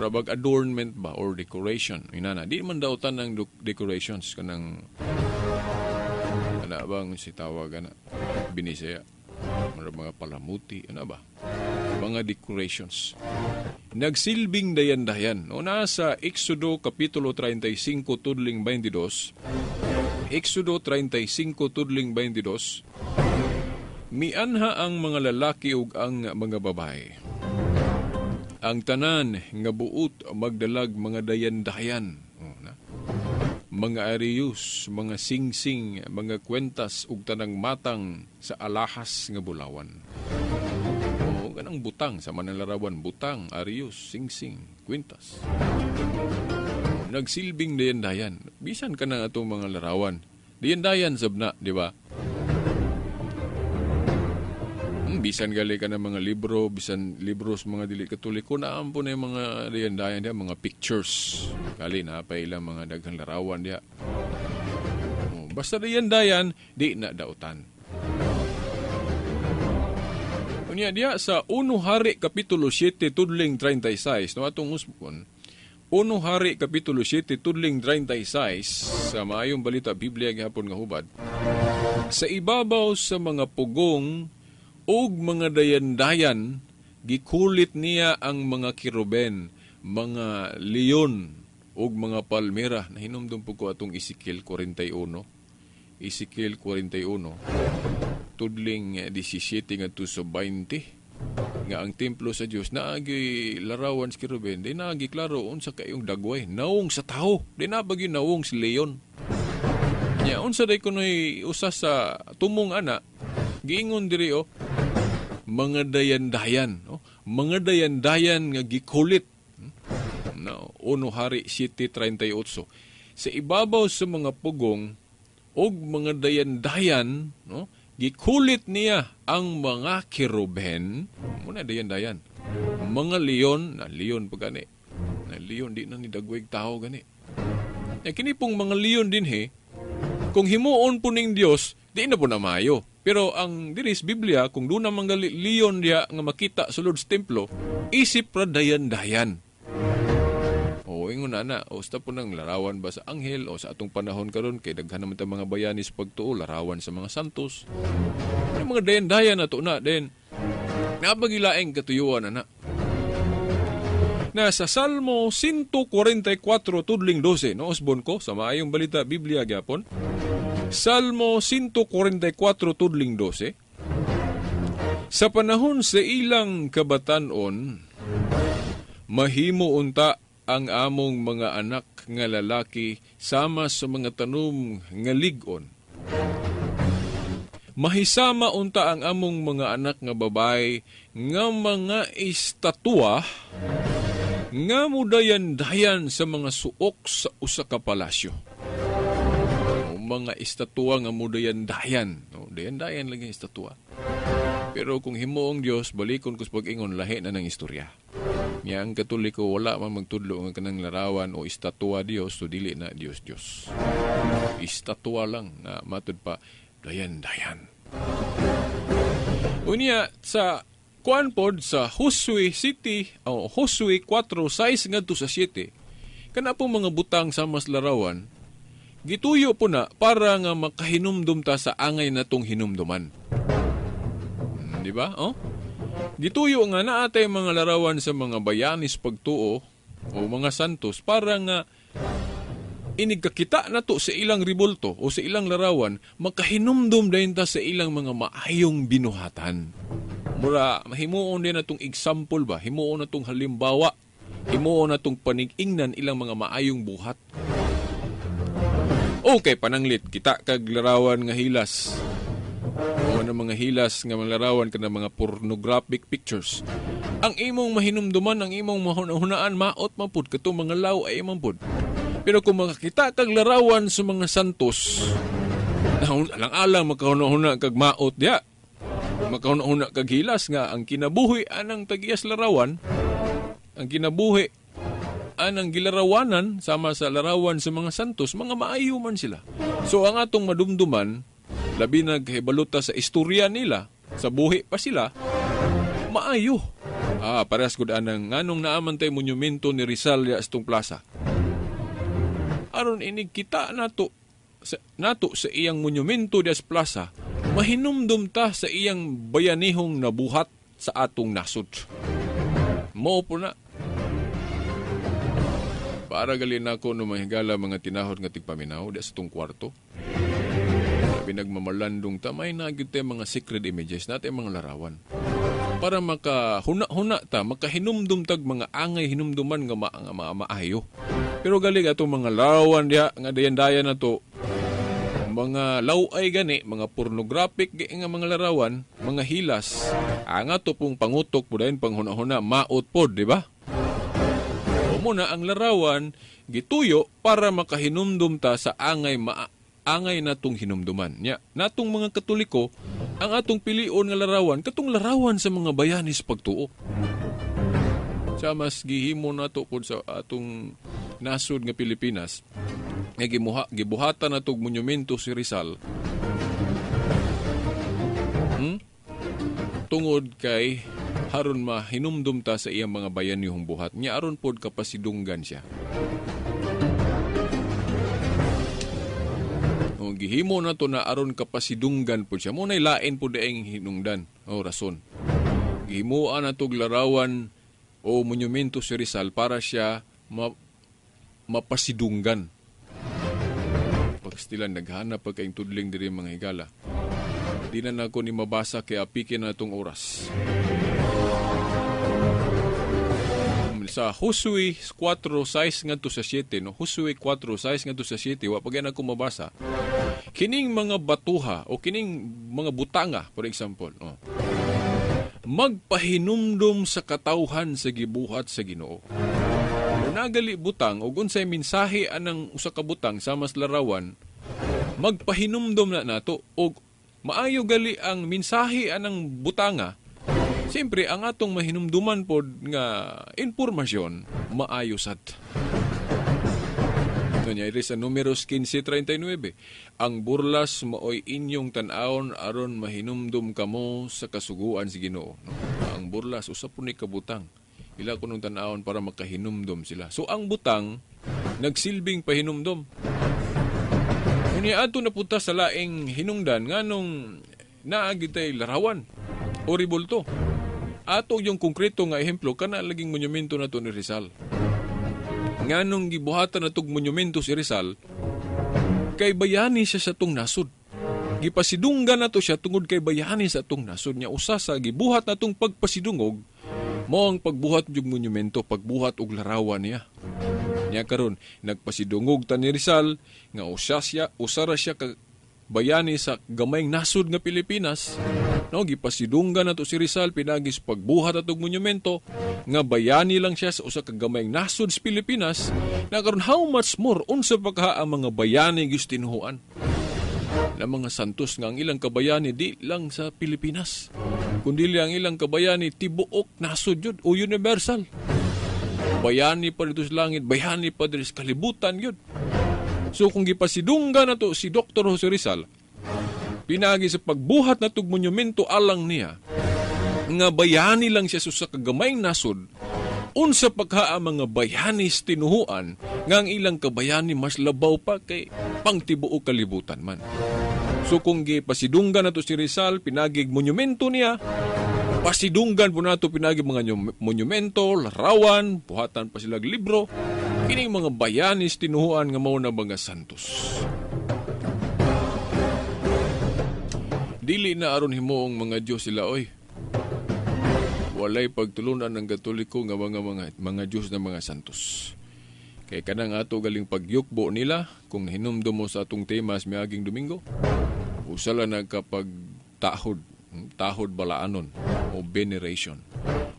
Rabag adornment ba or decoration. Inana, di man dautan ng decorations kanang ana bang si tawag ana binisaya. Mga palamuti, ano ba? Mga decorations. Nagsilbing dayan-dayan. O nasa Exodo Kapitulo 35 tudling 22. Exodo 35 tudling 22. Mianha ang mga lalaki ug ang mga babae. Ang tanan nga buot magdalag mga dayan-dayan. O, na? Mga arius, mga singsing, mga kwentas ug tanang matang sa alahas nga bulawan. O ganang butang sa manalarawan, butang, arius, singsing, kwentas. Nagsilbing dayan-dayan. Bisan ka na atong mga larawan. Dayan-dayan sabna, di ba? Bisan gali ka ng mga libro, bisan libros mga dili Katoliko, naampo na yung mga dayan-dayan diya, mga pictures. Kali na pa ilang mga daghang larawan diya. Oh, basta dayan-dayan, di na dautan. Unya diya sa 1 Hari Kapitulo 7 tudling 36, no atong usbon. 1 Hari Kapitulo 7 tudling 36 sa Maayong Balita Biblia gihapon nga hubad. Sa ibabaw sa mga pugong og mga dayan-dayan, gikulit niya ang mga kiruben, mga leon, og mga palmera. Nahinumdum po ko atong Ezekiel 41. Ezekiel 41, tudling 17 ngadto sa 20, nga ang templo sa Dios naagi larawan sa kiruben, di naagi klaro unsa kayong dagway, naong sa tawo, di nabagi naong si leon. Nya unsa day kunoy usa sa tumong ana, giingon diri oh, mga dayan-dayan, oh, mga dayan-dayan nga gikulit. No, 1 Hari 7:38. Sa ibabaw sa mga pugong og mga dayan-dayan, no, gikulit niya ang mga kiruben, muna dayan-dayan. Mga leon, na leon pa gani. Na leon di na ni dagweg tao gani. Ya kini pong mga leon dinhi, kung himuon po ning Dios, di na po na maayo. Pero ang diris Biblia, kung doon naman gali leon diya nga makita sulod sa templo, isip ra dayan-dayan. O ingon na na, o sa po ng larawan ba sa anghel o sa atong panahon karon kay daghan naman ta mga bayani sa pagtuo, larawan sa mga santos. Yung mga dayan-dayan na to na din. Nabagilaeng katuyuan na na. Na sa Salmo 144 tudling 12, no osbon ko sa Maayong Balita Biblia gyapon. Salmo 144 tudling 12. Sa panahon sa ilang kabatanon, mahimo unta ang among mga anak nga lalaki sama sa mga tanom nga lig-on. Mahisama unta ang among mga anak nga babae nga mga estatwa Nga mudayan-dayan sa mga suok sa usa ka palasyo. O mga estatwa nga mudayan-dayan. No, dayan-dayan lang ang estatwa. Pero kung himuong Dios, balikon ko sa pag-ingon, lahi na ng istorya. Nya ang Katoliko wala man magtudlo nga kanang larawan o estatwa Dios, so dili na Dios Dios. Estatwa lang na matud pa dayan-dayan. Unya sa kuan pod sa Josue City o Josue 4:6 ngadto sa 7, kana pong mga butang sa mas larawan gituyo po na para nga makahinumdum ta sa angay natong hinumduman. Di ba? Oh? Gituyo nga naatay mga larawan sa mga bayanis pagtuo o mga santos para nga inigkakita nato sa ilang ribulto o sa ilang larawan, makahinumdum din ta sa ilang mga maayong binuhatan. Mura, himuon din natong example ba? Himuon natong halimbawa. Himuon natong panig-ingnan ilang mga maayong buhat. Okay, pananglit, kita kag larawan nga hilas. O ng mga hilas nga mga larawan kana mga pornographic pictures. Ang imong mahinumduman, ang imong mahuna-hunaan, maot man pud katong mga law ay imong pud. Pero kung makakita kag larawan sa mga santos, alang-alang makahuna-huna kag maot diya. Makahuna-huna kag hilas nga ang kinabuhi anang tagiyas larawan, ang kinabuhi anang gilarawanan sama sa larawan sa mga santos, mga maayo man sila. So ang atong madumduman, labi naghibaluta sa istorya nila, sa buhi pa sila, maayo. Ah, parehas gud anang nganong naaman tay monumento ni Rizal ya sa plaza. Aron inig kita nato sa iyang monumento diya sa plaza, mahinumdum ta sa iyang bayanihong nabuhat sa atong nasod. Mao po na. Para gali nako no mahigala mga tinahod nga tigpaminaw diya sa tong kwarto. Pinagmamalandong ta, may nagyud tayo mga sacred images natin, mga larawan. Para makahuna-huna ta, makahinumdum tag mga angay hinumduman nga maayo. Pero gali atong mga larawan diha nga dayan-dayan na to, mga laway gani, mga pornographic nga mga larawan, mga hilas, ang ato pong pangutok po dayon panghuna-huna, maot pod, di ba? O muna ang larawan gituyo para makahinumdum ta sa angay angay natong hinumduman. Nya, natong mga Katoliko, ang atong pilion nga larawan, katong larawan sa mga bayanis pagtuo. Sa mas gihimo nato pod sa atong nasod nga Pilipinas, nga gibuhatan natog monumento si Rizal. Tungod kay haron mahinumdum ta sa iyang mga bayanihong buhat. Nya aron pod kapasidunggan siya. O, gihimo na to na aron kapasidunggan po siya. Muna'y lain po daing hinungdan. O, rason. Gihimuan na tog larawan o monumento si Rizal para siya mapasidunggan. Pagstilan, naghanap pa kayong tudling diri mga higala. Di na nako ni mabasa kaya apikin na itong oras. Sa Josue 4:6 ngadto sa 7, no? Josue 4:6 ngadto sa 7, wa pa gyud ako mabasa. Kining mga batuha o kining mga butanga, for example, oh, magpahinumdum sa katawhan sa gibuhat sa Ginoo. Kung nagali butang o unsay mensahe anang usa ka butang sa mas larawan, magpahinumdum na nato og maayo gali ang mensahe anang butanga. Siyempre, ang atong mahinumduman pod nga impormasyon, maayo sad. Ito niya, iri sa Numeros 15:39. Ang burlas maoy inyong tan-awon aron mahinumdum kamo sa kasuguan si Ginoo. No? Ang burlas, usa po ni kabutang. Ila kunong tan-awon para makahinumdum sila. So, ang butang, nagsilbing pahinumdum. Unya ato napunta sa laing hinungdan nganong naa gyud tay larawan o ribulto. Ato yung konkreto nga ehemplo kana laging monumento nato ni Rizal. Nganong gibuhatan natog monumento si Rizal kay bayani siya sa atong nasod. Gipasidunggan nato siya tungod kay bayani sa atong nasod niya. Usa sa gibuhat natong pagpasidungog mao ang pagbuhat og monumento, pagbuhat og larawan niya. Niya karon nagpasidungog ta ni Rizal nga usa siya, usa ra siya ka Bayani sa gamayng nasod nga Pilipinas, no, gipasidunggan nato si Rizal pinagi sa pagbuhat atog monumento nga bayani lang siya sa usa ka gamayng nasod sa Pilipinas. Na karon how much more unsa pa kaha ang mga bayani gistinuhan na mga santos nga ang ilang kabayani di lang sa Pilipinas, kundi ang ilang kabayani tibuok nasod yun o universal. Bayani pa dito sa langit, bayani pa dito sa kalibutan yun. So kung gipasidunggan nato si Dr. Jose Rizal pinagi sa pagbuhat natog monumento alang niya nga bayani lang siya sa kagamayng nasod, unsa pagha ang mga bayani sa tinuhuan nga ang ilang kabayani mas labaw pa kay pangtibuok kalibutan man. So kung gipasidunggan nato si Rizal pinagig monumento niya, pasidunggan po nato pinagi mga monumento, larawan, buhatan pa silag libro, kining mga bayani sa tinuhuan nga mao na mga santos. Dili na aron himuong mga Dios sila oy. Walay pagtulunan ng Katoliko nga mga Dios na mga santos. Kay kanang ato galing pagyukbo nila kung hinumdum mo sa atong tema sa miaging Domingo, usa lang nagkapagtahod, tahod balaanon o veneration.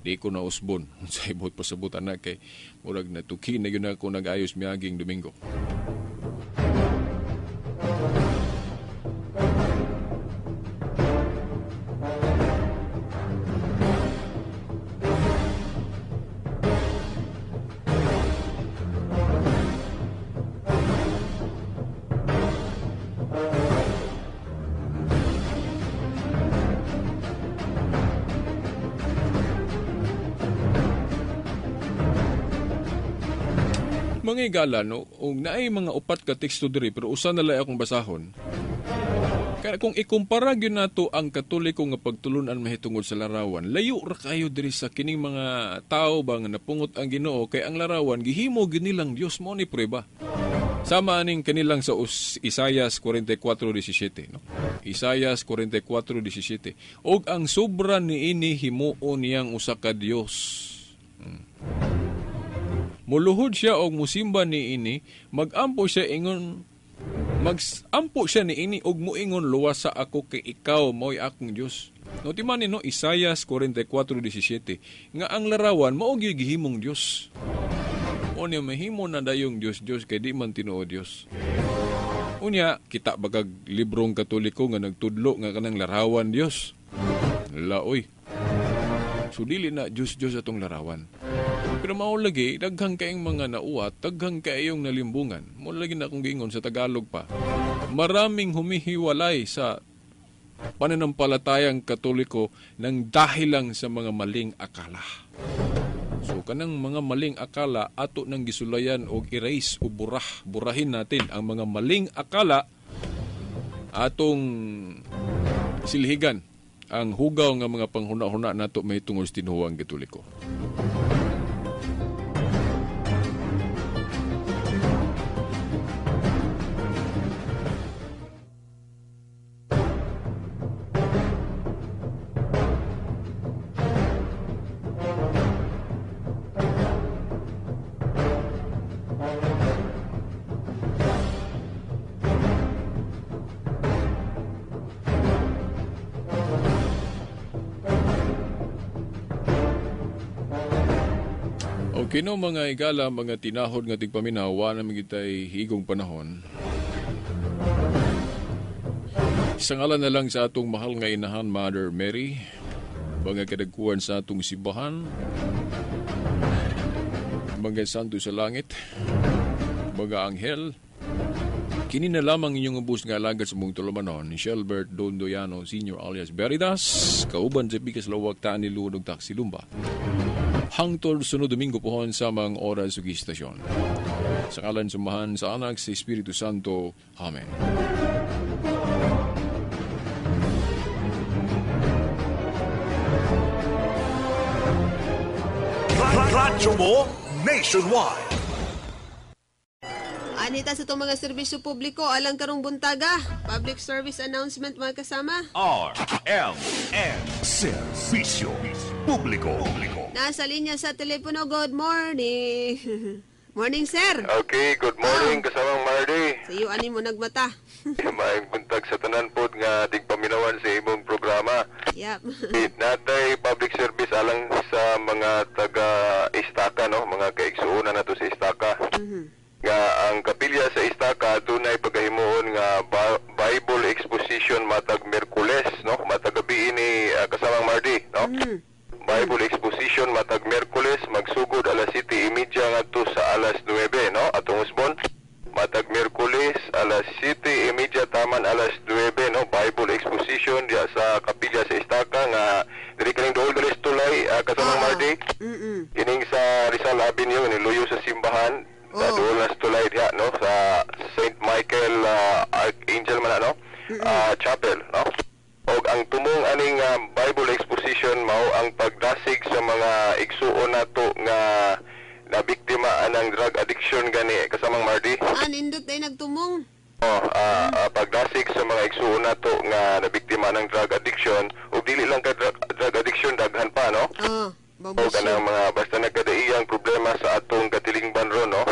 Di ko na usbon sa ibot pasabutan na kay murag natuki na yun ako nag-ayos miaging Domingo. Mga igala, no, og naay mga upat ka teksto diri pero usa na lay akong basahon. Kaya kung ikumpara gyud nato ang Katoliko nga pagtulunan mahitungod sa larawan, layo ra kayo diri sa kining mga tawo ba nga napungot ang Ginoo kay ang larawan gihimo gyud nilang Dios mo ni prueba. Sama aning kanilang sa Isayas 44:17, no? Isayas 44:17. Og ang sobra niini himuon niyang usa ka Dios. Muluhod siya og musimba niini, magampo siya ingon, magampo siya niini og muingon luwas sa ako kay ikaw mao'y akong Dios. No timan ni no Isayas 44:17 nga ang larawan mao gyud gihimong Dios. Unya mahimo na dayong Dios Dios kay di man tinuod Dios. Unya kita bagag librong Katoliko nga nagtudlo nga kanang larawan Dios. Laoy. So dili na Dios Dios atong larawan. Pero mao lagi daghang kaayong mga nauwat, daghang kaayong nalimbungan. Mao lagi na akong giingon sa Tagalog pa. Maraming humihiwalay sa pananampalatayang Katoliko nang dahil lang sa mga maling akala. So kanang mga maling akala ato nang gisulayan og erase o burah, burahin natin ang mga maling akala atong silhigan ang hugaw nga mga panghuna-huna nato mahitungod sa tinuohang Katoliko. Kino mga igala, mga tinahod nga tigpaminaw, wa na magitay higong panahon. Sa ngalan na lang sa atong mahal nga inahan, Mother Mary, mga kadagkuan sa atong simbahan, mga santo sa langit, mga anghel, kini na lamang inyong ubos nga alagad sa mong tulumanon, ni Shelbert Dondoyano Sr. alias Veritas, kauban sa Bikas Lawak, Taan ni Lunog Taxilumba. Hangtod sunod Domingo pohon sa mga oras ug istasyon. Sa ngalan sa Amahan, sa Anak, sa Espiritu Santo. Amen. Radyo mo nationwide. Anita sa itong mga serbisyo publiko alang karong buntaga. Public service announcement mga kasama. R M N. Serbisyo publiko. Nasa linya sa telepono, good morning. Morning, sir. Okay, good morning kasamang Mardy. Sa iyo ani mo nagmata. Maayong buntag sa tanan pod nga digpaminawan sa imong programa. Yep. Natay public service alang sa mga taga Istaka, no, mga kaigsuonan nato sa Istaka. Nga ang kapilya sa Istaka dunay pagahimuon nga Bible exposition matag Miyerkules, no, matag gabi ini, kasamang Mardy, no. Bible exposition matag Miyerkules, magsugod alas 7:30 ngadto sa alas 9, no, atong usbon. Matag Miyerkules alas 7:30 taman alas 9, no, Bible exposition diya sa kapilya sa Istaka nga diri kaning duol galis tulay, kasamang Mardy. Kining sa Rizal Avenue niluyo sa simbahan. Sa duol na sa tulay diha, no, sa Saint Michael Archangel man, no, Chapel, no. Og ang tumong aning Bible exposition mao ang pagdasig sa mga igsuon nato nga nabiktima anang drug addiction gani, kasamang Mardy. Ah, nindot ay nagtumong. Oh, pagdasig sa mga igsuon nato nga nabiktima ng drug addiction ug dili lang ka drug addiction, daghan pa, no. Oh, O babusyo. kanang mga basta nagkadaiyang problema sa atong katilingban ron, no.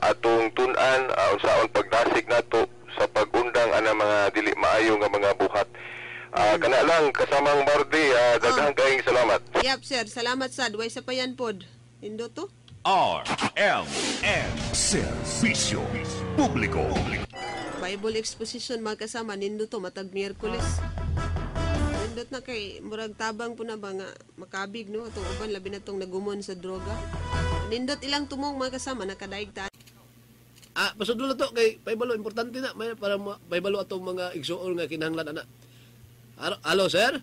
Atong tun-an unsaon pagdasig nato sa pagundang anang mga dili maayo nga mga buhat. Kana lang, kasamang Mardy, daghang kaayong salamat. Yep, sir. Salamat sad. Way sa payan pod. Nindot to. R M N. Serbisyo Publiko. Bible exposition mga kasama, nindot to matag Miyerkules. Nindot na kay murag tabang po na ba nga makabig, no, atong uban labi na tong nagumon sa droga. Nindot ilang tumong mga kasama, nakadaig ta. Ah, pasudlo na to kay paibalo importante na may para paibalo atong mga igsuon nga kinahanglan ana. Halo, sir?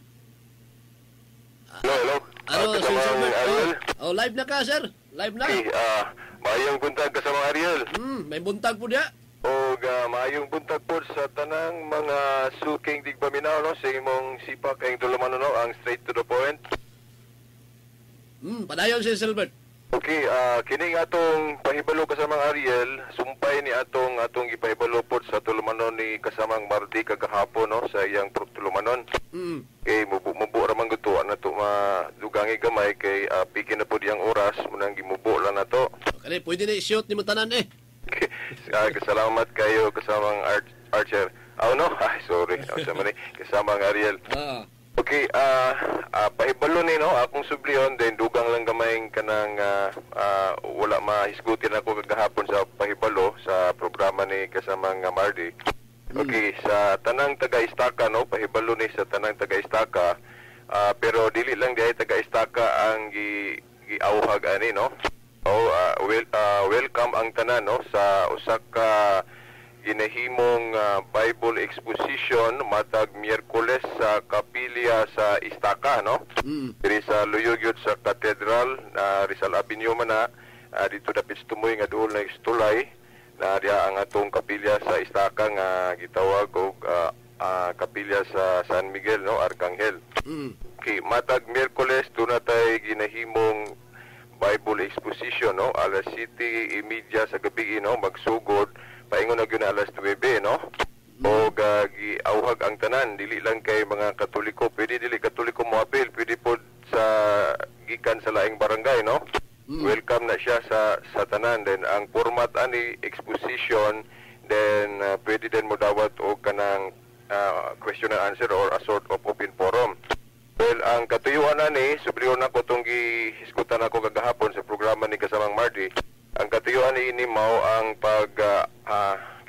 Hello, hello. Halo, sir Kasamang Silbert. Ariel. Oh, live na ka, sir. Live na. Okay, maayong buntag, kasamang Ariel. May buntag po diya. Og maayong buntag po sa tanang mga suking digpaminaw, no, sa imong sipak kayong tulumanon, no, ang straight to the point. Padayon, Sir Silbert. Okay, kining atong pahibalo, kasamang Ariel, sumpay ni atong atong gipahibalo pod sa tulumanon ni kasamang Mardy kagahapon, no, sa iyang tulumanon. Kay mubo ra man gud to, ana to madugangi gamay kay piki na pod iyang oras, munang gimubo lang nato. Okay, pwede na i-shoot ni mo tanan eh. Salamat kayo kasamang Archer. Oh no, ay sorry, sa mani kasamang Ariel. Okay, pahibalo ni, no, akong sublion then dugang lang gamay kanang wala mahisgutin ako kagahapon sa pahibalo sa programa ni kasamang Mardy. Okay, sa tanang taga-Istaka, no, pahibalo ni sa tanang taga-Istaka, pero dili lang diay taga-Istaka ang giauhag ani, no. Oh, welcome ang tanan, no, sa usa ka ginahimong Bible exposition matag Miyerkules sa kapilya sa Istaka, no. Diri sa luyog yun sa Cathedral na Rizal Avenue man na, dito dapit sa tumoy nga duol na istulay na diha ang atong kapilya sa Istaka nga gitawag og kapilya sa San Miguel, no, Arcangel. Okay, matag Miyerkules doon na tay ginahimong Bible exposition, no, alas 7:30 sa gabi, no, magsugod paingon na gyud na alas 9, no. Og giauhag ang tanan, dili lang kay mga Katoliko, pwede dili Katoliko moapil, pwede pod sa gikan sa laing barangay, no. Welcome na siya sa tanan. Then ang format ani exposition, then pwede din mo dawat og kanang question and answer or a sort of open forum. Well, ang katuyuan ani, subliyon nako tong gihisgutan ako kagahapon sa programa ni kasamang Mardy. Ang katuyuan ni ini mao ang pag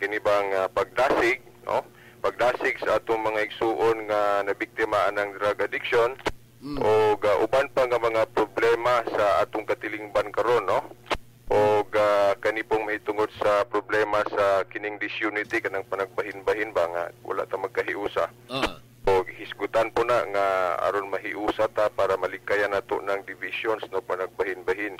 kinibang pagdasig, no? Pagdasig sa atong mga igsuon nga nabiktima anang drug addiction o uban pa nga mga problema sa atong katilingban karon, no? O kanipong mahitungod sa problema sa kining disunity kanang panagbahin-bahin ba nga wala ta magkahiusa. O hisgutan po na nga aron mahiusa ta para malikayan nato ng divisions, no, panagbahin-bahin.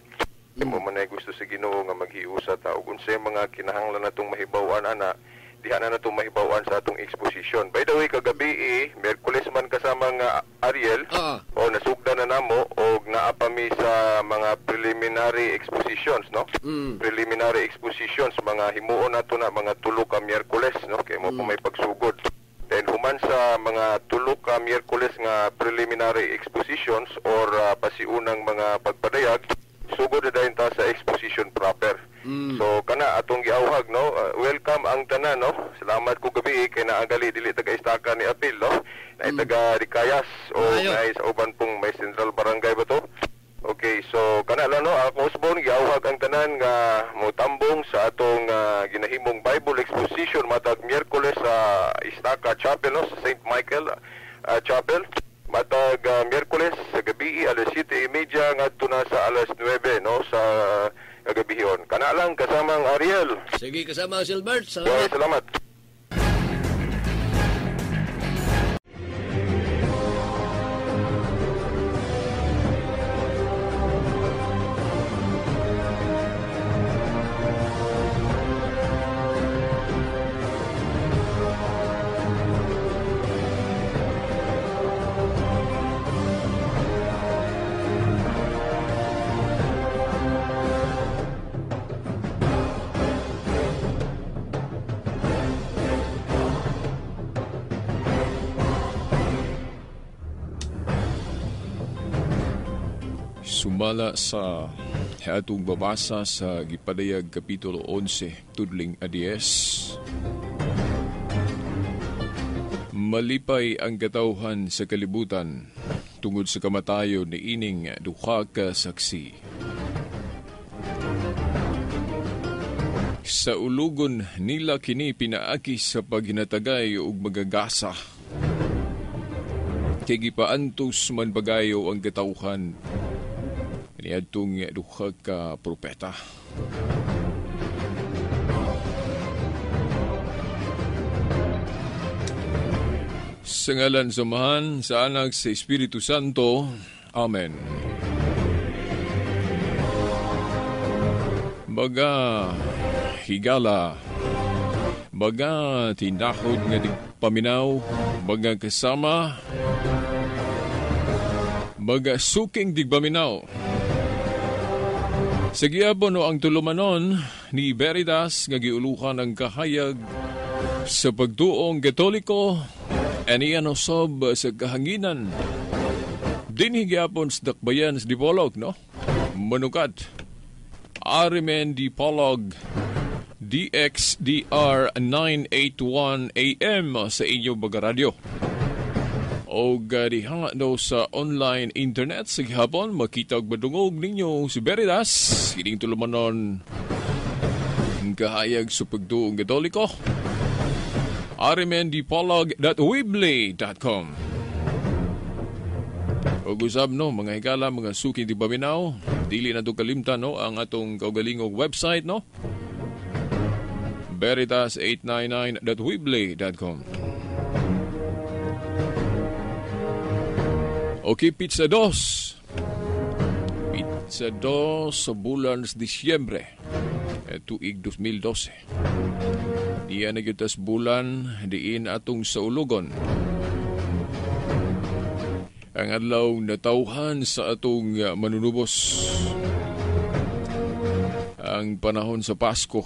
Mo man ay gusto sa Ginoo nga maghiusa ta ug unsay mga kinahanglan natong mahibaw-an ana, diha na natong mahibaw-an sa atong exposition. By the way, kagabi Miyerkules man kasama nga Ariel, o nasugda na namo og naa pa mi sa mga preliminary expositions, no. Preliminary expositions mga himuon nato na mga tulo ka Miyerkules, no, kay mo pa may pagsugod. Then human sa mga tulo ka Miyerkules nga preliminary expositions or pasiunang mga pagpadayag, sugod na dayon ta sa exposition proper. atong giawhag, no? Welcome ang tanan, no? Salamat ko gabi kay naagali dili taga Istaka ni Apil, no? Naay taga Ricayas o naay sa uban pong may Central Barangay ba to? Okay, so kana lang, no, ako usbon giawhag ang tanan nga motambong sa atong ginahimong Bible exposition matag Miyerkules sa Istaka Chapel, no, sa St. Michael Chapel. Matag Miyerkules sa gabi alas 7:30 ngadto na sa alas 9, no, sa gabihon. Kana lang kasamang Ariel. Sige, kasama Silbert. Salamat. Okay, salamat. Sumala sa atong babasa sa Gipadayag Kapitulo 11, tudling a-10. Malipay ang katawhan sa kalibutan tungod sa kamatayon ni ining duha ka saksi. Sa ulugon nila kini pinaaki sa paghinatagay ug magagasa. Kay gipaantos man bagayo ang katawhan niadtong duha ka propeta. Sa ngalan sa Amahan, sa Anak, sa Espiritu Santo. Amen. Baga higala, baga tinahod nga digpaminaw, baga kasama, baga suking digpaminaw. Sa gihapon no ang tulumanon ni Veritas nga giuluhan ang kahayag sa pagtuong Katoliko aniya nosob sa kahanginan. Dinhi gihapon sa dakbayan sa Dipolog, no? Manukat. Arimen Dipolog DXDR 981 AM sa inyong baga radyo. O diha no sa online internet sa gihapon makita og madungog ninyo si Veritas kining tulumanon ang kahayag sa pagtuong Katoliko. arimendipolog.weebly.com. Og usab no mga higala, mga suki di paminaw, dili na to kalimtan no ang atong kaugalingong website, no, veritas899.weebly.com. Okay, Pizza Dos. Pizza Dos sa bulan sa Disyembre, tuig 2012. Diyan na gyud bulan diin atong sa ulugon. Ang adlaw natawhan sa atong manunubos. Ang panahon sa Pasko.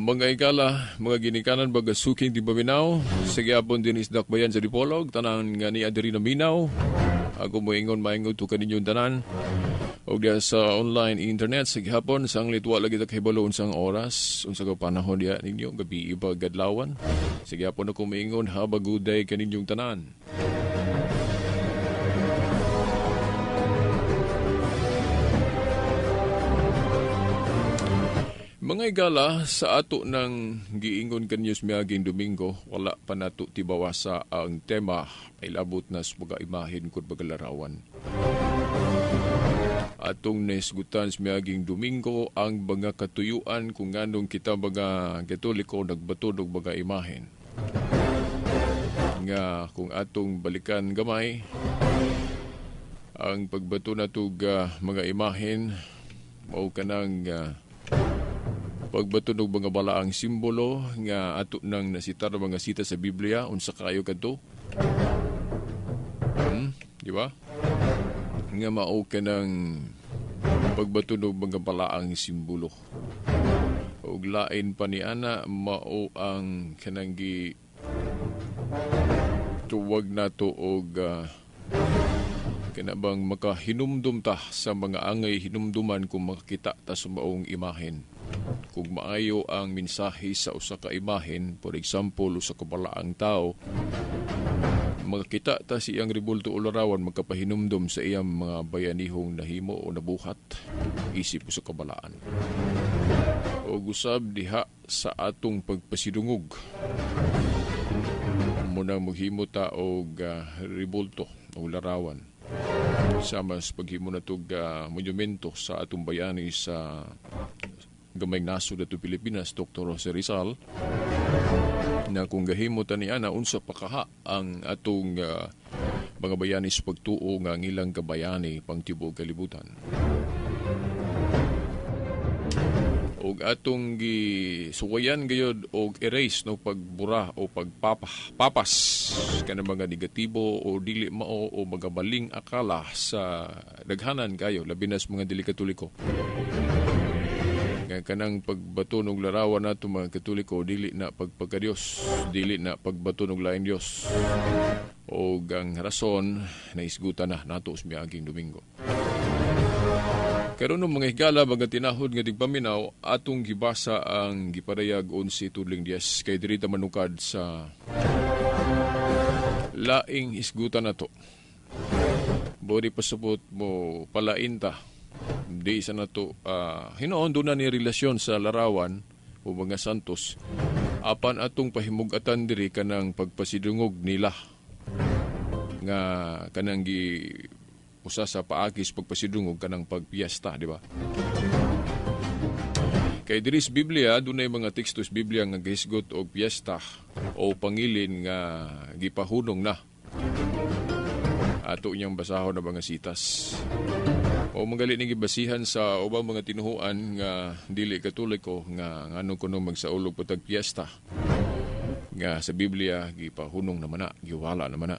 Mga igala, mga ginikanan, baga suking di paminaw, sige apon din isdakbayan sa Dipolog, tanan nga niya diri na minaw. Ako moingon, maingon to kaninyong tanan. O diya sa online internet, sige hapon, sanglit wala kita kahibalo unsang oras, unsa ka panahon diya ninyo, gabi iba gadlawan. Sige hapon ako moingon, have a good day kaninyong tanan. Mga igala, sa ato ng giingon kanyo sa miaging Domingo, wala pa nato tibawasa ang tema, ay labot na sa mga imahin kung bagalarawan. Atong naisgutan sa miaging Domingo ang mga katuyuan kung nganong kita mga Katoliko nagbatod og mga imahin. Nga kung atong balikan gamay, ang pagbato natog mga imahin, mao kanang pagbato og mga balaang simbolo nga ato nang nasitar mga sita sa Biblia, unsa kayo kadto? Di ba? Nga mao kanang pagbato og mga balaang simbolo. Ug lain pa ni ana mao ang kanang gi tuwag nato og Kinabang makahinumdum ta sa mga angay hinumduman kung makakita ta sa maong imahen. Kung maayo ang mensahe sa usa ka imahen, for example, usa ka balaang tao, makakita ta sa iyang rebulto o larawan, magkapahinumdum sa iyang mga bayanihong nahimo o nabuhat, isip usa ka balaan. O gusab diha sa atong pagpasidungog, munang maghimo ta og rebulto o larawan. Sama sa paghimo na tog monumento sa atong bayani sa gamay nasod ato Pilipinas, Dr. Jose Rizal, na kung gahimo ta niya na unsa pa kaha ang atong mga bayani sa pagtuo nga ang ilang kabayani pang tibuok kalibutan. Og atong gisuwayan gayod og erase, no, pagbura o pagpapas kanang mga negatibo o dili mao o mga maling akala sa daghanan kayo, labi na sa mga dili Katoliko. Nga kanang pagbato og larawan nato mga Katoliko, dili na pagpagka-Dios, dili na pagbato og laing Dios. Og ang rason naisgutan na nato sa miaging Domingo. Karon ng mga higala, mga tinahod nga tigpaminaw, atong gibasa ang gipadayag 11:10 kay diri ta manukad sa laing isgutan nato. Bori pasabot mo palain ta. Di sa nato hinuon doon na ni relasyon sa larawan o mga santos. Apan atong pahimugatan diri kanang pagpasidungog nila nga kanang gi usa sa paagis pagpasidungog kanang pagpiyesta, di ba? Kay diri sa Biblia, dunay mga teksto sa Biblia nga gihisgot og piyesta o pangilin nga gipahunong na. Ato niyang basahon na mga sitas. O magali ning gibasihan sa ubang mga tinuhuan nga dili Katoliko nga ngano kuno magsaulog patag piyesta. Nga sa Biblia gipahunong naman na, giwala naman na.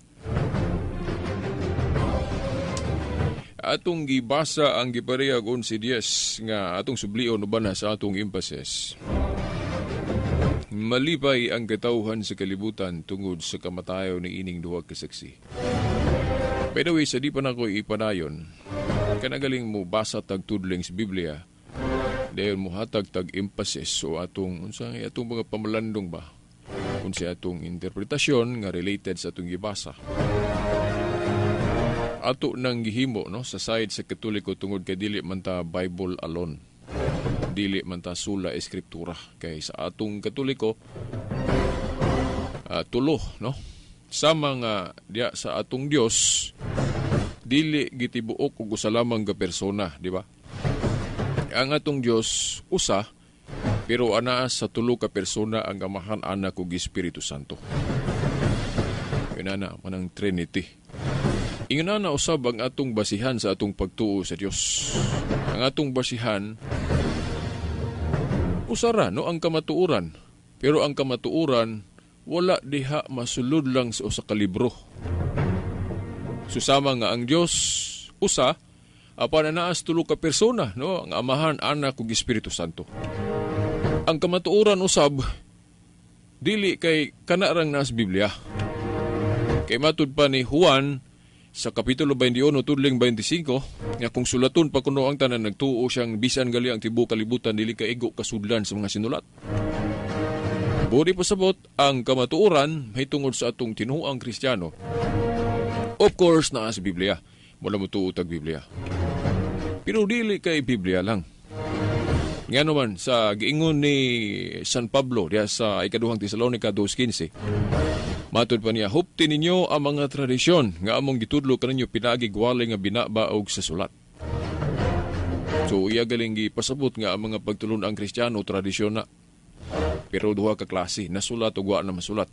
Atong gibasa ang giparehag 11:10 nga atong sublion uban na sa atong emphasis. Malipay ang katawhan sa kalibutan tungod sa kamatayon ni ining duha ka saksi. By the way, sa di pa nako ipanayon, kanagaling mo basa tag tudling sa Biblia, dayon mo hatag tag emphasis o atong unsa atong mga pamalandong ba, unsa atong interpretasyon nga related sa atong gibasa. Ato nang gihimo, no, sa side sa Katoliko tungod kay dili man ta Bible alone. Dili man ta sola escritura kay sa atong Katoliko tulo, no. Sama nga diya sa atong Dios dili gitibuok og usa lamang ka persona, di ba? Ang atong Dios usa, pero anaa sa tulo ka persona ang Amahan, Anak ug Espiritu Santo. Inana manang Trinity. Ingana na usab ang atong basihan sa atong pagtuo sa Dios. Ang atong basihan usara, no, ang kamatuoran. Pero ang kamatuoran wala diha masulod lang sa usa ka libro. Susama nga ang Dios usa, apan anaas tulo ka persona, no, ang Amahan, Anak ug Espiritu Santo. Ang kamatuoran usab dili kay kanarang naas Biblia. Kay matud pa ni Juan sa Kapitulo 21, tudling 25, nga kung sulaton pa kuno ang tanan, nagtuo siyang bisan gali ang tibuok kalibutan, dili kaigo kasudlan sa mga sinulat. Buri pasabot, ang kamatuoran mahitungod sa atong tinuoang Kristiyano. Of course, naa sa Biblia. Wala mo tuo tag Biblia. Pero dili kay Biblia lang. Nga naman, sa giingon ni San Pablo, diya sa ikaduhang Tesalonica 2:15, matud pa niya, hupti ninyo ang mga tradisyon nga among gitudlo kaninyo pinaagi gwali nga binabaog sa sulat. So iya galing gipasabot nga ang mga pagtulon-ang Kristiyano tradisyon na. Pero duha ka klase, nasulat o wa na masulat.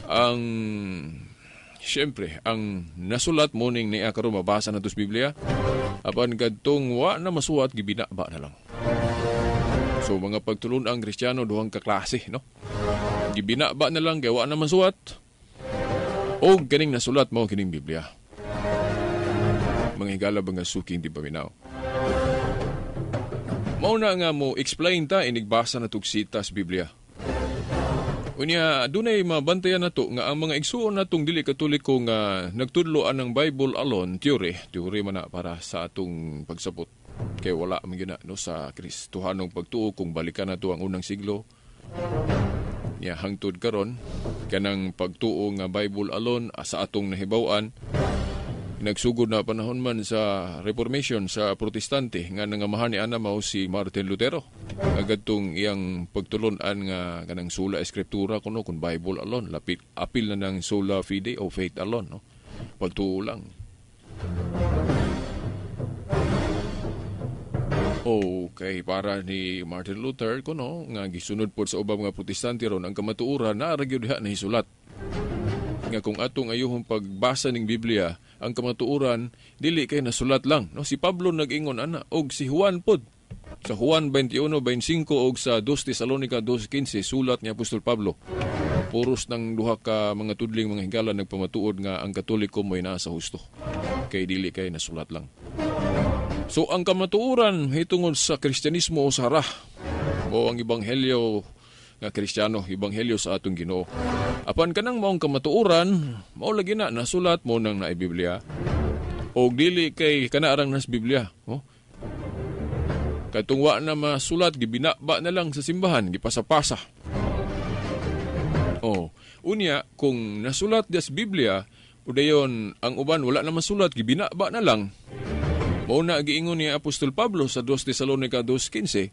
Ang siyempre, ang nasulat mo ning niya karon mabasa na to sa Biblia, apan kadtong wa na masuwat gibinaba na lang. So mga pagtulon-ang Kristiyano duhang ka klase, no? Gibinaba na lang kay wa na masuwat. O ganing nasulat mo kining Biblia. Mga higala ba nga suking di paminaw? Mao na nga mo explain ta inigbasa na tug sita sa Biblia. Unya dunay mabantayan nato nga ang mga igsuon natong dili Katoliko nga nagtudlo anang Bible alone theory, theory man na para sa atong pagsabot. Kay wala man gyud na, no, sa Kristohanong pagtuo kung balikan nato ang unang siglo. Nya hangtod karon kanang pagtuo nga Bible alone sa atong nahibaw-an, nagsugod na panahon man sa Reformation sa Protestante nga nangamahan ni ana mao si Martin Lutero. Agadtong iyang pagtulon-an nga kanang sola scriptura kuno, kun Bible alone, lapit apil na ng sola fide o faith alone, no, pagtuo lang. Okay, para ni Martin Luther kuno nga gisunod pod sa ubang mga Protestante ron, ang kamatuoran naa ra gyud diha nahisulat nga kung atong ayuhong pagbasa ning Biblia, ang kamatuoran dili kay nasulat lang, no? Si Pablo nag-ingon ana og si Juan pod sa Juan 21:25 og sa 2 Tesalonica 2:15, sulat ni Apostol Pablo. Puros ng duha ka mga tudling, mga higala, nagpamatuod nga ang Katoliko mo'y naa sa husto kay dili kay nasulat lang. So ang kamatuoran hitungod sa Kristyanismo usara o ang ebanghelyo nga Kristiyano, ebanghelyo sa atong Ginoo. Apan kanang maong kamatuoran, mao lagi na nasulat mo nang naay Biblia. Og dili kay kanaarang nas Biblia, oh. Katong wa na masulat, gibinaba na lang sa simbahan, gipasapasa. Oh, unya kung nasulat des Biblia, udayon ang uban wala na masulat, gibinaba na lang. Mao na giingon ni Apostol Pablo sa 2 Tesalonica 2:15.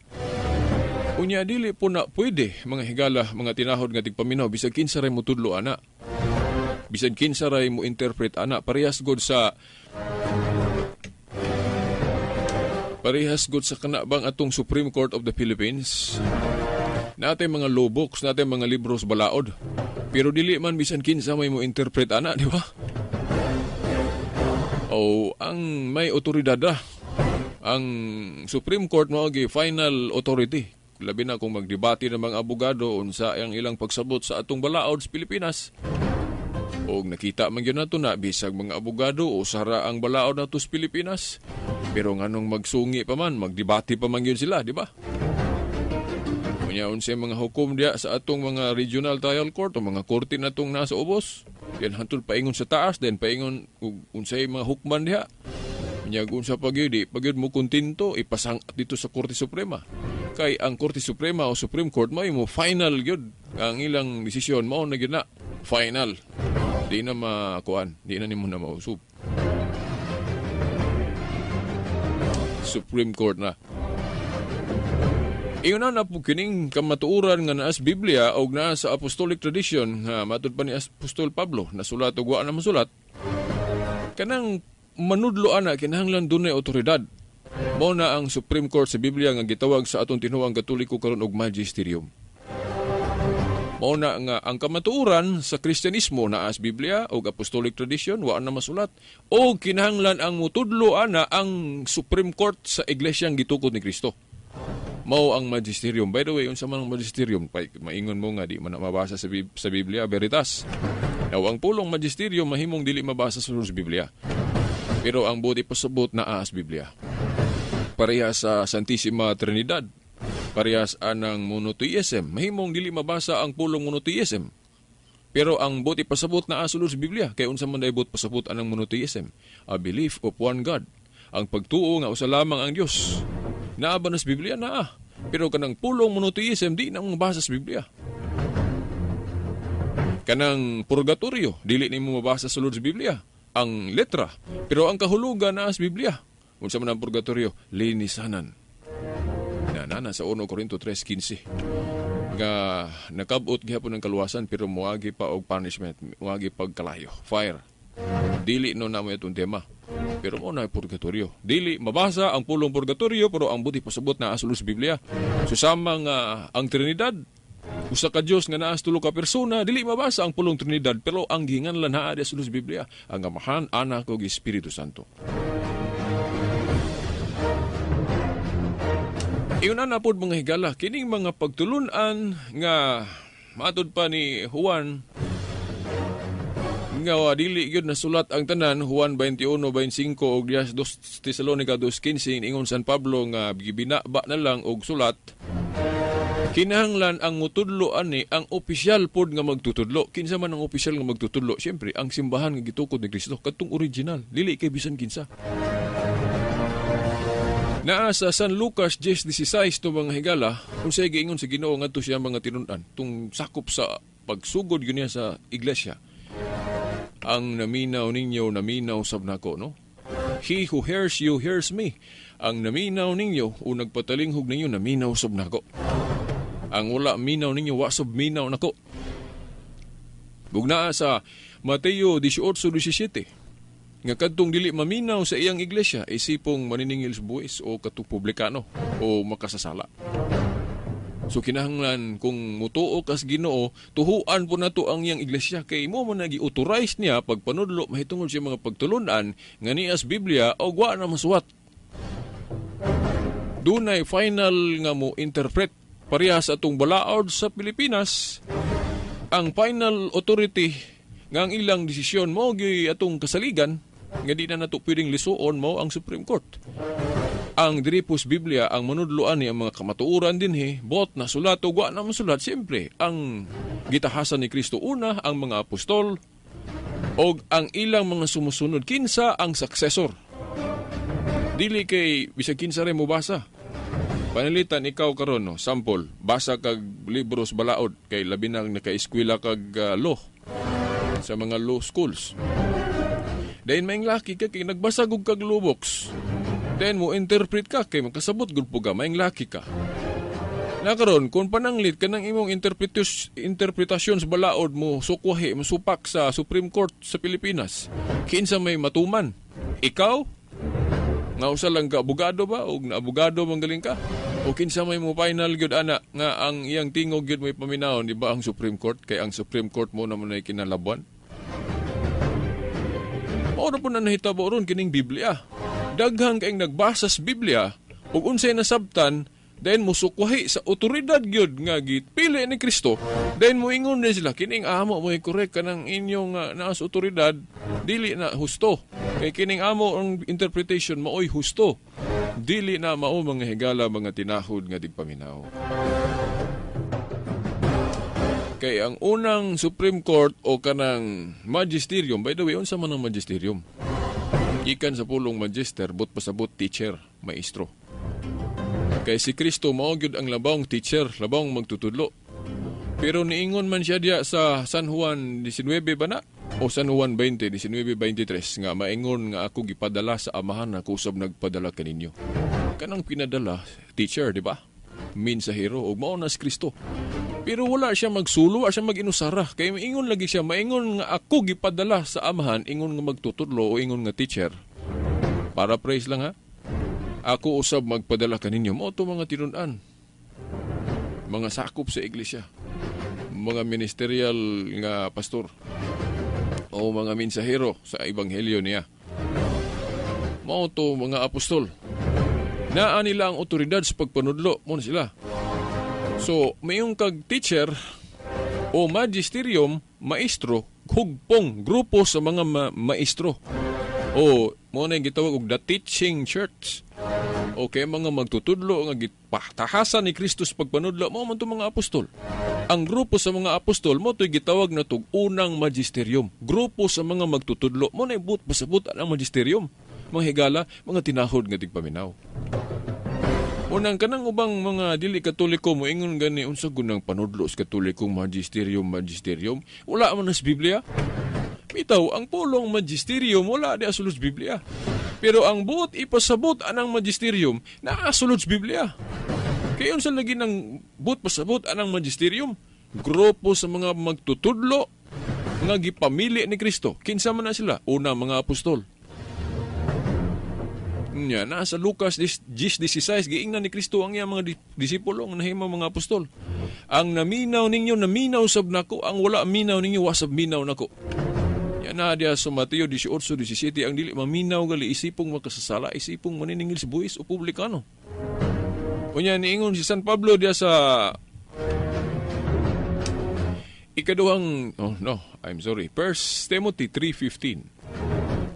Unya dili po na pwede, mga higala, mga tinahod nga tigpaminaw, bisag kinsa ray mo tudlo ana, bisag kinsa ray mo interpret ana, parehas god sa kanabang atong Supreme Court of the Philippines. Natay mga law books, natay mga libros balaod. Pero dili man bisan kinsa may mo interpret ana, di ba? O ang may otoridad ah. Ang Supreme Court mo gi final authority. Labi na kung magdebate ng mga abogado unsa ang ilang pagsabot sa atong balaod sa Pilipinas. Og nakita man gyud nato na bisag mga abogado usara ang balaod nato sa Pilipinas. Pero nganong magsungi pa man, magdebate pa man gyud sila, di ba? Unya unsay mga hukom diya sa atong mga regional trial court o mga korte natong nasa ubos. Then hantud paingon sa taas, then paingon ug unsay mga hukman diha. Unya unsa pa gyud, di pa gyud mo kontento, ipasang dito sa Korte Suprema. Kay ang Korte Suprema o Supreme Court mao mo final gyud ang ilang desisyon, mao na gyud na final. Di na makuan, di na nimo na mausub. Supreme Court na. Ingon na po kining kamatuoran nga naa sa Biblia og naa sa apostolic tradition nga matud pa ni Apostol Pablo nasulat og wa na masulat. Kanang manudlo ana kinahanglan dunay otoridad. Mao na ang Supreme Court sa Biblia nga gitawag sa atong tinuang Katoliko karon og magisterium. Mao na nga ang kamatuoran sa Kristyanismo naa sa Biblia og apostolic tradition wa na masulat og kinahanglan ang mutudlo ana ang Supreme Court sa iglesyang gitukod ni Kristo. Mao ang magisterium. By the way, unsa man ang magisterium? Maingon mo nga di man na mabasa sa Biblia, veritas. Now, ang pulong magisterium mahimong dili mabasa sa Biblia. Pero ang buot ipasabot naa sa Biblia. Pareha sa Santissima Trinidad. Parehas anang monotheism. Mahimong dili mabasa ang pulong monotheism. Pero ang buot ipasabot naa sulod sa Biblia. Kay unsa man day buot pasabot anang monotheism? A belief of one God. Ang pagtuo nga usa lamang ang Dios. Naa ba na sa Biblia? Naa. Pero kanang pulong monotheism di na mabasa sa Biblia. Kanang purgatorio dili nimo mabasa sulod sa Biblia ang letra, pero ang kahulugan naa sa Biblia. Unsa man ang purgatorio? Linisanan. Na sa 1 Corinto 3:15 nga nakabot gihapon ang kaluwasan pero moagi pa og punishment, moagi pagkalayo, fire. Dili no na mo itong tema. Pero mo na purgatorio. Dili mabasa ang pulong purgatorio pero ang buti pasabot na sulod sa Biblia. So sama nga ang Trinidad, usa ka Dios nga naa sa tulo ka persona, dili mabasa ang pulong Trinidad pero ang gihinganlan naa sa sulod sa Biblia, ang Amahan, Anak ug Espiritu Santo. Iyon na pod mga higala, kining mga pagtulun-an nga matud pa ni Juan nga dili gyud nasulat ang tanan, Juan 21:25 ug 2 Tesalonica 2:15, ingon San Pablo nga gibinaba na lang og sulat. Kinahanglan ang mutudlo ani ang opisyal pod nga magtutudlo. Kinsa man ang opisyal nga magtutudlo? Siyempre, ang simbahan nga gitukod ni Kristo kadtong original, dili kay bisan kinsa. Naa sa San Lucas 10:16 to, mga higala, unsay giingon sa Ginoo ngadto siya mga tinun-an tung sakop sa pagsugod gyud niya sa iglesia. Ang naminaw ninyo, naminaw sab nako, no? He who hears you hears me. Ang naminaw ninyo o nagpatalinghog ninyo, naminaw sab nako. Ang wala minaw ninyo, wa sab minaw nako. Bugnaa sa Mateo 18:17 nga kadtong dili maminaw sa iyang iglesia isipong maniningil sa buwis o katong publikano o makasasala. So kinahanglan kung mutuo kas Ginoo, tuhuan po nato ang iyang iglesia kay mo man nagi-authorize niya pagpanudlo mahitungod sa mga pagtulunan nga nias Biblia og wa na masuwat. Dunay final nga mo interpret parehas atong balaod sa Pilipinas. Ang final authority nga ang ilang desisyon mo gyud atong kasaligan nga di na nato pwedeng lisuon mo ang Supreme Court. Ang diri pos Biblia ang manudloan ni ang mga kamatuoran dinhi, bot na sulat o wa na masulat, siyempre ang gitahasan ni Kristo una ang mga apostol og ang ilang mga sumusunod, kinsa ang successor. Dili kay bisag kinsa rin mobasa. Panalitan ikaw karon, no, sample, basa kag libros balaod kay labi nang naka-eskwela kag law sa mga law schools. Dayon maing laki ka kay nagbasa gud kag law books. Then mo interpret ka kay makasabot gud po ka, maing laki ka. Nakaron kung pananglit ka ng imong interpretasyon sa balaod mo sukwahi, mosupak sa Supreme Court sa Pilipinas, kinsa may matuman? Ikaw? Nga usa lang ka abogado ba og naabogado man galing ka? O kinsa may mo final gyud ana nga ang iyang tingog gyud may paminawon, di ba ang Supreme Court? Kay ang Supreme Court mo naman ay kinalabuan. Mao ra po na nahitabo ron kining Biblia. Daghang kaayong nagbasa sa Biblia ug unsay nasabtan, then musukwahi sa otoridad gyud nga gipili ni Kristo. Then moingon din sila kining amo mo correct kanang inyong naas otoridad dili na husto. Kay kining amo ang interpretation maoy husto. Dili na mao, mga higala, mga tinahod nga digpaminaw. Kay ang unang Supreme Court o kanang magisterium, by the way, unsa man ang magisterium? Gikan sa pulong magister, but pasabot teacher, maestro. Kay si Kristo mao gyud ang labawng teacher, labawng magtutudlo. Pero niingon man siya diya sa San Juan 19 ba na? O San Juan 20, 19:23 nga maingon nga ako gipadala sa amahan, ako usab nagpadala kaninyo. Kanang pinadala, teacher, di ba? Mensahero, ug mao na si Kristo. Pero wala siya magsulo, wala siya mag-inusara. Kay maingon lagi siya, maingon nga ako gipadala sa amahan, ingon nga magtutudlo o ingon nga teacher. Paraphrase lang ha. Ako usab magpadala kaninyo. Mao to mga tinun-an. Mga sakop sa iglesia. Mga ministerial nga pastor. O mga mensahero sa ebanghelyo niya. Mao to mga apostol. Naa nila ang otoridad sa pagpanudlo. Mao na sila. So, mayong kag teacher o magisterium, maestro, hugpong grupo sa mga maestro. O, mo na yung gitawag og the teaching church. Okay, mga magtutudlo nga gipatahasan ni Kristo sa pagpanudlo, mao man to mga apostol. Ang grupo sa mga apostol mo to'y gitawag na tog unang magisterium. Grupo sa mga magtutudlo, mo na ibut pasabot ang magisterium. Mga higala, mga tinahod nga tigpaminaw. Unang kanang ubang mga dili Katoliko mo ingon gani unsa gunang panudlo sa Katolikong magisterium, magisterium, wala man sa Biblia. Bitaw ang pulong magisterium wala di asulod sa Biblia. Pero ang buot ipasabot anang magisterium naa sulod sa Biblia. Kay unsa lagi nang buot pasabot anang magisterium? Grupo sa mga magtutudlo nga gipamili ni Kristo. Kinsa man na sila? Una, mga apostol. Nya, nasa Lucas 10:16, giingnan ni Kristo ang iyang mga disipulo nga nahimo mga apostol. Ang naminaw ninyo, naminaw sab nako. Ang wala minaw ninyo, wa sab minaw nako. Nya na diya sa Mateo 18:17, ang dili maminaw gali isipong makasasala, isipong maniningil sa buwis o publikano. Unya niingon si San Pablo diya sa ikaduhang, oh no, I'm sorry, 1 Timothy 3:15.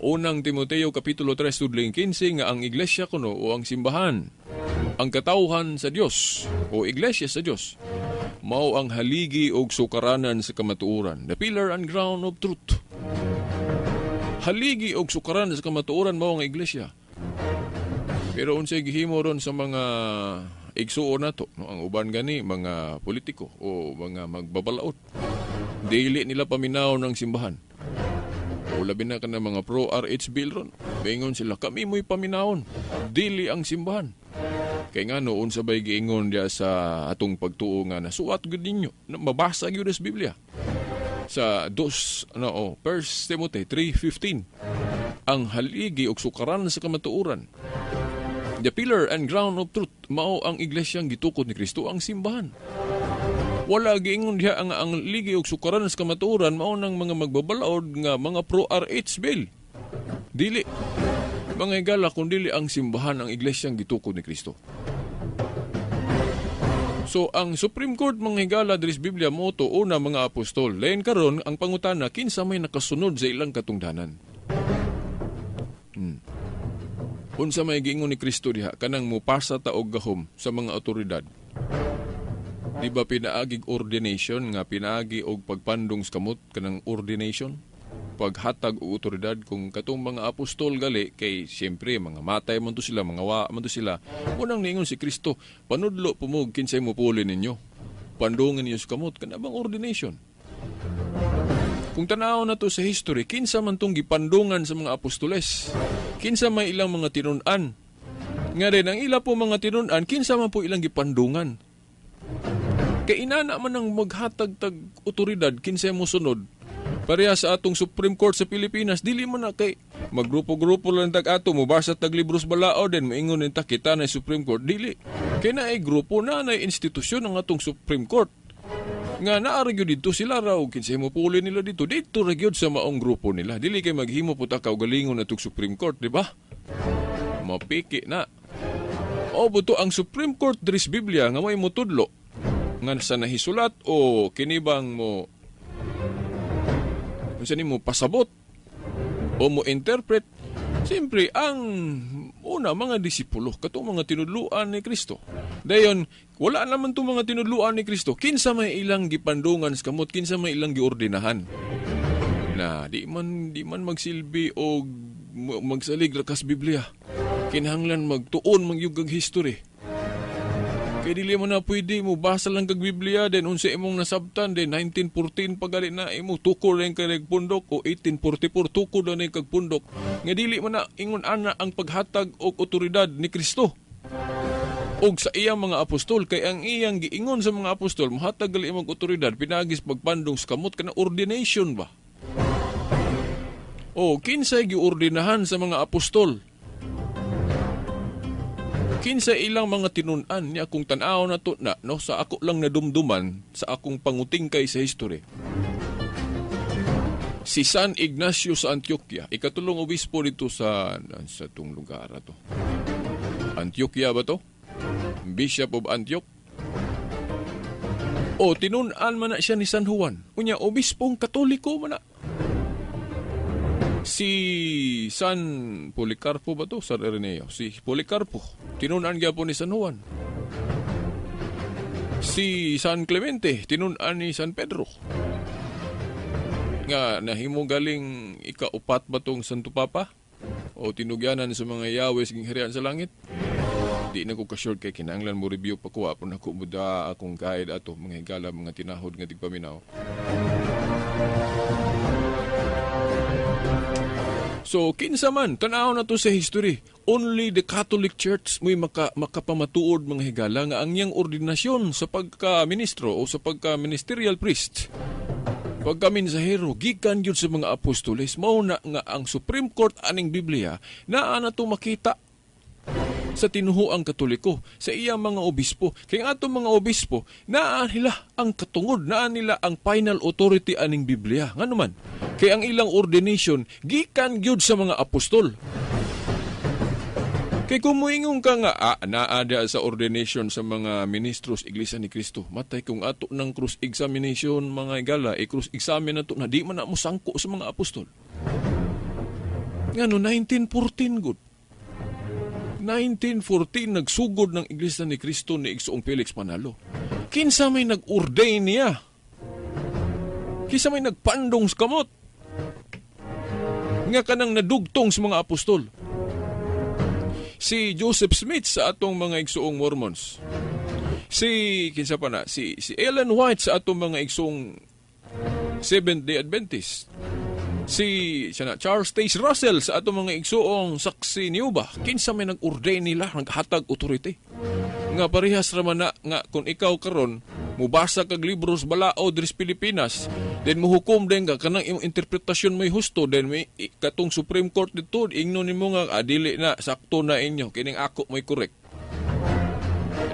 Unang Timoteo Kapitulo 3, tudling 15, nga ang iglesia kuno o ang simbahan Ang katawhan sa Dios o iglesia sa Dios mao ang haligi og sukaranan sa kamatuoran, the pillar and ground of truth. Haligi og sukaranan sa kamatuoran mao ang iglesia. Pero unsay gihimo ron sa mga igsuon nato, no? Ang uban gani mga politiko o mga magbabalaod, dili nila paminaw ng simbahan. O labi na ka na mga pro-RH bill ron. Maingon sila, "Kami mo'y paminawon, dili ang simbahan." Kay nga no, unsa bay giingon diya sa atong pagtuo nga nasuwat gud ninyo, na mabasa gyud sa Biblia? Sa dos, ano, oh, 1 Timothy 3:15. Ang haligi og sukaran sa kamatuoran, the pillar and ground of truth, mao ang iglesyang gitukod ni Kristo, ang simbahan. Wala giingon diha ang ligi og sukaran sa kamatuoran mao nang mga magbabalaod nga mga pro-RH bill. Dili, mga higala, kun dili ang simbahan, ang iglesyang gitukod ni Kristo. So ang Supreme Court, mga higala, diri sa Biblia mo to una mga apostol. Lain karon ang pangutana, kinsa may nakasunod sa ilang katungdanan? Unsa may giingon ni Kristo diha kanang mupasa ta og gahom sa mga otoridad? Di ba pinaagig ordination, nga pinaagi og pagpandong sa kamot, kanang ordination? Paghatag og otoridad, kung katong mga apostol gali kay siyempre mga matay man to sila, mga wa man to sila. Unang niingon si Kristo, "Panudlo pumog kinsay mupuli ninyo. Pandungin ninyo sa kamot," kana bang ordination? Kung tanaw na to sa history, kinsa man tong gipandungan sa mga apostoles? Kinsa may ilang mga tinun-an? Nga rin, ang ila po mga tinun-an, kinsa man po ilang gipandungan? Kay inana man ang maghatag tag otoridad kinsa mo sunod. Pareha sa atong Supreme Court sa Pilipinas, dili man na kay maggrupo-grupo lang tag ato, mobasa tag libros balaod, then maingon ta kita na Supreme Court. Dili. Kay naay grupo na, naay institusyon ang atong Supreme Court. Nga naa ra gyud dito sila raw kinsay mo puli nila dito, dito ra gyud sa maong grupo nila. Dili kay maghimo po ta kaugalingon atong Supreme Court, di ba? Mapiki na. O buto ang Supreme Court diri sa Biblia nga may motudlo nga sa nahisulat o kinibang mo unsa nimo pasabot o mo interpret, siyempre ang una mga disipulo, katong mga tinudluan ni Kristo. Dayon wala naman tong mga tinudluan ni Kristo, kinsa may ilang gipandungan sa kamot, kinsa may ilang giordinahan? Na di man magsilbi og magsalig ra kas Biblia, kinahanglan magtuon mangyug kag history. Kay dili mo na pwede mo basa lang kag Biblia, then unsa imong nasabtan, then 1914 pagali na imo tukor rin kay pundok o 1844 tukor na kag pundok. Nga dili mo na ingon ana ang paghatag og otoridad ni Kristo og sa iyang mga apostol, kay ang iyang giingon sa mga apostol, mohatag gali imong otoridad pinaagis pagpandong sa kamot, kana ordination ba? O kinsay giordinahan sa mga apostol? Kinsa ilang mga tinun-an niya? Kung tan-aw na to na, no, sa ako lang nadumduman sa akong pangutingkay sa history, si San Ignacio sa Antioquia, ikatulong obispo dito sa tong lugar ato, Antioquia ba to? Bishop of Antioch. O tinun-an man na siya ni San Juan. Unya obispong Katoliko man na. Si San Policarpo ba to? San Ireneo. Si Policarpo. Tinun-an gyapon ni San Juan. Si San Clemente, tinun-an ni San Pedro. Nga nahimo galing ikaupat ba tong Santo Papa? O tinugyanan sa mga Yahweh sa gingharian sa langit? Di na ko ka-sure kay kinahanglan mo review pa ko apon ako muda akong guide ato, mga higala, mga tinahod nga tigpaminaw. So, kinsa man, tanaw na to sa history. Only the Catholic Church mo'y makapamatuod, mga higala, nga ang iyang ordinasyon sa pagka-ministro o sa pagka-ministerial priest, pagka-mensahero, gikan yun sa mga apostoles. Mao na nga ang Supreme Court aning Biblia, naa na to makita sa tinuhuang Katoliko, sa iyang mga obispo. Kaya ang atong mga obispo, naa nila ang katungod, naa nila ang final authority aning Biblia. Ngano man? Kaya ang ilang ordination, gikan gyud sa mga apostol. Kay kung moingon ka nga, naa dia sa ordination sa mga ministros Iglesia ni Cristo, matay kung ato ng cross examination, mga higala, i-cross examine na to na di man na mo sangko sa mga apostol. Ngano, 1914 good. 1914 nagsugod ng Iglesia ni Cristo ni Igsoong Felix Manalo. Kinsa may nag-ordain niya? Kinsa may nagpandong sa kamot? Nga kanang nadugtong sa mga apostol. Si Joseph Smith sa atong mga igsoong Mormons. Si kinsa pa na? Si Ellen White sa atong mga igsoong Seventh-day Adventist. Si Charles Taze Russell sa atong mga igsoong Saksi ni Jehovah. Kinsa may nag-ordain nila, naghatag authority. Nga parehas ra man na nga kung ikaw karon mubasa kag libros balaod diri sa Pilipinas, then muhukom din ka kanang imong interpretasyon may husto, then may katong Supreme Court didto ingnon nimo nga dili na sakto na inyo kining ako may correct.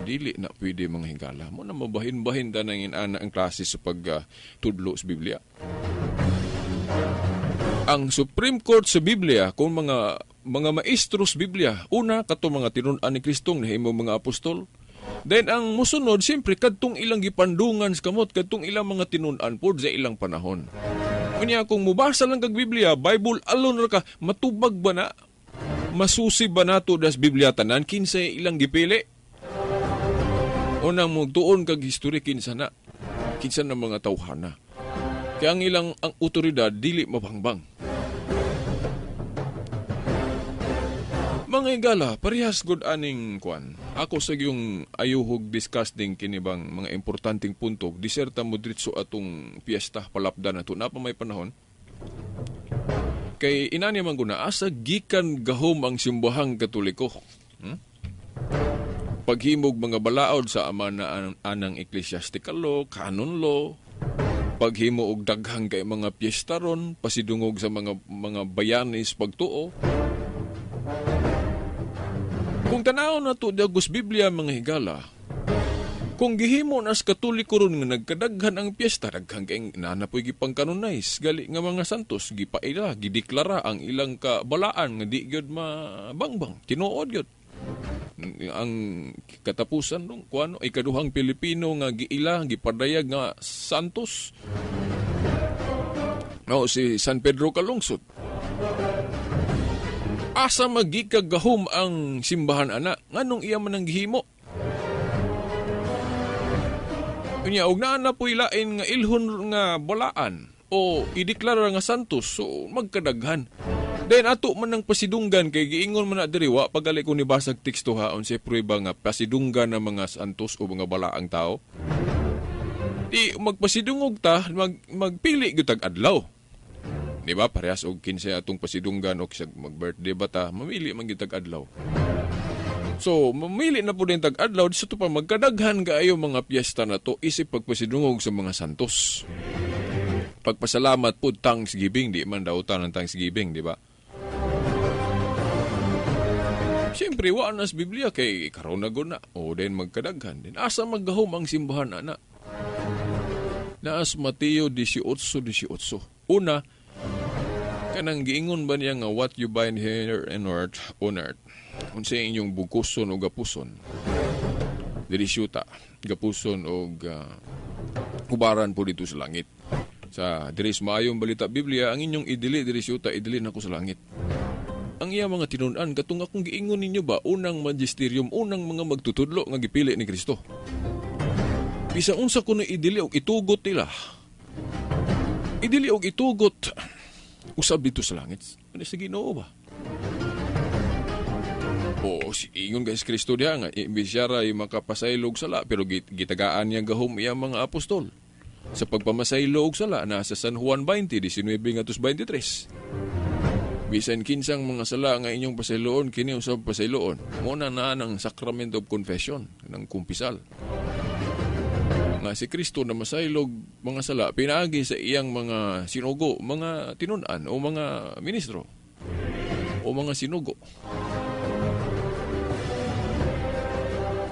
Dili na pwede mga higala mo na mabahin-bahin ta nang inana ang klase sa pagtudlo sa Biblia. Ang Supreme Court sa Biblia, kung mga maestro sa Biblia, una kato mga tinun-an ni Kristong nahimo mga apostol. Then ang musunod siyempre kadtong ilang gipandungan sa kamot, kadtong ilang mga tinun-an pod sa ilang panahon. Unya kung mubasa lang kag Biblia, Bible alone ra ka, matubag ba na? Masusi ba nato das Biblia tanan kinsay ilang gipili? Unang mugtuon kag history kinsa na? Kinsa na mga tawhana? Kaya ang ilang ang otoridad dili mabangbang. Mga igala, parehas good aning kwan. Ako sa yung ayuhog discuss din kini bang mga importanteng punto. Diserta mo diretso atong piyesta palapdan nato na pa may panahon. Kay inani man guna asa gikan gahom ang simbahang Katoliko. Paghimog mga balaod sa ama na anang ecclesiastical law, canon law, paghimo og daghang kay mga piyesta ron, pasidungog sa mga bayanis pagtuo. Kung tanaw na to dagos Biblia mga higala, kung gihimo nas Katoliko ron nga nagkadaghan ang piyesta, daghang kay nanapoy gipangkanonize gali nga mga santos, gipaila, gideklara ang ilang kabalaan nga di gyud mabangbang, tinuod gyud. Ang katapusan nung kuano ikaduhang Pilipino nga giila, gipadayag nga santos. No, si San Pedro Calungsod. Asa magikagahom ang simbahan ana nganong iya man ang gihimo? Unya og naa na poy lain nga ilhon nga balaan o ideklara nga santos, so magkadaghan. Then ato man ang pasidunggan kay giingon man na diri wa pagali ko nibasag teksto ha unsay prueba nga pasidunggan ng mga santos o mga balaang tao. Di magpasidungog ta, magpili gyud tag adlaw. Di ba parehas og kinsay atong pasidunggan o kisag mag-birthday ba ta, mamili man gyud tag adlaw. So mamili na po din tag adlaw di sa to pa magkadaghan kaayo mga piyesta na to isip pagpasidungog sa mga santos. Pagpasalamat po Thanksgiving, di man dautan ang Thanksgiving, di ba? Siyempre, wa na sa Biblia kay karon na gud na. O then magkadaghan din. Asa maggahom ang simbahan ana? Naas Mateo 18:18. Una, kanang giingon ba niya nga what you bind here and earth on earth? Unsa inyong bugkuson o gapuson? Diri syuta, gapuson og hubaran po dito sa langit. Sa diri sa maayong balita Biblia, ang inyong idili diri syuta, idili nako sa langit. Ang iya mga tinun-an, katong akong giingon ninyo ba, unang magisterium, unang mga magtutudlo nga gipili ni Kristo. Bisan unsa kuno idili og itugot nila. Idili og itugot usab dito sa langit. Ano sa Ginoo ba? O si ingon guys Kristo diha nga imbis siya ra makapasaylog sala, pero gitagaan niya gahom iya mga apostol. Sa pagpamasaylo og sala nasa San Juan 20:19-23. Bisan kinsang mga sala nga inyong pasayloon, kini usab pasayloon. Mo na naa ng sacrament of confession, ng kumpisal. Nga si Kristo na masaylog mga sala pinaagi sa iyang mga sinugo, mga tinun-an o mga ministro o mga sinugo.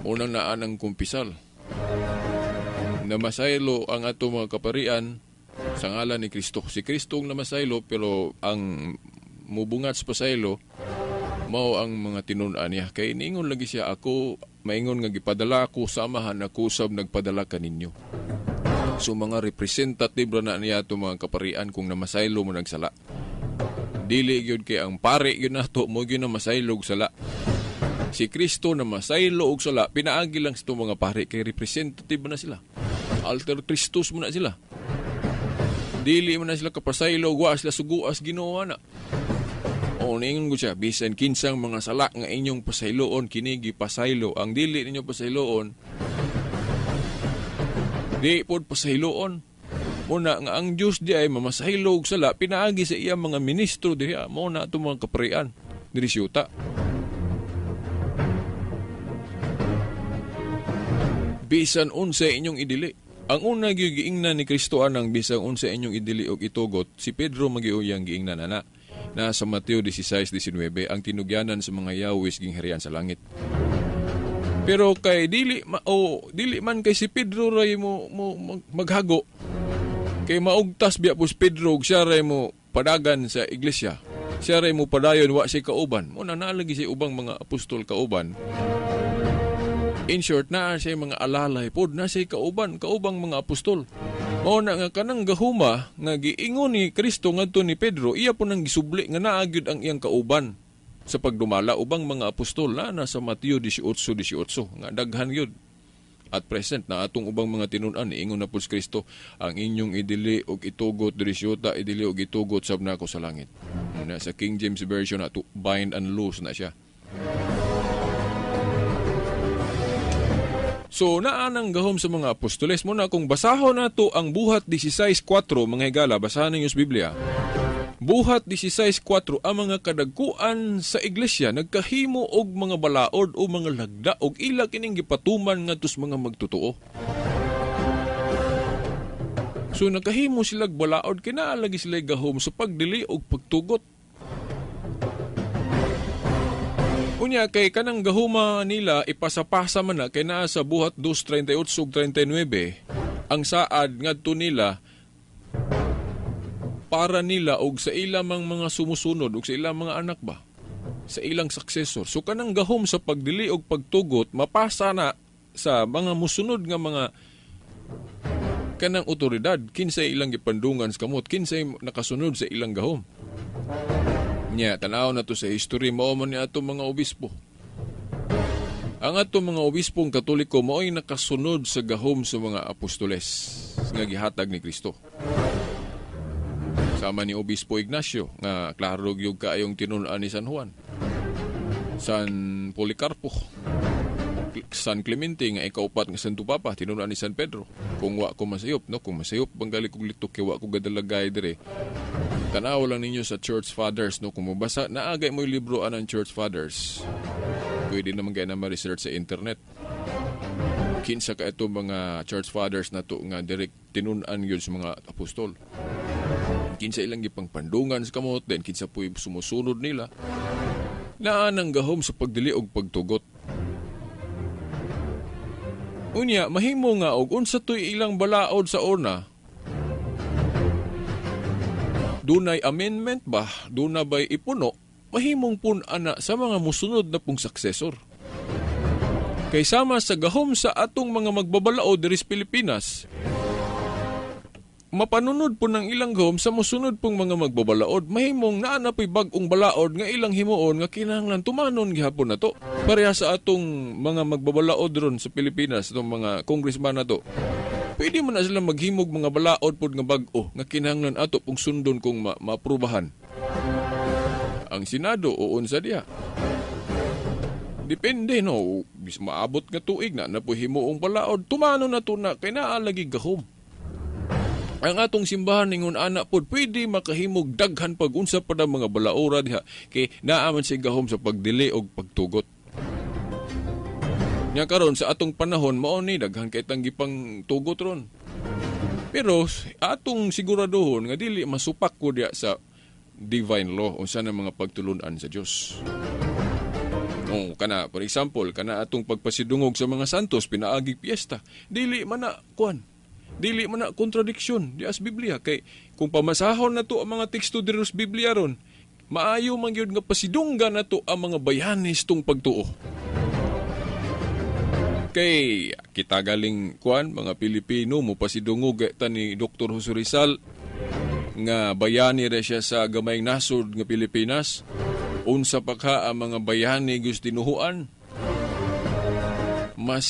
Mo na naa ng kumpisal. Namasaylo ang ato mga kaparian sa ngalan ni Kristo. Si Kristo ang namasaylo, pero ang mubungat sa pasaylo mao ang mga tinun-an niya. Kay niingon lagi siya, ako maingon nga gipadala ako sa amahan, ako sab nagpadala kaninyo. So mga representative ra na niya ato mga kaparian kung namasaylo mo nagsala. Dili gyud kay ang pare gyud nato mo gyud namasaylo og sala. Si Kristo na masaylo og sala, pinaagi lang sa itong mga pare kay representative na sila. Alter Christus mo na sila. Dili mo na sila kapasaylo, wa sila suguas Ginoo na. O ningon ko siya, bisan kinsang mga sala nga inyong pasayloon, kini gipasaylo. Ang dili ninyo pasayloon, di pod pasayloon. Muna nga ang Dios di ay mamasaylo og sala, pinaagi sa iya mga ministro diha, mao na atong mga kaprian diri siyuta. Bisan unsa inyong idili. Ang una gyud giingnan ni Kristo anang bisan unsa inyong idili og itugot, si Pedro magiuyang giingnan ana. Na sa Mateo 16:19 ang tinugyanan sa mga yawis gingharian sa langit. Pero kay dili ma, o dili man kay si Pedro ray mo maghago. Kay maugtas biya pus Pedro ug siya ray mo padagan sa iglesia. Siya ray mo padayon wa si kauban. Mo na naalagi si ubang mga apostol kauban. In short, naa siya mga alalay pod, na siya kauban, kaubang mga apostol. Mao na nga kanang gahuma nga giingon ni Kristo ngadto ni Pedro, iya po nang gisubli nga naa gyud ang iyang kauban sa pagdumala ubang mga apostol na nasa Mateo 18:18 nga daghan gyud. At present na atong ubang mga tinun-an, niingon na po si Kristo, ang inyong idili og itugot diri siyuta, idili og itugot sab nako sa langit. Na sa King James Version na to bind and loose na siya. So, naanang gahom sa mga apostoles. Muna, kung basahon na to ang Buhat 16:4, mga higala, basahan ninyo sa Biblia. Buhat 16:4, ang mga kadagkuan sa iglesia nagkahimo og mga balaod o mga lagda og ila kining gipatuman ngadto sa mga magtotoo. So, nakahimo silag balaod, kinaalagi sila gahom sa pagdili og pagtugot. Unya kay kanang gahuma nila ipasapasa man na kay naa sa Buhat 2:38 ug 39 ang saad ngadto nila para nila og sa ilang mga sumusunod og sa ilang mga anak ba, sa ilang successor. So kanang gahom sa pagdili og pagtugot mapasa na sa mga musunod nga mga kanang otoridad, kinsay ilang gipandungan sa kamot, kinsay nakasunod sa ilang gahom. Nya, tanaw na to sa history, mao man ni atong mga obispo. Ang atong mga obispong Katoliko mao'y nakasunod sa gahom sa mga apostoles nga gihatag ni Kristo. Sama ni Obispo Ignacio nga klaro gyud kaayong tinun-an ni San Juan, San Policarpo, San Clemente nga ikaupat nga Santo Papa, tinun-an ni San Pedro. Kung wa ko masayop, no, kung masayop banggali kog litok kay wa ko gadalagay dire. Tanaw lang ninyo sa Church Fathers, no, kung mabasa naagay mo'y libro anang Church Fathers. Pwede naman kaya na ma-research sa internet. Kinsa ka ito mga Church Fathers na to nga direct tinun-an yun sa mga apostol. Kinsa ilang gipangpandungan sa kamot, then kinsa po'y sumusunod nila. Naa nang gahom sa pagdili og pagtugot. Unya, mahimo nga og unsa to'y ilang balaod sa una, dunay amendment ba, duna ba'y ipuno, mahimong pun-ana sa mga musunod na pong successor. Kay sama sa gahom sa atong mga magbabalaod diri sa Pilipinas, mapanunod po ng ilang gahom sa musunod pong mga magbabalaod, mahimong naa na po'y bag-ong balaod nga ilang himuon nga kinahanglan tumanon gihapon na to. Pareha sa atong mga magbabalaod ron sa Pilipinas, itong mga congressman na to. Pwede man na sila maghimog mga balaod pod nga bag-o nga kinahanglan ato pong sundon kung maaprubahan. Ang Senado o unsa diha. Depende no, bis maabot nga tuig na na po himuong balaod, tumano na to na kay naa lagi gahom. Ang atong simbahan ningon ana pod pwede makahimog daghan pag unsa pa mga balaora diha kay naa man siya gahom sa pagdili og pagtugot. Nya karon sa atong panahon mao ni daghan kay tang gipang tugot ron. Pero atong siguraduhon nga dili masupak ko diha sa divine law unsa na mga pagtulun-an sa Dios. Oh, kana for example kana atong pagpasidungog sa mga santos pinaagi piyesta, dili man na kuan. Dili man na kontradiksyon di as Biblia kay kung pamasahon na to ang mga teksto diri sa Biblia ron, maayo man gyud nga pasidunggan na to ang mga bayanis tong pagtuo. Kay kita galing kuan mga Pilipino mo pasidungog ta ni Dr. Jose Rizal nga bayani ra siya sa gamayng nasod nga Pilipinas. Unsa pa ka ang mga bayani gusto tinuhuan? Mas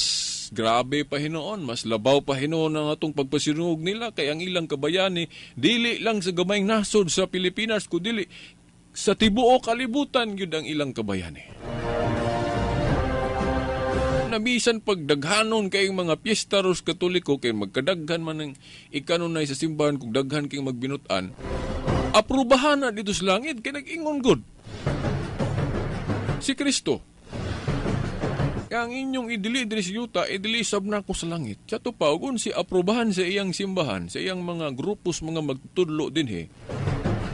grabe pa hinuon, mas labaw pa hinuon ang atong pagpasinungog nila kay ang ilang kabayani dili lang sa gamayng nasod sa Pilipinas kundili sa tibuok kalibutan gyud ang ilang kabayani. Nabisan pagdaghanon kay mga piyesta ros Katoliko kay magkadaghan man ang ikanunay sa simbahan kung daghan kay magbinutan, aprubahan na dito sa langit kay nag-ingon gud si Kristo. Ang inyong idili diri sa yuta, idili sab nako sa langit. Sa to pa, ug si aprobahan sa iyang simbahan, sa iyang mga grupos, mga magtudlo dinhi,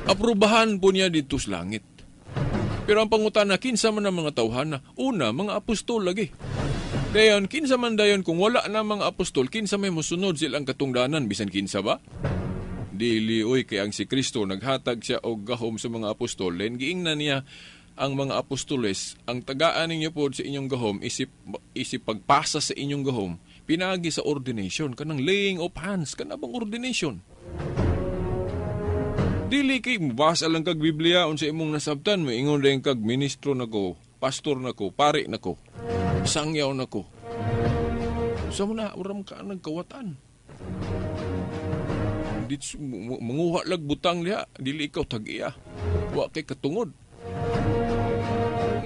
aprobahan po niya dito sa langit. Pero ang pangutana, kinsa man ang mga tawhana? Una, mga apostol lagi. Dayon, kinsa man dayon, kung wala na mga apostol, kinsa may mosunod silang katungdanan, bisan kinsa ba? Dili, oy, kay ang si Kristo, naghatag siya og gahom sa mga apostol, then giingnan niya ang mga apostoles, ang tagaan ninyo po sa inyong gahom, isip pagpasa sa inyong gahom, pinagi sa ordination, kanang laying of hands, kanabang ordination. Dili kay mabasa lang kag Biblia unsa imong nasabtan, moingon dayon kag ministro nako, pastor nako, pari nako, sangyaw nako. Sa mo na uram ka nagkawatan. Dits manguha lag butang liha, dili ikaw tag-iya. Wa kay katungod.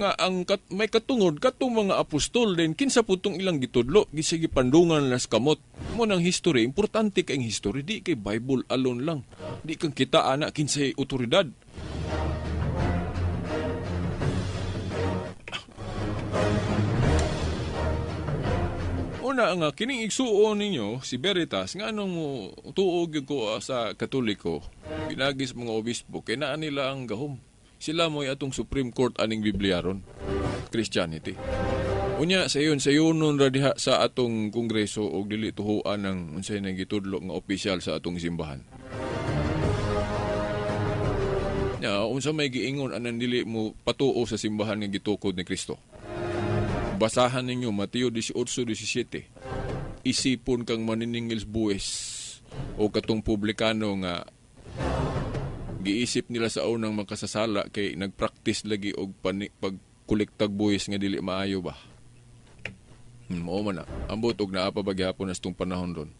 Nga ang may katungod katong mga apostol din kinsa putong ilang gitudlo gisigi pandungan las kamot mo nang history. Importante kay history, di kay Bible alone lang, di kang kita ana kinsay otoridad. Una nga kining igsuon ninyo si Veritas nga anong mo tuo gyud ko sa Katoliko pinagi sa mga obispo kay naa nila ang gahom. Sila mo'y atong Supreme Court aning Biblia ron, Christianity. Unya sayon sayonon ra diha sa atong kongreso og dili tuhuan ang unsay nagitudlo nga opisyal sa atong simbahan. Nya unsa may giingon anan dili mo patuo sa simbahan nga gitukod ni Kristo. Basahan ninyo Mateo 18:17. Isipon kang maniningil buwis o katong publikano nga giisip nila sa unang makasasala kay nagpractice lagi og pagkolektag buwis nga dili maayo ba. Mao man na. Ambot og naa pa ba gihapon astong panahon ron.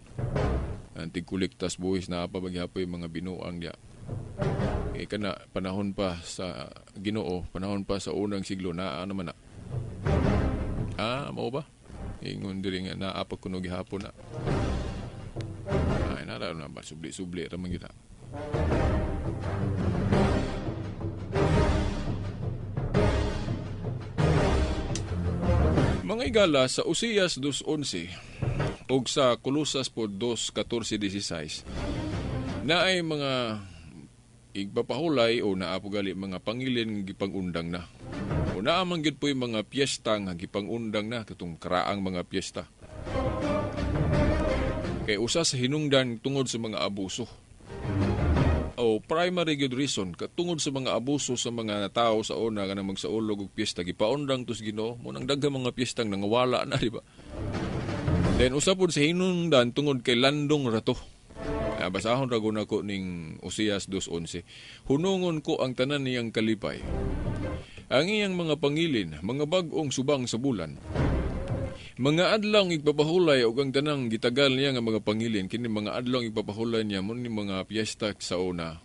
Ang tigkolektas buwis naa pa ba gihapon yung mga binuang diya. Kay kana panahon pa sa Ginoo, panahon pa sa unang siglo naa naman na. Ah, mao ba? Ingon diri nga naa pa kuno gihapon na. Ay nara na ba subli-subli ra man gyud. Mga igala sa Oseas 2:11 og sa Kolosas po 2:14-16 na ay mga igpapahulay o naa po gali mga pangilin gipangundang na. O naa man gyud po'y mga piyesta nga gipangundang na katong karaang mga piyesta. Kay usa sa hinungdan tungod sa mga abuso. O primary good reason katungod sa mga abuso sa mga tao sa una kanang magsaulog og piyesta gipaundang tos Ginoo mo nang daghang mga piyestang nangawala na, di ba? Then usa pod sa hinungdan tungod kay landong rato. Basahon ra gud nako ning Oseas 2:11. Hunungon ko ang tanan niyang kalipay. Ang iyang mga pangilin, mga bag-ong subang sa bulan. Mga adlaw igpapahulay og ang tanang gitagal niya nga mga pangilin kini mga adlaw igpapahulay niya mo ni mga piyesta sa una.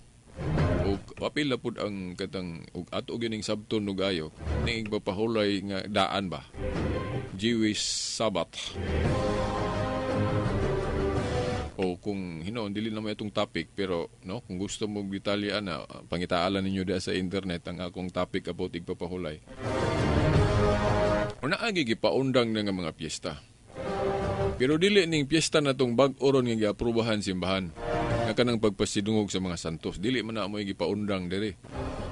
Og apil pud ang katang og ato gining sabton ug ayo ning igpapahulay nga daan ba. Jewish Sabbath. O kung hinoon dili na may itong topic pero no kung gusto mo detalye ana pangitaalan ninyo diha sa internet ang akong topic about igpapahulay. Una agi gipaundang na nga mga piyesta. Pero dili ning piyesta na tong bag-o ron nga giaprobahan simbahan. Nga kanang pagpasidungog sa mga santos. Dili man na amoy gipaundang diri.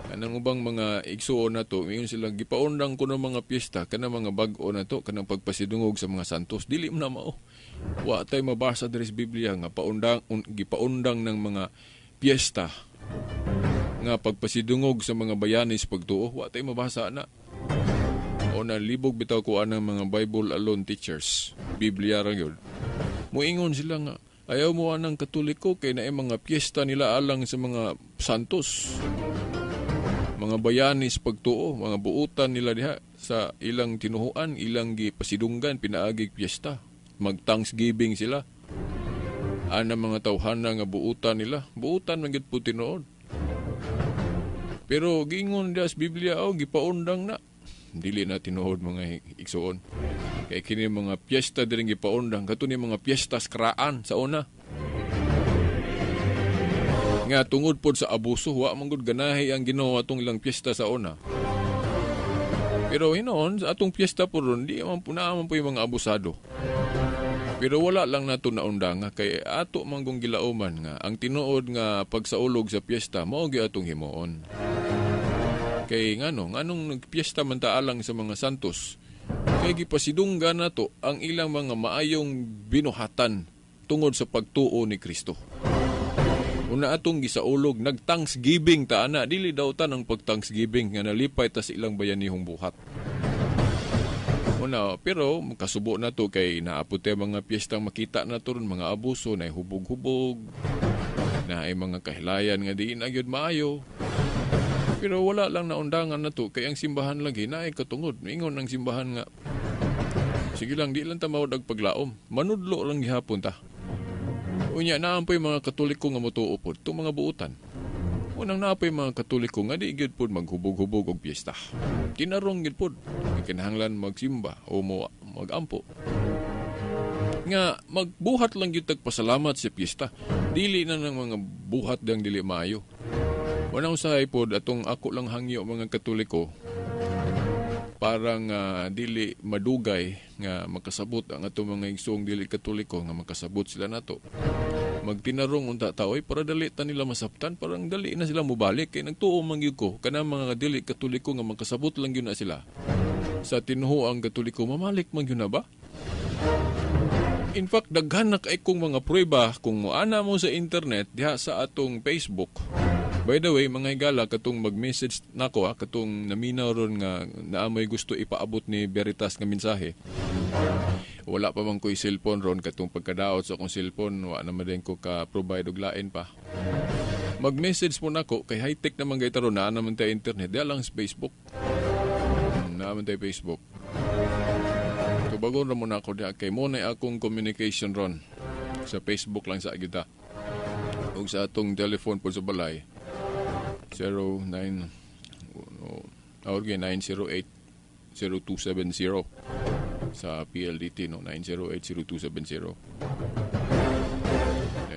Kanang ubang mga igsuon na to, ingon sila gipaundang ko ng mga piyesta kanang mga bag-o na to kanang pagpasidungog sa mga santos. Dili man na mao. Wa tay mabasa diri sa Biblia nga paundang gipaundang ng mga piyesta nga pagpasidungog sa mga bayani sa pagtuo. Wa tay mabasa na. O nalibog bitaw ko anang mga Bible alone teachers. Biblia ra gyud. Moingon sila nga ayaw mo anang Katoliko kay naay mga piyesta nila alang sa mga santos. Mga bayani sa pagtuo, mga buutan nila diha. sa ilang tinuhuan, ilang gipasidunggan pinaagig piyesta. Mag Thanksgiving sila. Ana mga tawhana nga buutan nila, buutan man gyud po tinuod. Pero giingon diha sa Biblia, oh, gipaundang na. Dili na tinuod, mga igsuon. Kay kini mga piyesta diri gipaundang kato ni mga piyesta sa karaan sa una. Nga tungod pod sa abuso, wa man gud ganahi ang Ginoo atong ilang piyesta sa una. Pero hinoon, sa atong piyesta po ron, di man po naa man po yung mga abusado. Pero wala lang nato naundang kay ato man kung gilauman nga ang tinuod nga pagsaulog sa piyesta mao gyud atong himuon. Kay ngano, nganong nagpiyesta man ta alang sa mga santos, kay gipasidunggan nato ang ilang mga maayong binuhatan tungod sa pagtuo ni Kristo. Una atong gisaulog, nag-thanksgiving ta ana, dili daw ta ng pag-thanksgiving nga nalipay ta sa ilang bayanihong buhat. Una, pero kasubo na to kay naapot tayo mga piyestang makita na to ron, mga abuso, na hubog-hubog, na ay mga kahilayan nga di na gyud maayo. Pero wala lang naundangan na to kay ang simbahan lagi na ay katungod. Ingon ang simbahan nga sige lang, di lang ta mawad og paglaom. Manudlo lang gihapon ta. Unya naampoy mga Katoliko nga motuo pod itong mga buutan. Unang naapoy mga Katoliko nga di gyud pod maghubog-hubog og piyesta. Tinarong gyud pod kinahanglan magsimba o mo magampo. Nga magbuhat lang gyud tagpasalamat sa piyesta. Dili na nang mga buhat dang dili maayo. Unang usahay pod atong ako lang hangyo mga Katoliko parang dili madugay nga makasabot ang atong mga igsoong dili Katoliko nga makasabot sila nato. Magtinarong unta ta oy para dali ta nila masabtan, parang dali na sila mobalik kay nagtuo man gyud ko kanang mga dili Katoliko nga makasabot lang gyud na sila. Sa tinuoang Katoliko mamalik man gyud na ba? In fact, daghan na kay kong mga prueba kung moana mo sa internet diha sa atong Facebook. By the way, mga higala, katong mag-message nako, katong naminaw ron nga naamoy gusto ipaabot ni Veritas nga mensahe. Wala pa man ko'y cellphone ron, katong pagkadaot sa akong cellphone, wa naman din ko ka-provide og lain pa. Mag-message mo nako, kay high-tech naman gayta ron, naa naman tayo internet, diha lang sa Facebook. Naa man tayo Facebook. Tubagon ra mo nako diha, kay mo na akong communication ron. Sa Facebook lang sa agita. Og sa atong telephone po sa balay, 09 okay, 908-0270 sa PLDT, no? 908-0270.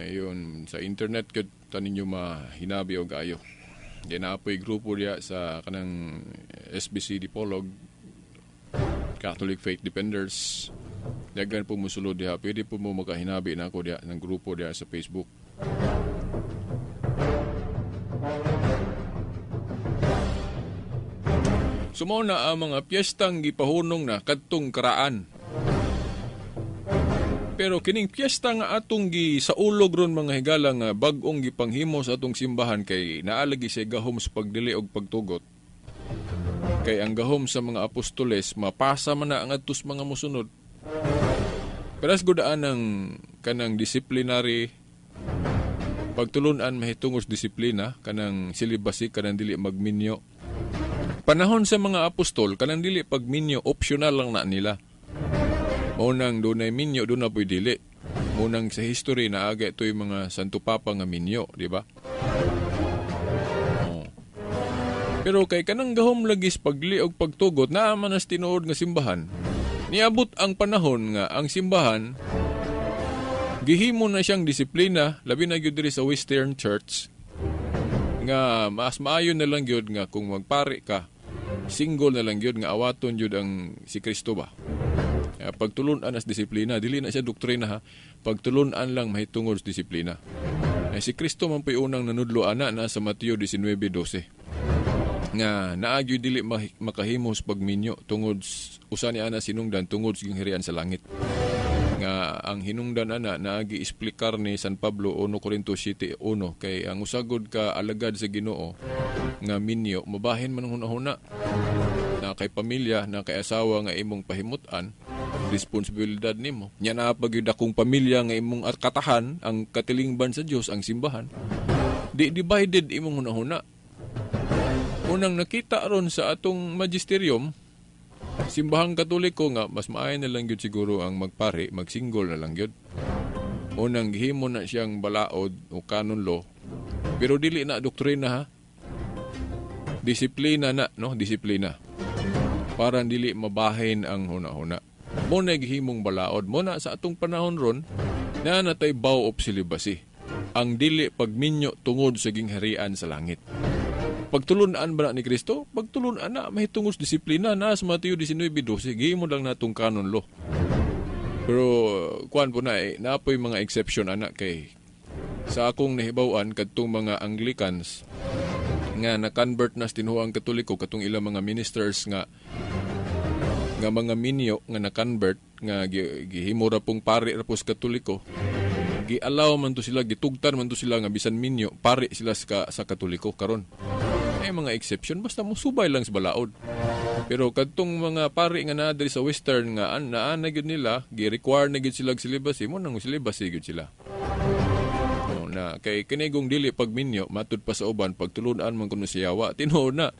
Ayun, sa internet gyud ta ninyo mahinabi og ayo. Di na apoy grupo diya sa kanang SBC Dipolog, Catholic Faith Defenders. Daghan po mosulod diha, pwede po mo makahinabi na ako diha ng grupo diha sa Facebook. Sumo na ang mga piyestang gipahunong na kadtong karaan. Pero kining piyesta nga atong gisaulog ron mga higala nga bag-ong gipanghimo sa atong simbahan kay naalagi siya gahom sa pagdili og pagtugot. Kay ang gahom sa mga apostoles mapasa man na ang adtos mga mosunod. Pero as gudaan ang kanang disciplinary pagtulunan mahitungod sa disiplina kanang silibasi kanang dili magminyo. Panahon sa mga apostol, kanang dili pagminyo, optional lang na nila. Maunang dunay minyo, doon na po'y dili. Maunang sa history, naaga ito yung mga Santo Papa nga minyo, di ba? Oh. Pero kay kanang gahom lagis pagli og pagtugot, naa man as tinuod nga simbahan. Niabot ang panahon nga ang simbahan, gihimo na siyang disiplina, labi na gyud diri sa Western Church, nga mas maayo na lang gyud nga kung magpari ka, single na lang gyud nga awaton gyud ang si Kristo ba. Pagtulun-an as disiplina, dili na siya doktrina ha. Pagtulun-an lang mahitungod sa disiplina. Si Kristo man po'y unang nanudlo ana na sa Mateo 19:12. Nga naa gyud dili makahimos pagminyo tungod usa ni ana sinungdan tungod sa gingharian sa langit. Nga ang hinungdan ana naagi isplikar ni San Pablo 1 Corinto 7:1 kay ang usagod ka alagad sa Ginoo nga minyo mabahin man ang hunahuna na kay pamilya na kay asawa nga imong pahimutan responsibilidad nimo nya naa pa gyud akong pamilya nga imong katahan ang katilingban sa Dios ang simbahan di divided imong hunahuna. Unang nakita ron sa atong magisterium Simbahang Katoliko nga mas maayo na lang gyud siguro ang magpari, magsinggol na lang gyud. Unang gihimo na siyang balaod o canon law, pero dili na doktrina ha. Disiplina na, no? Disiplina. Para dili mabahin ang huna-huna. Mo na gihimong balaod. Mo na sa atong panahon ron, na natay vow of celibacy. Ang dili pagminyo tungod sa gingharian sa langit. Pagtulunan ba na ni Kristo? Pagtulunan na, mahitungod sa disiplina na sa Mateo 19:12. Gihimo lang natong canon law. Pero, kuan po na naapoy mga exception anak kay sa akong nahibaw-an kadtong mga Anglicans nga na-convert na sa tinuoang Katoliko katong ilang mga ministers nga mga minyo nga na-convert nga gihimo ra pong pari ra po sa Katoliko, gi-allow man to sila, gitugtan man to sila nga bisan minyo pari sila sa Katoliko karon. Ay mga exception, basta mosubay lang sa balaod. Pero kadtong mga pari nga naa diri sa Western nga naa na gyud nila, gi-require na gyud sila og celibacy, mo nang celibacy gyud sila. No, na kay kinigong dili pagminyo matud pa sa uban pagtulun-an man kuno siya wa tinuod na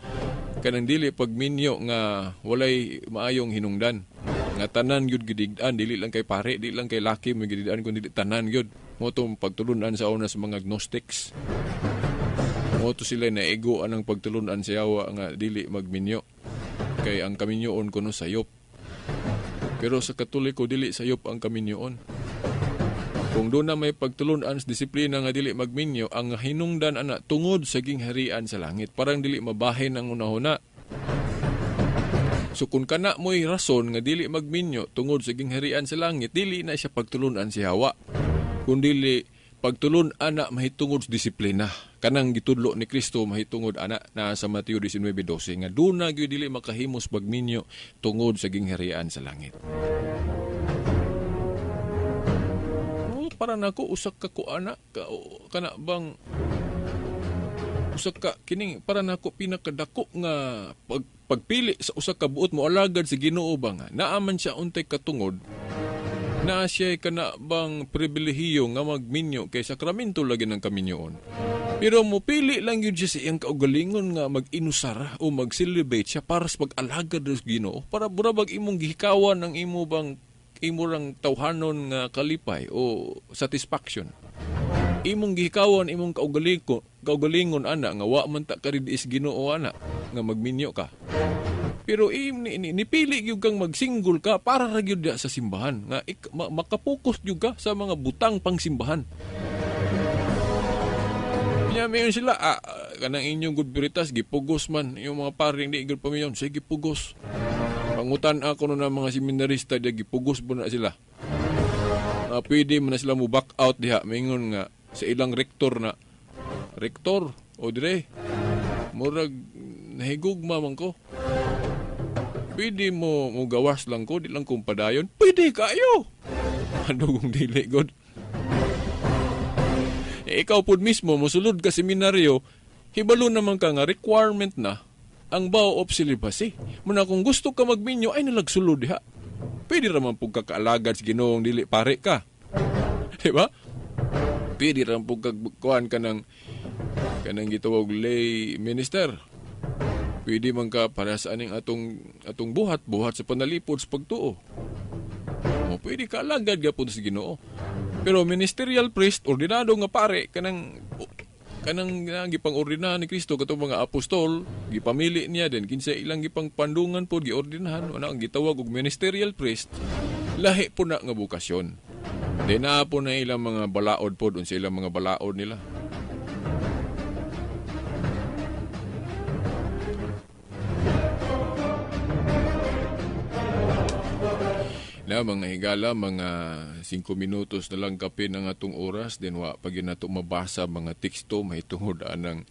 kanang dili pagminyo nga walay maayong hinungdan nga tanan gyud gidigdan, dili lang kay pare, dili lang kay laki mo gidigdan, kundi tanan gyud. Mo tong pagtulun-an sa una sa mga agnostics. Mo to sila na ego anang pagtulun-an sa yawa nga dili magminyo. Kay ang kaminyoon kuno sayop. Pero sa Katoliko dili sayop ang kaminyoon. Kung doon na may pagtulun-an sa disiplina nga dili magminyo, ang hinungdan ana tungod sa gingharian sa langit. Parang dili mabahin ang unahuna. So kung kana mo'y rason nga dili magminyo tungod sa gingharian sa langit, dili na siya pagtulun-an si Hawa. Kung dili pagtulun-an na mahitungod sa disiplina. Kanang gitudlo ni Kristo mahitungod ana na sa Mateo 19:12 nga doon na gyud dili makahimos pagminyo tungod sa gingharian sa langit. Para nako usak ka ko ana kana bang usak ka kining para nako pinakadako nga pagpili sa usa ka buot mo alagad sa Ginoo ba nga naa man siya untay katungod, naa siya kana bang pribilehiyo nga magminyo kay sakramento lagi ng kaminyoon. Pero mopili lang yun siya sa iyang kaugalingon nga mag-inusara o mag-celibate siya para sa pag-alagad sa Ginoo, para burabag imong gihikawan ang imo bang imo rang tawhanon nga kalipay o satisfaction. Imong gihikawan imong kaugalingon ana nga wa man ta karidis Ginoo ana nga magminyo ka. Pero nipili gyud kang magsinggol ka para ra gyud sa simbahan nga makapokus gyud ka sa mga butang pangsimbahan. Nya mayon sila kanang inyong good veritas gipugos man yung mga paring di gyud pamiyon, sige pugos. Pangutan ako no na mga seminarista di gipugos po na sila. Pwede man na sila mo back out diha maingon nga sa ilang rektor na, rektor o dire murag nahigugma man ko. Pwede mo gawas lang ko, di lang kong padayon. Pwede kayo. Ano kung dili god? Ikaw pud mismo mosulod ka seminaryo, hibalo naman ka nga requirement na ang vow of celibacy. Muna kung gusto ka magminyo, ay nalagsulod diha. Pwede raman pug kakaalagad sa Ginoong dili pare ka. Diba? Pwede raman pug kagkuhan ka ng kanang gitawag lay minister. Pwede man ka para sa aning atong buhat sa panalipod sa pagtuo. O, pwede ka alagad gapon sa Ginoo. Pero ministerial priest, ordinado nga pare, kanang gipang-ordinahan ni Kristo katong mga apostol, gipamili niya din kinsa ilang gipangpandungan pod giordinahan, ana ang gitawag og ministerial priest, lahi po na nga bokasyon. Di na po na ilang mga balaod pod unsa ilang mga balaod nila. Na mga higala, mga 5 minutos na lang kape ng atong oras, din wa pag yun nato mabasa mga teksto mahitungod anang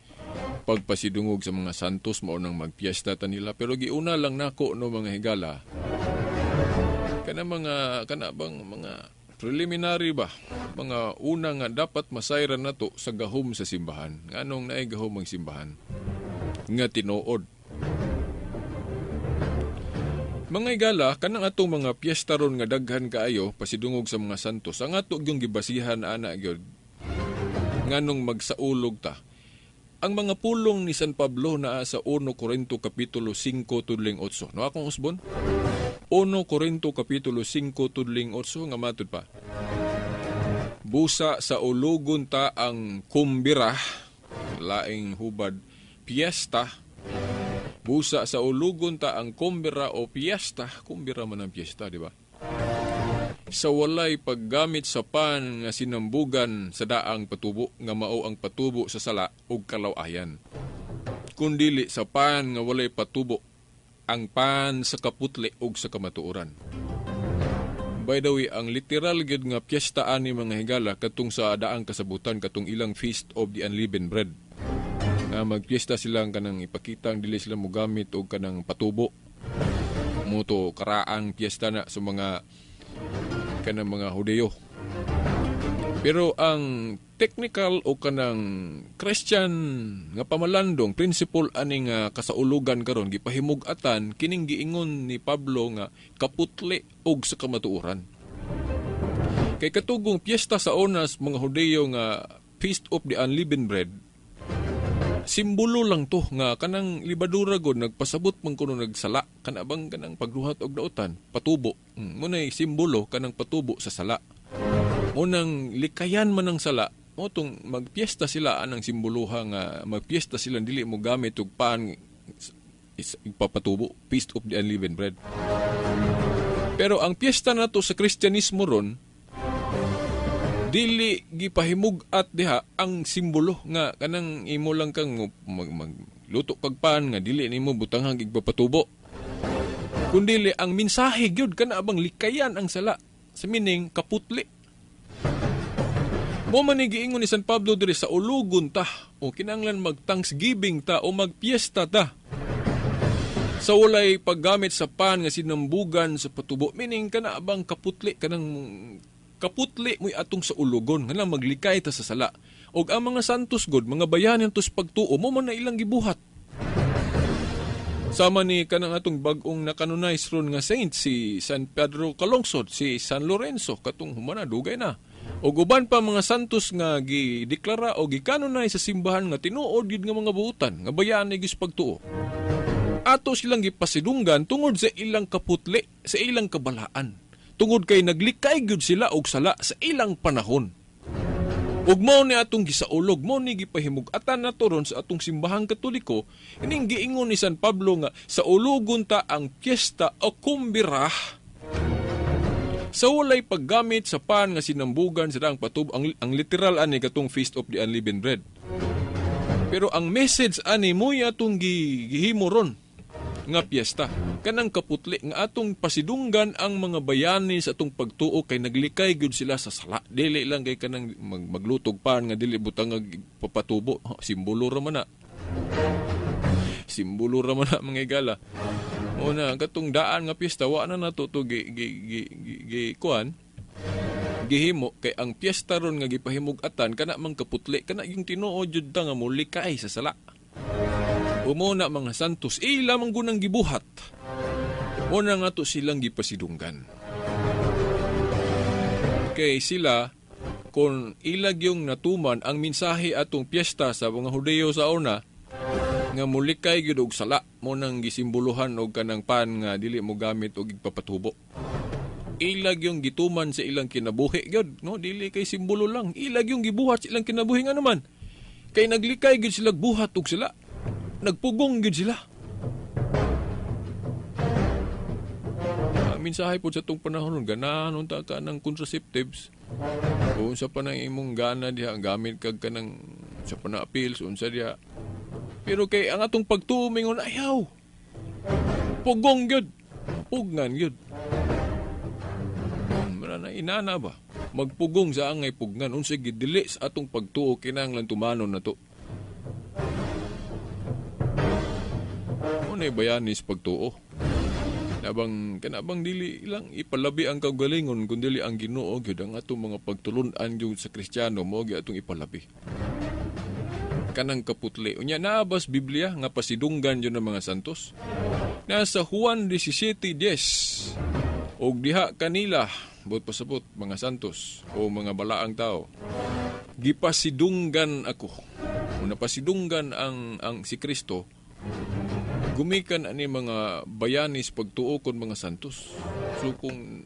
pagpasidungog sa mga santos mao nang magpiesta ta nila. Pero giuna lang nako no mga higala, kana mga kana bang mga preliminary ba, mga una nga dapat masayran nato sa gahom sa simbahan. Nganong naay gahom ang simbahan nga tinuod. Mga higala, kanang atong mga piyesta ron nga daghan kaayo pasidungog sa mga santos, ang ato gyung gibasihan ana gyud nganong magsaulog ta. Ang mga pulong ni San Pablo naa sa 1 Corinto Kapitulo 5 tudling 8. No akong usbon? 1 Corinto Kapitulo 5 tudling 8 nga matud pa. Busa sa ulugon ta ang kumbira, laing hubad piyesta. Busa sa ulugon ta ang kumbira o piyesta, kumbira man ang piyesta, di ba? Sa walay paggamit sa pan nga sinambugan sa daang patubo, nga mao ang patubo sa sala ug kalawayan. Kundili sa pan nga walay patubo, ang pan sa kaputli ug sa kamatuoran. By the way, ang literal gyud nga piyesta ani mga higala katong sa daang kasabutan, katong ilang Feast of the Unleavened Bread. Nga magpiyesta sila kanang ipakitang dili sila mogamit og kanang patubo. Muto karaang piyesta na sa mga kanang mga Hudeyo. Pero ang technical o kanang Christian nga pamalandong principle aning kasaulugan karon gipahimug-atan kining giingon ni Pablo nga kaputli og sa kamatuoran. Kay katugong piyesta sa onas mga Hudeyo nga Feast of the Unleavened Bread, simbolo lang to nga kanang libadura god nagpasabot man kuno nagsala kana bang kanang pagduhat og dautan patubo. Munay simbolo kanang patubo sa sala. Unang likayan man ang sala mo tong magpiesta sila anang simboloha nga magpiesta sila dili mo gamit og pan ipapatubo, Feast of the Unleavened Bread. Pero ang piyesta nato sa Kristyanismo ron dili gipahimug-at diha ang simbolo nga kanang imo lang kang magluto kag pan nga dili nimo butanghang igpapatubo. Kundili ang mensahe gyud kana bang likayan ang sala sa meaning kaputli. Mo man ni giingon ni San Pablo diri sa ulugon ta o kinahanglan mag Thanksgiving ta o magpiesta ta. Sa walay paggamit sa pan nga sinambugan sa patubo, meaning kana bang kaputli kanang kaputli mo'y atong sa ulugon, nga lang maglikay ta sa sala. Og ang mga santos god, mga bayani tos pagtuo, mo man na ilang gibuhat. Sama ni kanang atong bag-ong nakanonize ron nga saint, si San Pedro Calungsod, si San Lorenzo, katong humana, dugay na. Og uban pa mga santos nga gideklara o gikanonize sa simbahan nga tinuod gid nga mga buutan, nga bayani gis pagtuo. Ato silang gipasidunggan tungod sa ilang kaputli, sa ilang kabalaan. Tungod kay naglikay gyud sila og sala sa ilang panahon. Ug mao ni atong gisaulog, mao ni gipahimug-atan nato ron sa atong simbahang Katoliko, ining giingon ni San Pablo nga sa ulugon ta ang piyesta o kumbira sa walay paggamit sa pan nga sinambugan sa daang patubo. Ang literal ani katong Feast of the Unleavened Bread. Pero ang message ani mo'y atong gihimo ron nga piyesta kanang kaputli nga atong pasidunggan ang mga bayani sa atong pagtuo kay naglikay gyud sila sa sala. Dili lang kay kanang maglutog pan nga dili butang papatubo, simbolo ra man na. Simbolo ra man na mga igala. Una katong daan nga piyesta wa na nato to gi, gi, gi, gi, gi kuan gihimo kay ang piyesta ron nga gipahimug-atan kana mang kaputli kana yung tinuod jud ta nga molikay sa sala. Umuna mga santos, ila man gunang gibuhat. Una nga to silang gipasidunggan. Kay sila, kung ilag yung natuman ang mensahe atong piyesta sa mga Hudeyo sa una, nga mulikay gyud og sala, mo nang gisimboluhan og kanang pan nga dili mo gamit og igpapatubo. Ilag yung gituman sa ilang kinabuhi gyud, no? Dili kay simbolo lang. Ilag yung gibuhat sa ilang kinabuhi nga naman. Kay naglikay gyud sila buhat og sila. Nagpugong gyud sila. Mensahe po sa itong panahon, ganahan unta ka ng contraceptives. Unsa pa nang imong gana diha, gamit kag ka ng sa pa na pills, unsa diha. Pero kay ang atong pagtuo mingon, ayaw. Pugong gyud. Pugnan gyud. Mara na inana ba? Magpugong sa angay pugnan. Unsa gidili sa atong pagtuo, kinahanglan tumanon na to. Unay bayanis pagtuo. Kanabang dili lang ipalabi ang kaugalingon kun dili ang Ginoo gyud ang atong mga pagtulun-an gyud sa Kristiyano mo gyud atong ipalabi. Kanang kaputli. Unya naabas Biblia nga pasidunggan gyud ng mga santos. Nasa Juan 17:10. Og diha kanila buot pasabot mga santos o mga balaang tao. Gipasidunggan ako. O napasidunggan ang si Kristo gumikan ani mga bayanis pagtuo kon mga santos. So kung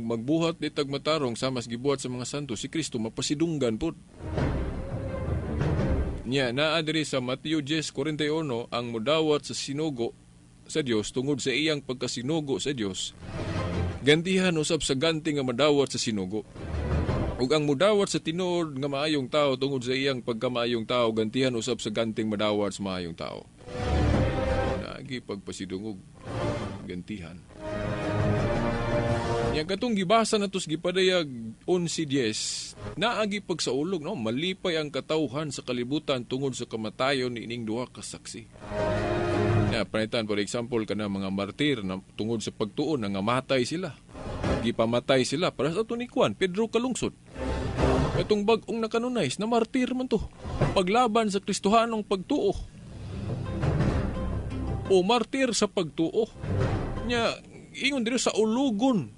magbuhat ditag matarong sa mas gibuhat sa mga santos, si Kristo mapasidunggan pud. Nya naa diri sa Mateo 10:41 ang mudawat sa sinugo sa Dios tungod sa iyang pagkasinugo sa Dios. Gantihan usab sa ganti nga madawat sa sinugo. Ug ang mudawat sa tinuod nga maayong tao tungod sa iyang pagkamaayong tao, gantihan usab sa ganting madawat sa maayong tao. Naagi pagpasidungog, gantihan. Nya katong gibasa natos gipadayag 11:10, naagi pagsaulog, no, malipay ang katawhan sa kalibutan tungod sa kamatayon ni ining duha ka saksi. Nya panitan for example kana mga martir na tungod sa pagtuon nangamatay sila. Gipamatay sila para sa ato ni Juan Pedro Kalungsod. Katong bag-ong nakanunay na martir man to. Paglaban sa Kristohanong pagtuo. O martir sa pagtuo. Nya ingon diri sa ulugon.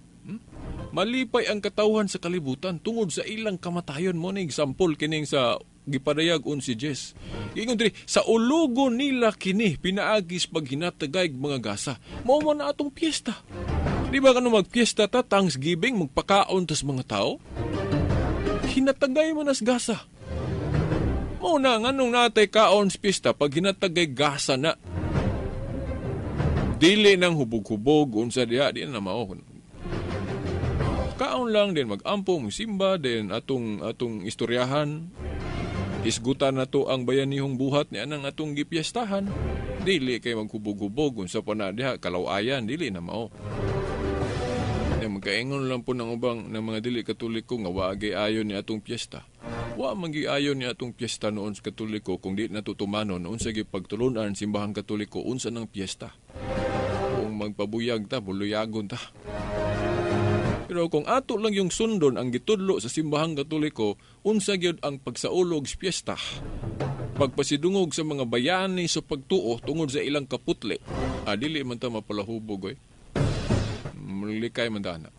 Malipay ang katawhan sa kalibutan tungod sa ilang kamatayon. Mo ni example kining sa gipadayag 11:10. Ingon diri sa ulugon nila kini pinaagis paghinatagay mga gasa. Mao man na atong piyesta. Di ba kano magpiyesta ta Thanksgiving magpakaon tas mga tao? Hinatagay man as gasa. Mao na nganong natay kaon sa piyesta pag hinatagay gasa na. Dili nang hubog-hubog unsa diha di na mao. Kaon lang din magampo musimba din atong istoryahan. Isgutan na to ang bayanihong buhat ni anang atong gipiestahan. Dili kay maghubog-hubog unsa pa na diha kalawayan dili na mao. Magkaingon lang po ng ubang ng mga dili Katoliko nga wa gyud ayon ni atong piyesta. Wa man gyud ayon ni atong piyesta noon sa Katoliko kung di natutumanon unsa gyud pagtulunan simbahang Katoliko unsa nang piyesta. Kung magpabuyag ta, buluyagon ta. Pero kung ato lang yung sundon ang gitudlo sa simbahang Katoliko, unsa gyud ang pagsaulog sa piyesta. Pagpasidungog sa mga bayani sa pagtuo tungod sa ilang kaputli. Dili man ta mapalahubog oy. Malikay man ta na.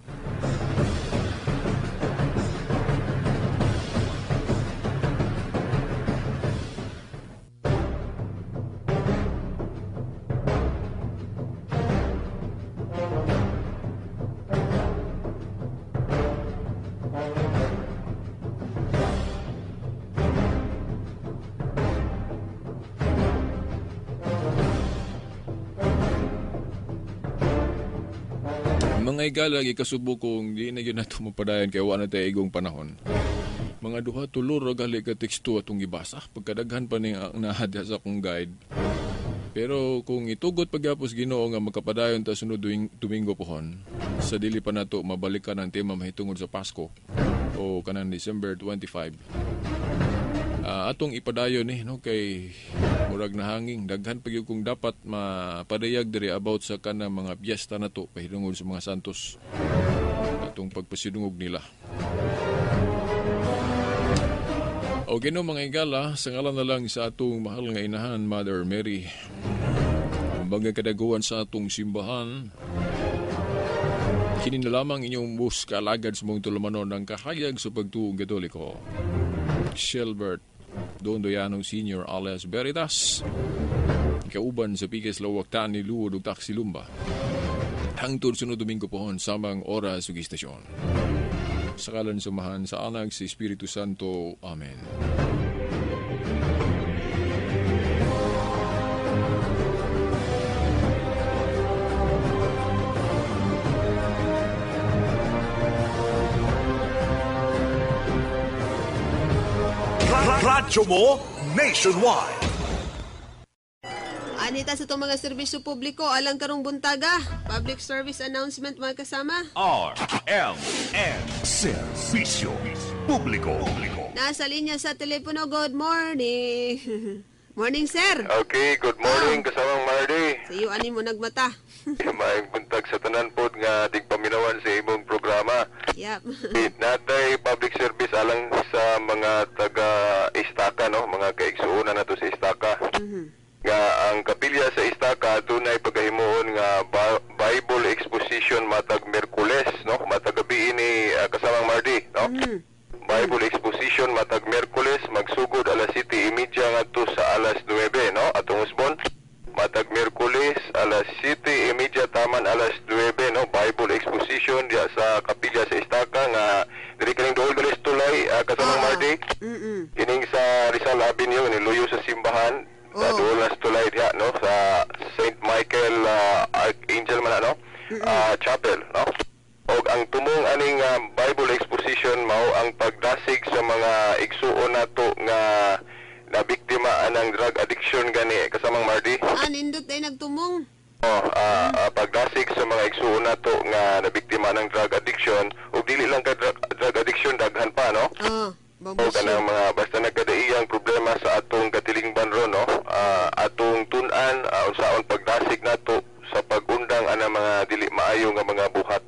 Mga igala, ikasubo kung di na yun nato mapadayan kaya wala na tayo igong panahon. Mga duha tulor gali ka teksto atong gibasa. Pagkadaghan pa ning ang nahadya sa akong guide. Pero kung itugot pagyapos Ginoo nga magkapadayon ta sunod Domingo pohon, sa dili pa nato mabalikan ang tema mahitungod sa Pasko o kanang December 25. Atong ipadayon no kay murag nahanging daghan pa gyud kung dapat mapadayag diri about sa kanang mga piyesta nato pahitungod sa mga santos atong pagpasidungog nila. O Ginoo mga igala, sa ngalan na lang sa atong mahal nga inahan Mother Mary, bagay kadaguan sa atong simbahan, kini na lamang inyong bus kaalagad sa mong tulumanon ng kahayag sa pagtuong Katoliko. Shilbert Don Doyano Sr. alias Veritas, kauban sa Piques Lawak Tani Luod ug Taxilumba. Hangtod sunod Domingo pohon samang oras ug istasyon. Sakalan sumahan sa Anak sa Espiritu Santo. Amen. Radyo mo nationwide. Anita sa itong mga serbisyo publiko, alang karong buntaga. Public service announcement mga kasama. R M N. Serbisyo publiko. Nasa linya sa telepono, good morning. Morning, sir. Okay, good morning kasamang Mardy. Sa iyo, ani mo nagmata. Maayong buntag sa tanan pod nga digpaminawan sa imong programa. Yep. Natay public service alang sa mga taga Istaka, no, mga kaigsuonan nato sa Istaka. Nga ang kapilya sa Istaka dunay pagahimuon nga Bible exposition matag Miyerkules, no, matag gabi ini kasamang Mardy, no. Bible exposition matag Miyerkules magsulod Tulay diha, no, sa St. Michael Archangel man, no, Chapel, no. Og ang tumong aning Bible exposition mao ang pagdasig sa mga igsuon nato nga nabiktima anang drug addiction gani, kasamang Mardy. Ah, nindot ay nagtumong. Oh, pagdasig sa mga igsuon nato nga nabiktima ng drug addiction ug dili lang ka drug addiction, daghan pa, no. Oh, O babusyo. kanang mga basta nagkadaiyang problema sa atong katilingban ron, no, atong tun-an unsaon pagdasig nato sa pag-undang anang mga dili maayo nga mga buhat.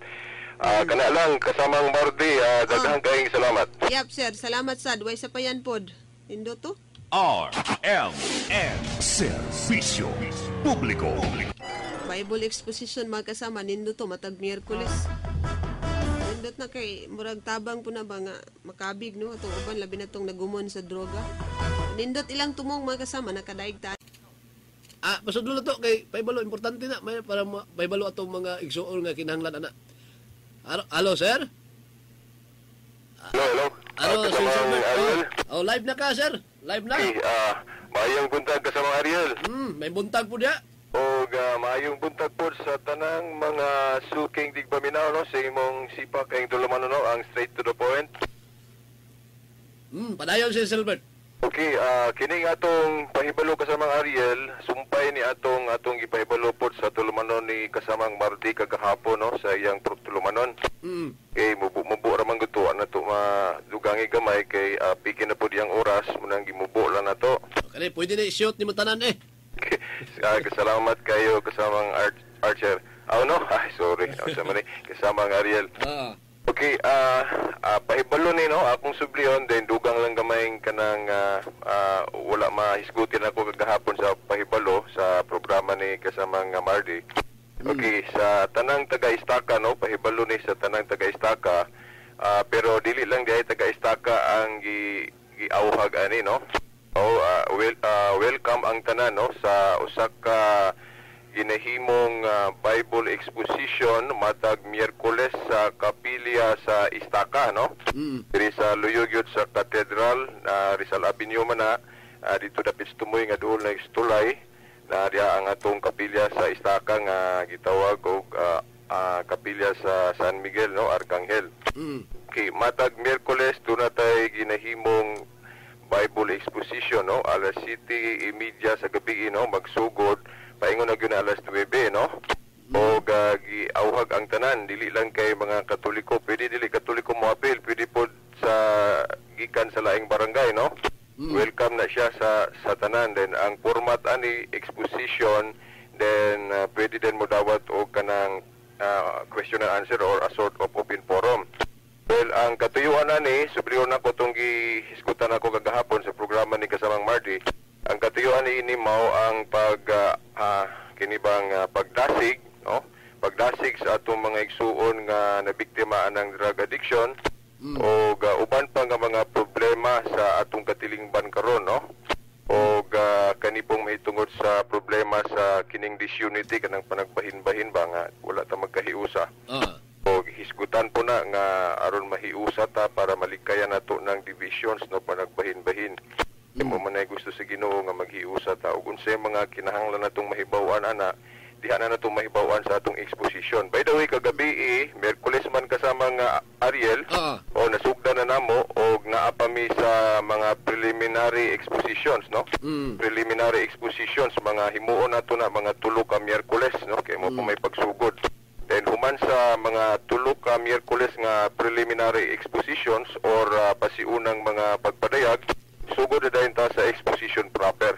Kana lang, kasamang Mardy, daghang kaayong salamat. Yap, sir. Salamat sad. Way sa payan pod. Nindot to. R M N. Serbisyo Publiko. Bible exposition, mga kasama, nindot to matag Miyerkules. Nindot na kay murag tabang po na ba nga makabig, no, atong uban, labi na tong nagumon sa droga. Nindot ilang tumong, mga kasama, nakadaig ta. Ah, pasudlo na to kay paibalo, importante na may para paibalo atong mga igsuon nga kinahanglan ana. Alo, alo sir? Hello, hello. Alo, sir, Kasamang sir. Ariel. Oh, live na ka, sir. Live na. Okay, maayong buntag, kasamang Ariel. May buntag po diya. Og maayong buntag po sa tanang mga suking digpaminaw, no, sa imong sipak kayong tulumanon, no, ang straight to the point. Padayon, Sir Silbert. Okay, kining atong pahibalo, kasamang Ariel, sumpay ni atong atong gipahibalo pod sa tulumanon ni kasamang Mardi kagahapon, no, sa iyang tulumanon. Okay, mubo-mubo ra man gud to, ana to madugangi gamay kay piki na pod iyang oras, munang gimubo lang nato. Okay, pwede na i-shoot ni mo tanan eh. Okay, salamat kayo, kasamang Archer. Oh no, ay sorry, oh, sama ni kasamang Ariel. Okay, pahibalo ni, no, akong sublion, then dugang lang gamay kanang wala mahisgutin ako kagahapon sa pahibalo sa programa ni kasamang Mardy. Okay, sa tanang taga-Istaka, no, pahibalo ni sa tanang taga-Istaka, pero dili lang diay taga-Istaka ang giauhag ani, no. Oh, welcome ang tanan, no, sa usa ka ginahimong Bible exposition matag Miyerkules sa kapilya sa Istaka, no? Diri sa luyog yun sa Cathedral na Rizal Avenue man na, dito dapit sa tumoy nga duol na tulay na diha ang atong kapilya sa Istaka nga gitawag og kapilya sa San Miguel, no, Arcangel. Okay, matag Miyerkules doon na tay ginahimong Bible exposition, no, alas 7:30 sa gabi, no, magsugod paingon na gyud na alas 9, no. O giauhag ang tanan, dili lang kay mga Katoliko, pwede dili Katoliko moapil, pwede pod sa gikan sa laing barangay, no. Welcome na siya sa tanan. Then ang format ani exposition, then pwede din mo dawat og kanang question and answer or a sort of open forum. Well, ang katuyuan ani, subliyon nako tong gihisgutan ako kagahapon sa programa ni kasamang Marty. Ang katuyuan ni ini mao ang pag kinibang pagdasig, no? Pagdasig sa atong mga igsuon nga nabiktima anang drug addiction o uban pa nga mga problema sa atong katilingban karon, no? O kanipong mahitungod sa problema sa kining disunity, kanang panagbahin-bahin ba nga wala ta magkahiusa. O hisgutan po na nga aron mahiusa ta para malikayan nato ng divisions, no, panagbahin-bahin. Mo man ay gusto sa Ginoo nga maghiusa ta ug unsay mga kinahanglan natong mahibaw-an ana, diha na natong mahibaw-an sa atong exposition. By the way, kagabi Miyerkules man kasama nga Ariel, o nasugda na namo og naa pa mi sa mga preliminary expositions, no? Preliminary expositions mga himuon nato na mga 3 ka Miyerkules, no, kay mo pa may pagsugod. Then human sa mga 3 ka Miyerkules nga preliminary expositions or pasiunang mga pagpadayag, sugod na dayon ta sa exposition proper.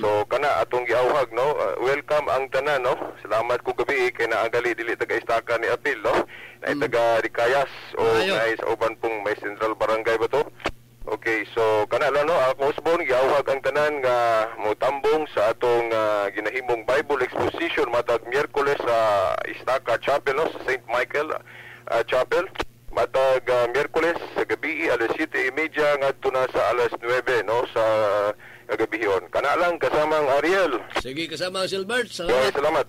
So kana atong giauhag, no, welcome ang tanan, no. Salamat ko gabi kay naagali dili taga Istaka ni apil, no. Naay taga Ricayas o naay sa uban pong may Central Barangay ba to. Okay, so kana lang, no, ako usbon giauhag ang tanan nga motambong sa atong ginahimong Bible exposition matag Miyerkules sa Istaka Chapel, no, sa St. Michael Chapel. Matag Miyerkules sa gabi alas 7:30 ngadto na sa alas 9, no, sa gabihon. Kana lang kasamang Ariel. Sige, kasama Silbert. Salamat. Okay, salamat.